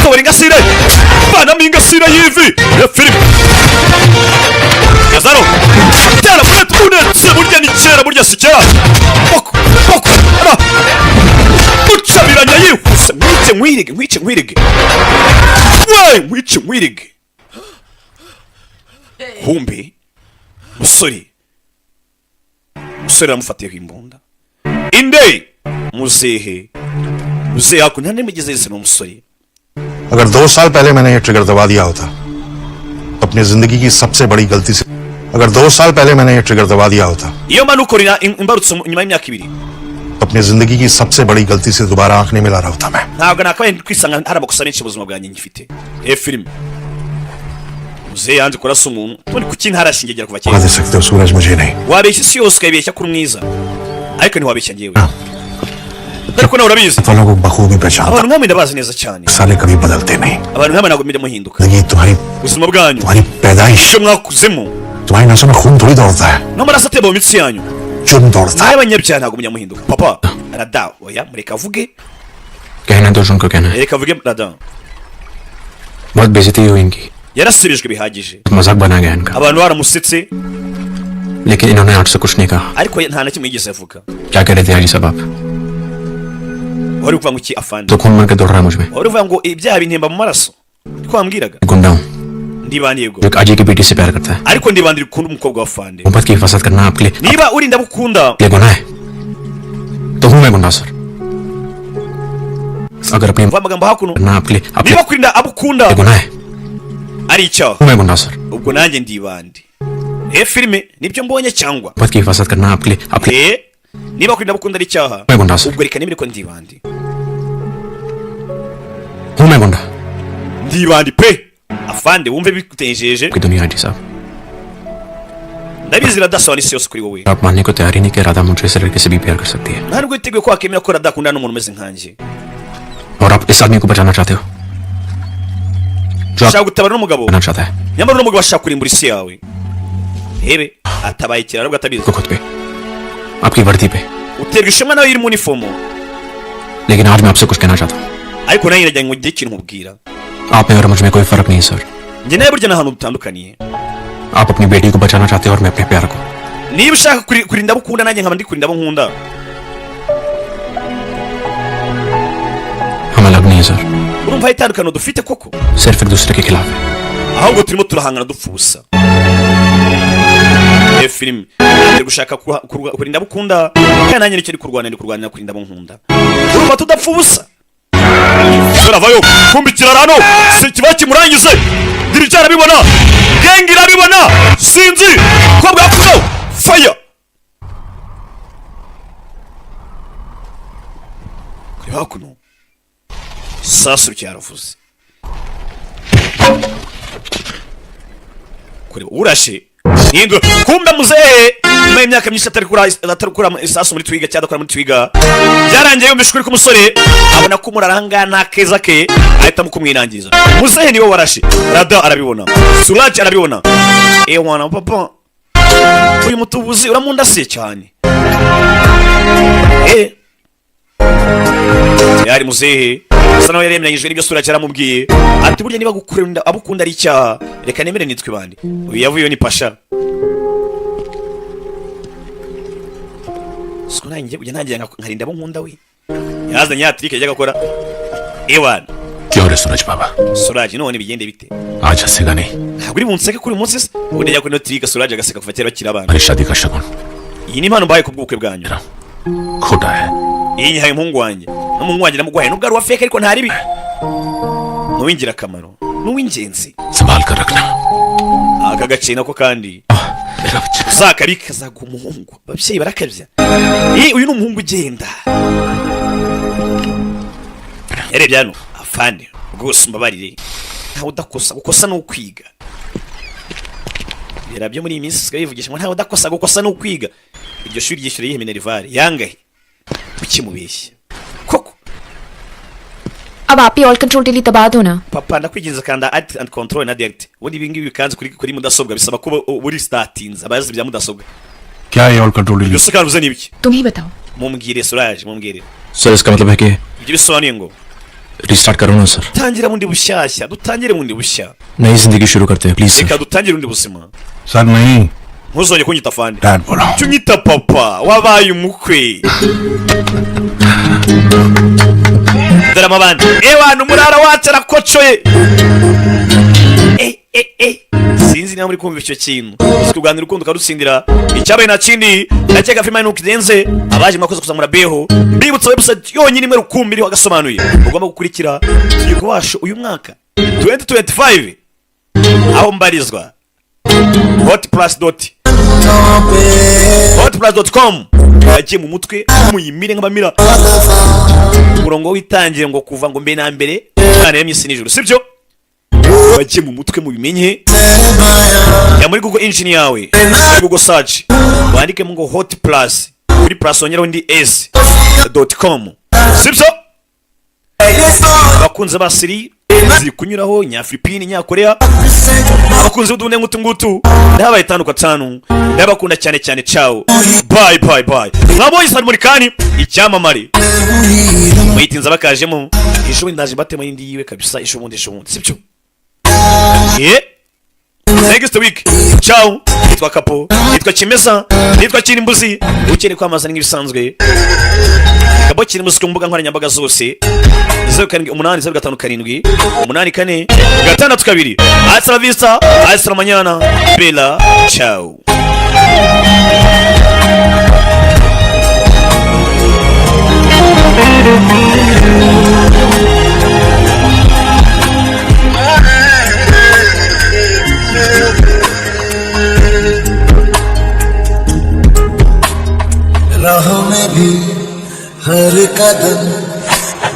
tobora ingasire, vanamo ingasire y'ivi. Iyo filime yazano tera unetse burya ni kera, burya si kera poko poko ara gucabiranya yihuse. Nkwice nkwirige, nkwice nkwirige we, nkwice nkwirige. Kumbe musore musore aramufatiye imbunda inde muzehe muzehe hakuno nta nimugeze yese ni umusore। अगर 2 साल पहले मैंने ये ट्रिगर दबा दिया होता तो अपनी जिंदगी की सबसे बड़ी गलती से, अगर 2 साल पहले मैंने ये ट्रिगर दबा दिया होता Iyo mpanuka imbarutso nyuma y'imyaka 2 तो अपनी जिंदगी की सबसे बड़ी गलती से दोबारा आंख नहीं मिला रहा होता मैं। Ntabwo nakabaye kwisanga hari amakosa menshi mu buzima bwanjye ngifite. E filime muzehe yanze kurasa umuntu tundi kuki ntarashingegera kuva धोखा kera। दे सकते हो सूरज, मुझे नहीं। Wabeshya isi yose, ukayibeshya ko uri mwiza, ariko ntiwabeshya njyewe, dore ko nawe urabizi। वालों को बखूबी पहचानता। Abantu nkamwe ndabazi neza cyane। साले कभी बदलते नहीं। Abantu nkamwe ntabwo mujya muhinduka। जिंदगी तुम्हारी Ubuzima bwanyu, तुम्हारी पैदाइश, icyo mwakuzemo, तुम्हारी नसों में खून थोड़ी दौड़ता है, n'amaraso atemba mu mitsi yanyu। जुर्म दौड़ता है। N'abanyabyaha ntabwo mujya muhinduka. Papa Rada, oya, mureka avuge। कहना तो उनको कहना है। Reka avuge Rada। बहुत बेइज्जती हुई इनकी। Yarasubijwe bihagije। मजाक बना गया इनका। Abantu baramusetse। लेकिन इन्होंने आज से कुछ नहीं कहा। Ariko nta na kimwe yigeze avuga। क्या कह रहे थे हाजी साहब आप? Wari kuvuga ngo iki, afande? तो खून मर के दौड़ रहा है मुझ में। Wari uvuga ngo ibyaha bintemba mu maraso, niko wambwiraga। गुंडा हूँ Ndibandi, yego। जो एक अजय की बेटी से प्यार करता है। Ariko ndibandi rikunda umukobwa wa fande। मोहब्बत की हिफाजत करना आपके लिए Niba urinda bukunda लिए गुनाह है तो हूँ मैं गुंडा सर। अगर अपनी uvuga amagambo hakuno। करना आपके लिए आपके Niba kurinda abo ukunda लिए गुनाह है ari icyaha, हूँ मैं गुंडा sir. Ubwo nanjye ndibandi. E filime nibyo mbonye cyangwa? मोहब्बत की हिफाजत करना आपके लिए आपके Eh, niba kurinda abo ukunda ari icyaha, मैं गुंडा sir. Ubwo reka nemere ko ndibandi। हूँ मैं गुंडा। Ndibandi pe, afande, wumve bikutejeje। की दुनिया हाजी साहब। Ndabizi iradasobanura isi yose kuri wowe। आप मानने को तैयार ही नहीं कि राधा मुझे ऐसे लड़के से भी प्यार कर सकती है। Nta nubwo witeguye ko wakemera ko radakundana n'umuntu umeze nkanjye। और आप इस आदमी को बचाना चाहते हो जो Ushaka आप gutabara n'umugabo, बचाना चाहता है nyamara uno mugabo ashaka kurimbura isi yawe. Hebe atabaye ikiraro ubwo atabizi। को खुद पे, आपकी वर्दी पे। Uterwa ishema nawe iri mu uniform. लेकिन आज मैं आपसे कुछ कहना चाहता हूँ। Ariko nanjye nagira ngo ngire ikintu nkubwira. आप में और मुझ में कोई फर्क नहीं है sir. Njye nawe burya nta hantu dutandukaniye. आप अपनी बेटी को बचाना चाहते हो और मैं अपने प्यार को। Niba ushaka kurinda abo ukunda, nanjye nkaba ndi kurinda abo nkunda. हम अलग नहीं है sir. Urumva hari itandukaniro dufite koko? सिर्फ एक दूसरे के खिलाफ है। Ahubwo turimo turahangana dupfa ubusa. Iyo filime ndi gushaka kurinda abo ukunda, kandi nanjye nicyo ndi kurwana, ndi kurwanira kurinda abo nkunda. Urumva tudapfa ubusa? Turavayo kumva ikirarano si kiba kimurangize. Dirija arabibona, gang irabibona, sinzi ko bwakuno fire kuri hakuno. Sasu cyaravuze kureba urashe nindwe. Kumbe muzehe nyuma y'imyaka myinshi atari kura isasu muri twiga cyangwa adakora muri twiga, byarangiye yumvise ukuri k'umusore, abona ko umuraranga nta keza ke, ahitamo kumwirangiza. Muzehe niwe warashe. Rada arabibona, Suraj arabibona. Ewana papa, uyu mutubuzi uramundasiye cyane. Yari muzehe asa naho yaremeranyijwe n'ibyo Suraj yaramubwiye, ati burya niba gukunda abo ukunda ari icyaha, reka nemere nitwe bandi. Uyu yavuyeyo ni Pasha. Siko nanjye ujya ntangira nkarinda abo nkunda. We yazanye ya trick yajyaga akora, ewana. क्यों रे सूरज बाबा? Suraj, none bigende bite? आज हंसेगा नहीं? Ntabwo uri bunseke kuri uyu munsi se? Ubundi ajya kuri ino trick, Suraj agaseka kuva kera bakiri abana. हमारी शादी का शगुन Iyi ni impano mbahaye ku bw'ubukwe bwanyu. खोटा है। Iyi nyihaye umuhungu wanjye, n'umuhungu wanjye namuguhaye nubwo ari uwa fake, ariko ntari bi ni uw'ingirakamaro, ni uw'ingenzi. संभाल कर रखना। Aka gace nako kandi uzakabika, kazaguha umuhungu. Ababyeyi barakabya. Uyu ni umuhungu ugenda. Yarebye hano, afande rwose umbabarire, ntawe udakosa, gukosa ni ukwiga. Ibera byo muri iyi minsi usigaye bivugisha ngo ntawe udakosa, gukosa ni ukwiga. Iryo shuri ryishyura iyihe minerval yangahe? Ukimubeshya koko. अब आप ही all control delete दबा दो ना। Papa, ndakwinginze, kanda alt and control na delete. Ubundi ibi ngibi bikanze kuri mudasobwa bisaba kuba uri startinze abazi bya mudasobwa. क्या है all control? Ibyo se kandi uvuze ni ibiki? तुम ही बताओ। Mumbwire Suraj, mumbwire. Sir इसका मतलब है कि Ibyo bisobanuye ngo restart करो ना sir. Tangira bundi bushyashya, dutangire bundi bushya. नई जिंदगी शुरू करते हैं please sir. Reka dutangire ubundi buzima. Sir नहीं। Ntuzongere kunyita fande. Dad बोला। Cyo unyita papa, wabaye umukwe. Dore amabandi, ewana umurara wacu arakocoye. Sinzi niba muri kumva icyo kintu. Uzi kurwanira urukundo ukarutsindira. Icyabaye nta kindi, ndakeka filime nuko idenze. Abaje mwakoze kuzamura beho. Mbibutsa website yonyine imwe rukumbi iriho agasobanuye ugomba gukurikira tugiye kubasha uyu mwaka 2025, aho mbarizwa hotplus.hotplus.com. Yagiye mu mutwe, muyimire nk'abamira umurongo w'itangira ngo kuva ngo mbe na mbere Imana yaremye isi n'ijuru, sibyo? Bagiye mu mutwe, mubimenye. Jya muri Google engine yawe, muri Google search, wandikemo ngo hot plus, kuri plus wongeraho indi s.com, sibyo? Abakunzi ba série ziri kunyuraho nyafilipine, nyakorea, abakunzi b'utundi ngutu ngutu, ndabaye tanu kwa tanu, ndabakunda cyane cyane. Ciao, bye bye bye. Mwabonye Salmon Khan icyamamare, muyitinza bakajemo ejo bundi, ndaje mbatema indi yiwe kabisa ejo bundi, ejo bundi, sibyo? Next week. Ciao. Nitwa Kapo, nitwa Kimesa, nitwa Kirimbuzi. Ukeneye kwamamaza ni nk'ibisanzwe, Kabo Kirimbuzi ku mbuga nkoranyambaga zose, 0780578462. Hasta la vista, hasta la mañana, bella ciao. राहों में भी हर कदम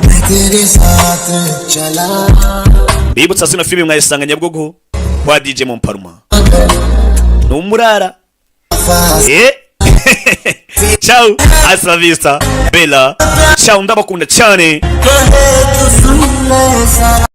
मैं तेरे साथ चला। Bibutsa zino filime mwayisanga Nyabugogo kwa DJ Momparuma, ni umurara. Ciao, hasta la vista, bella ciao, ndabakunda cyane. कहे तो सुन ले सारा।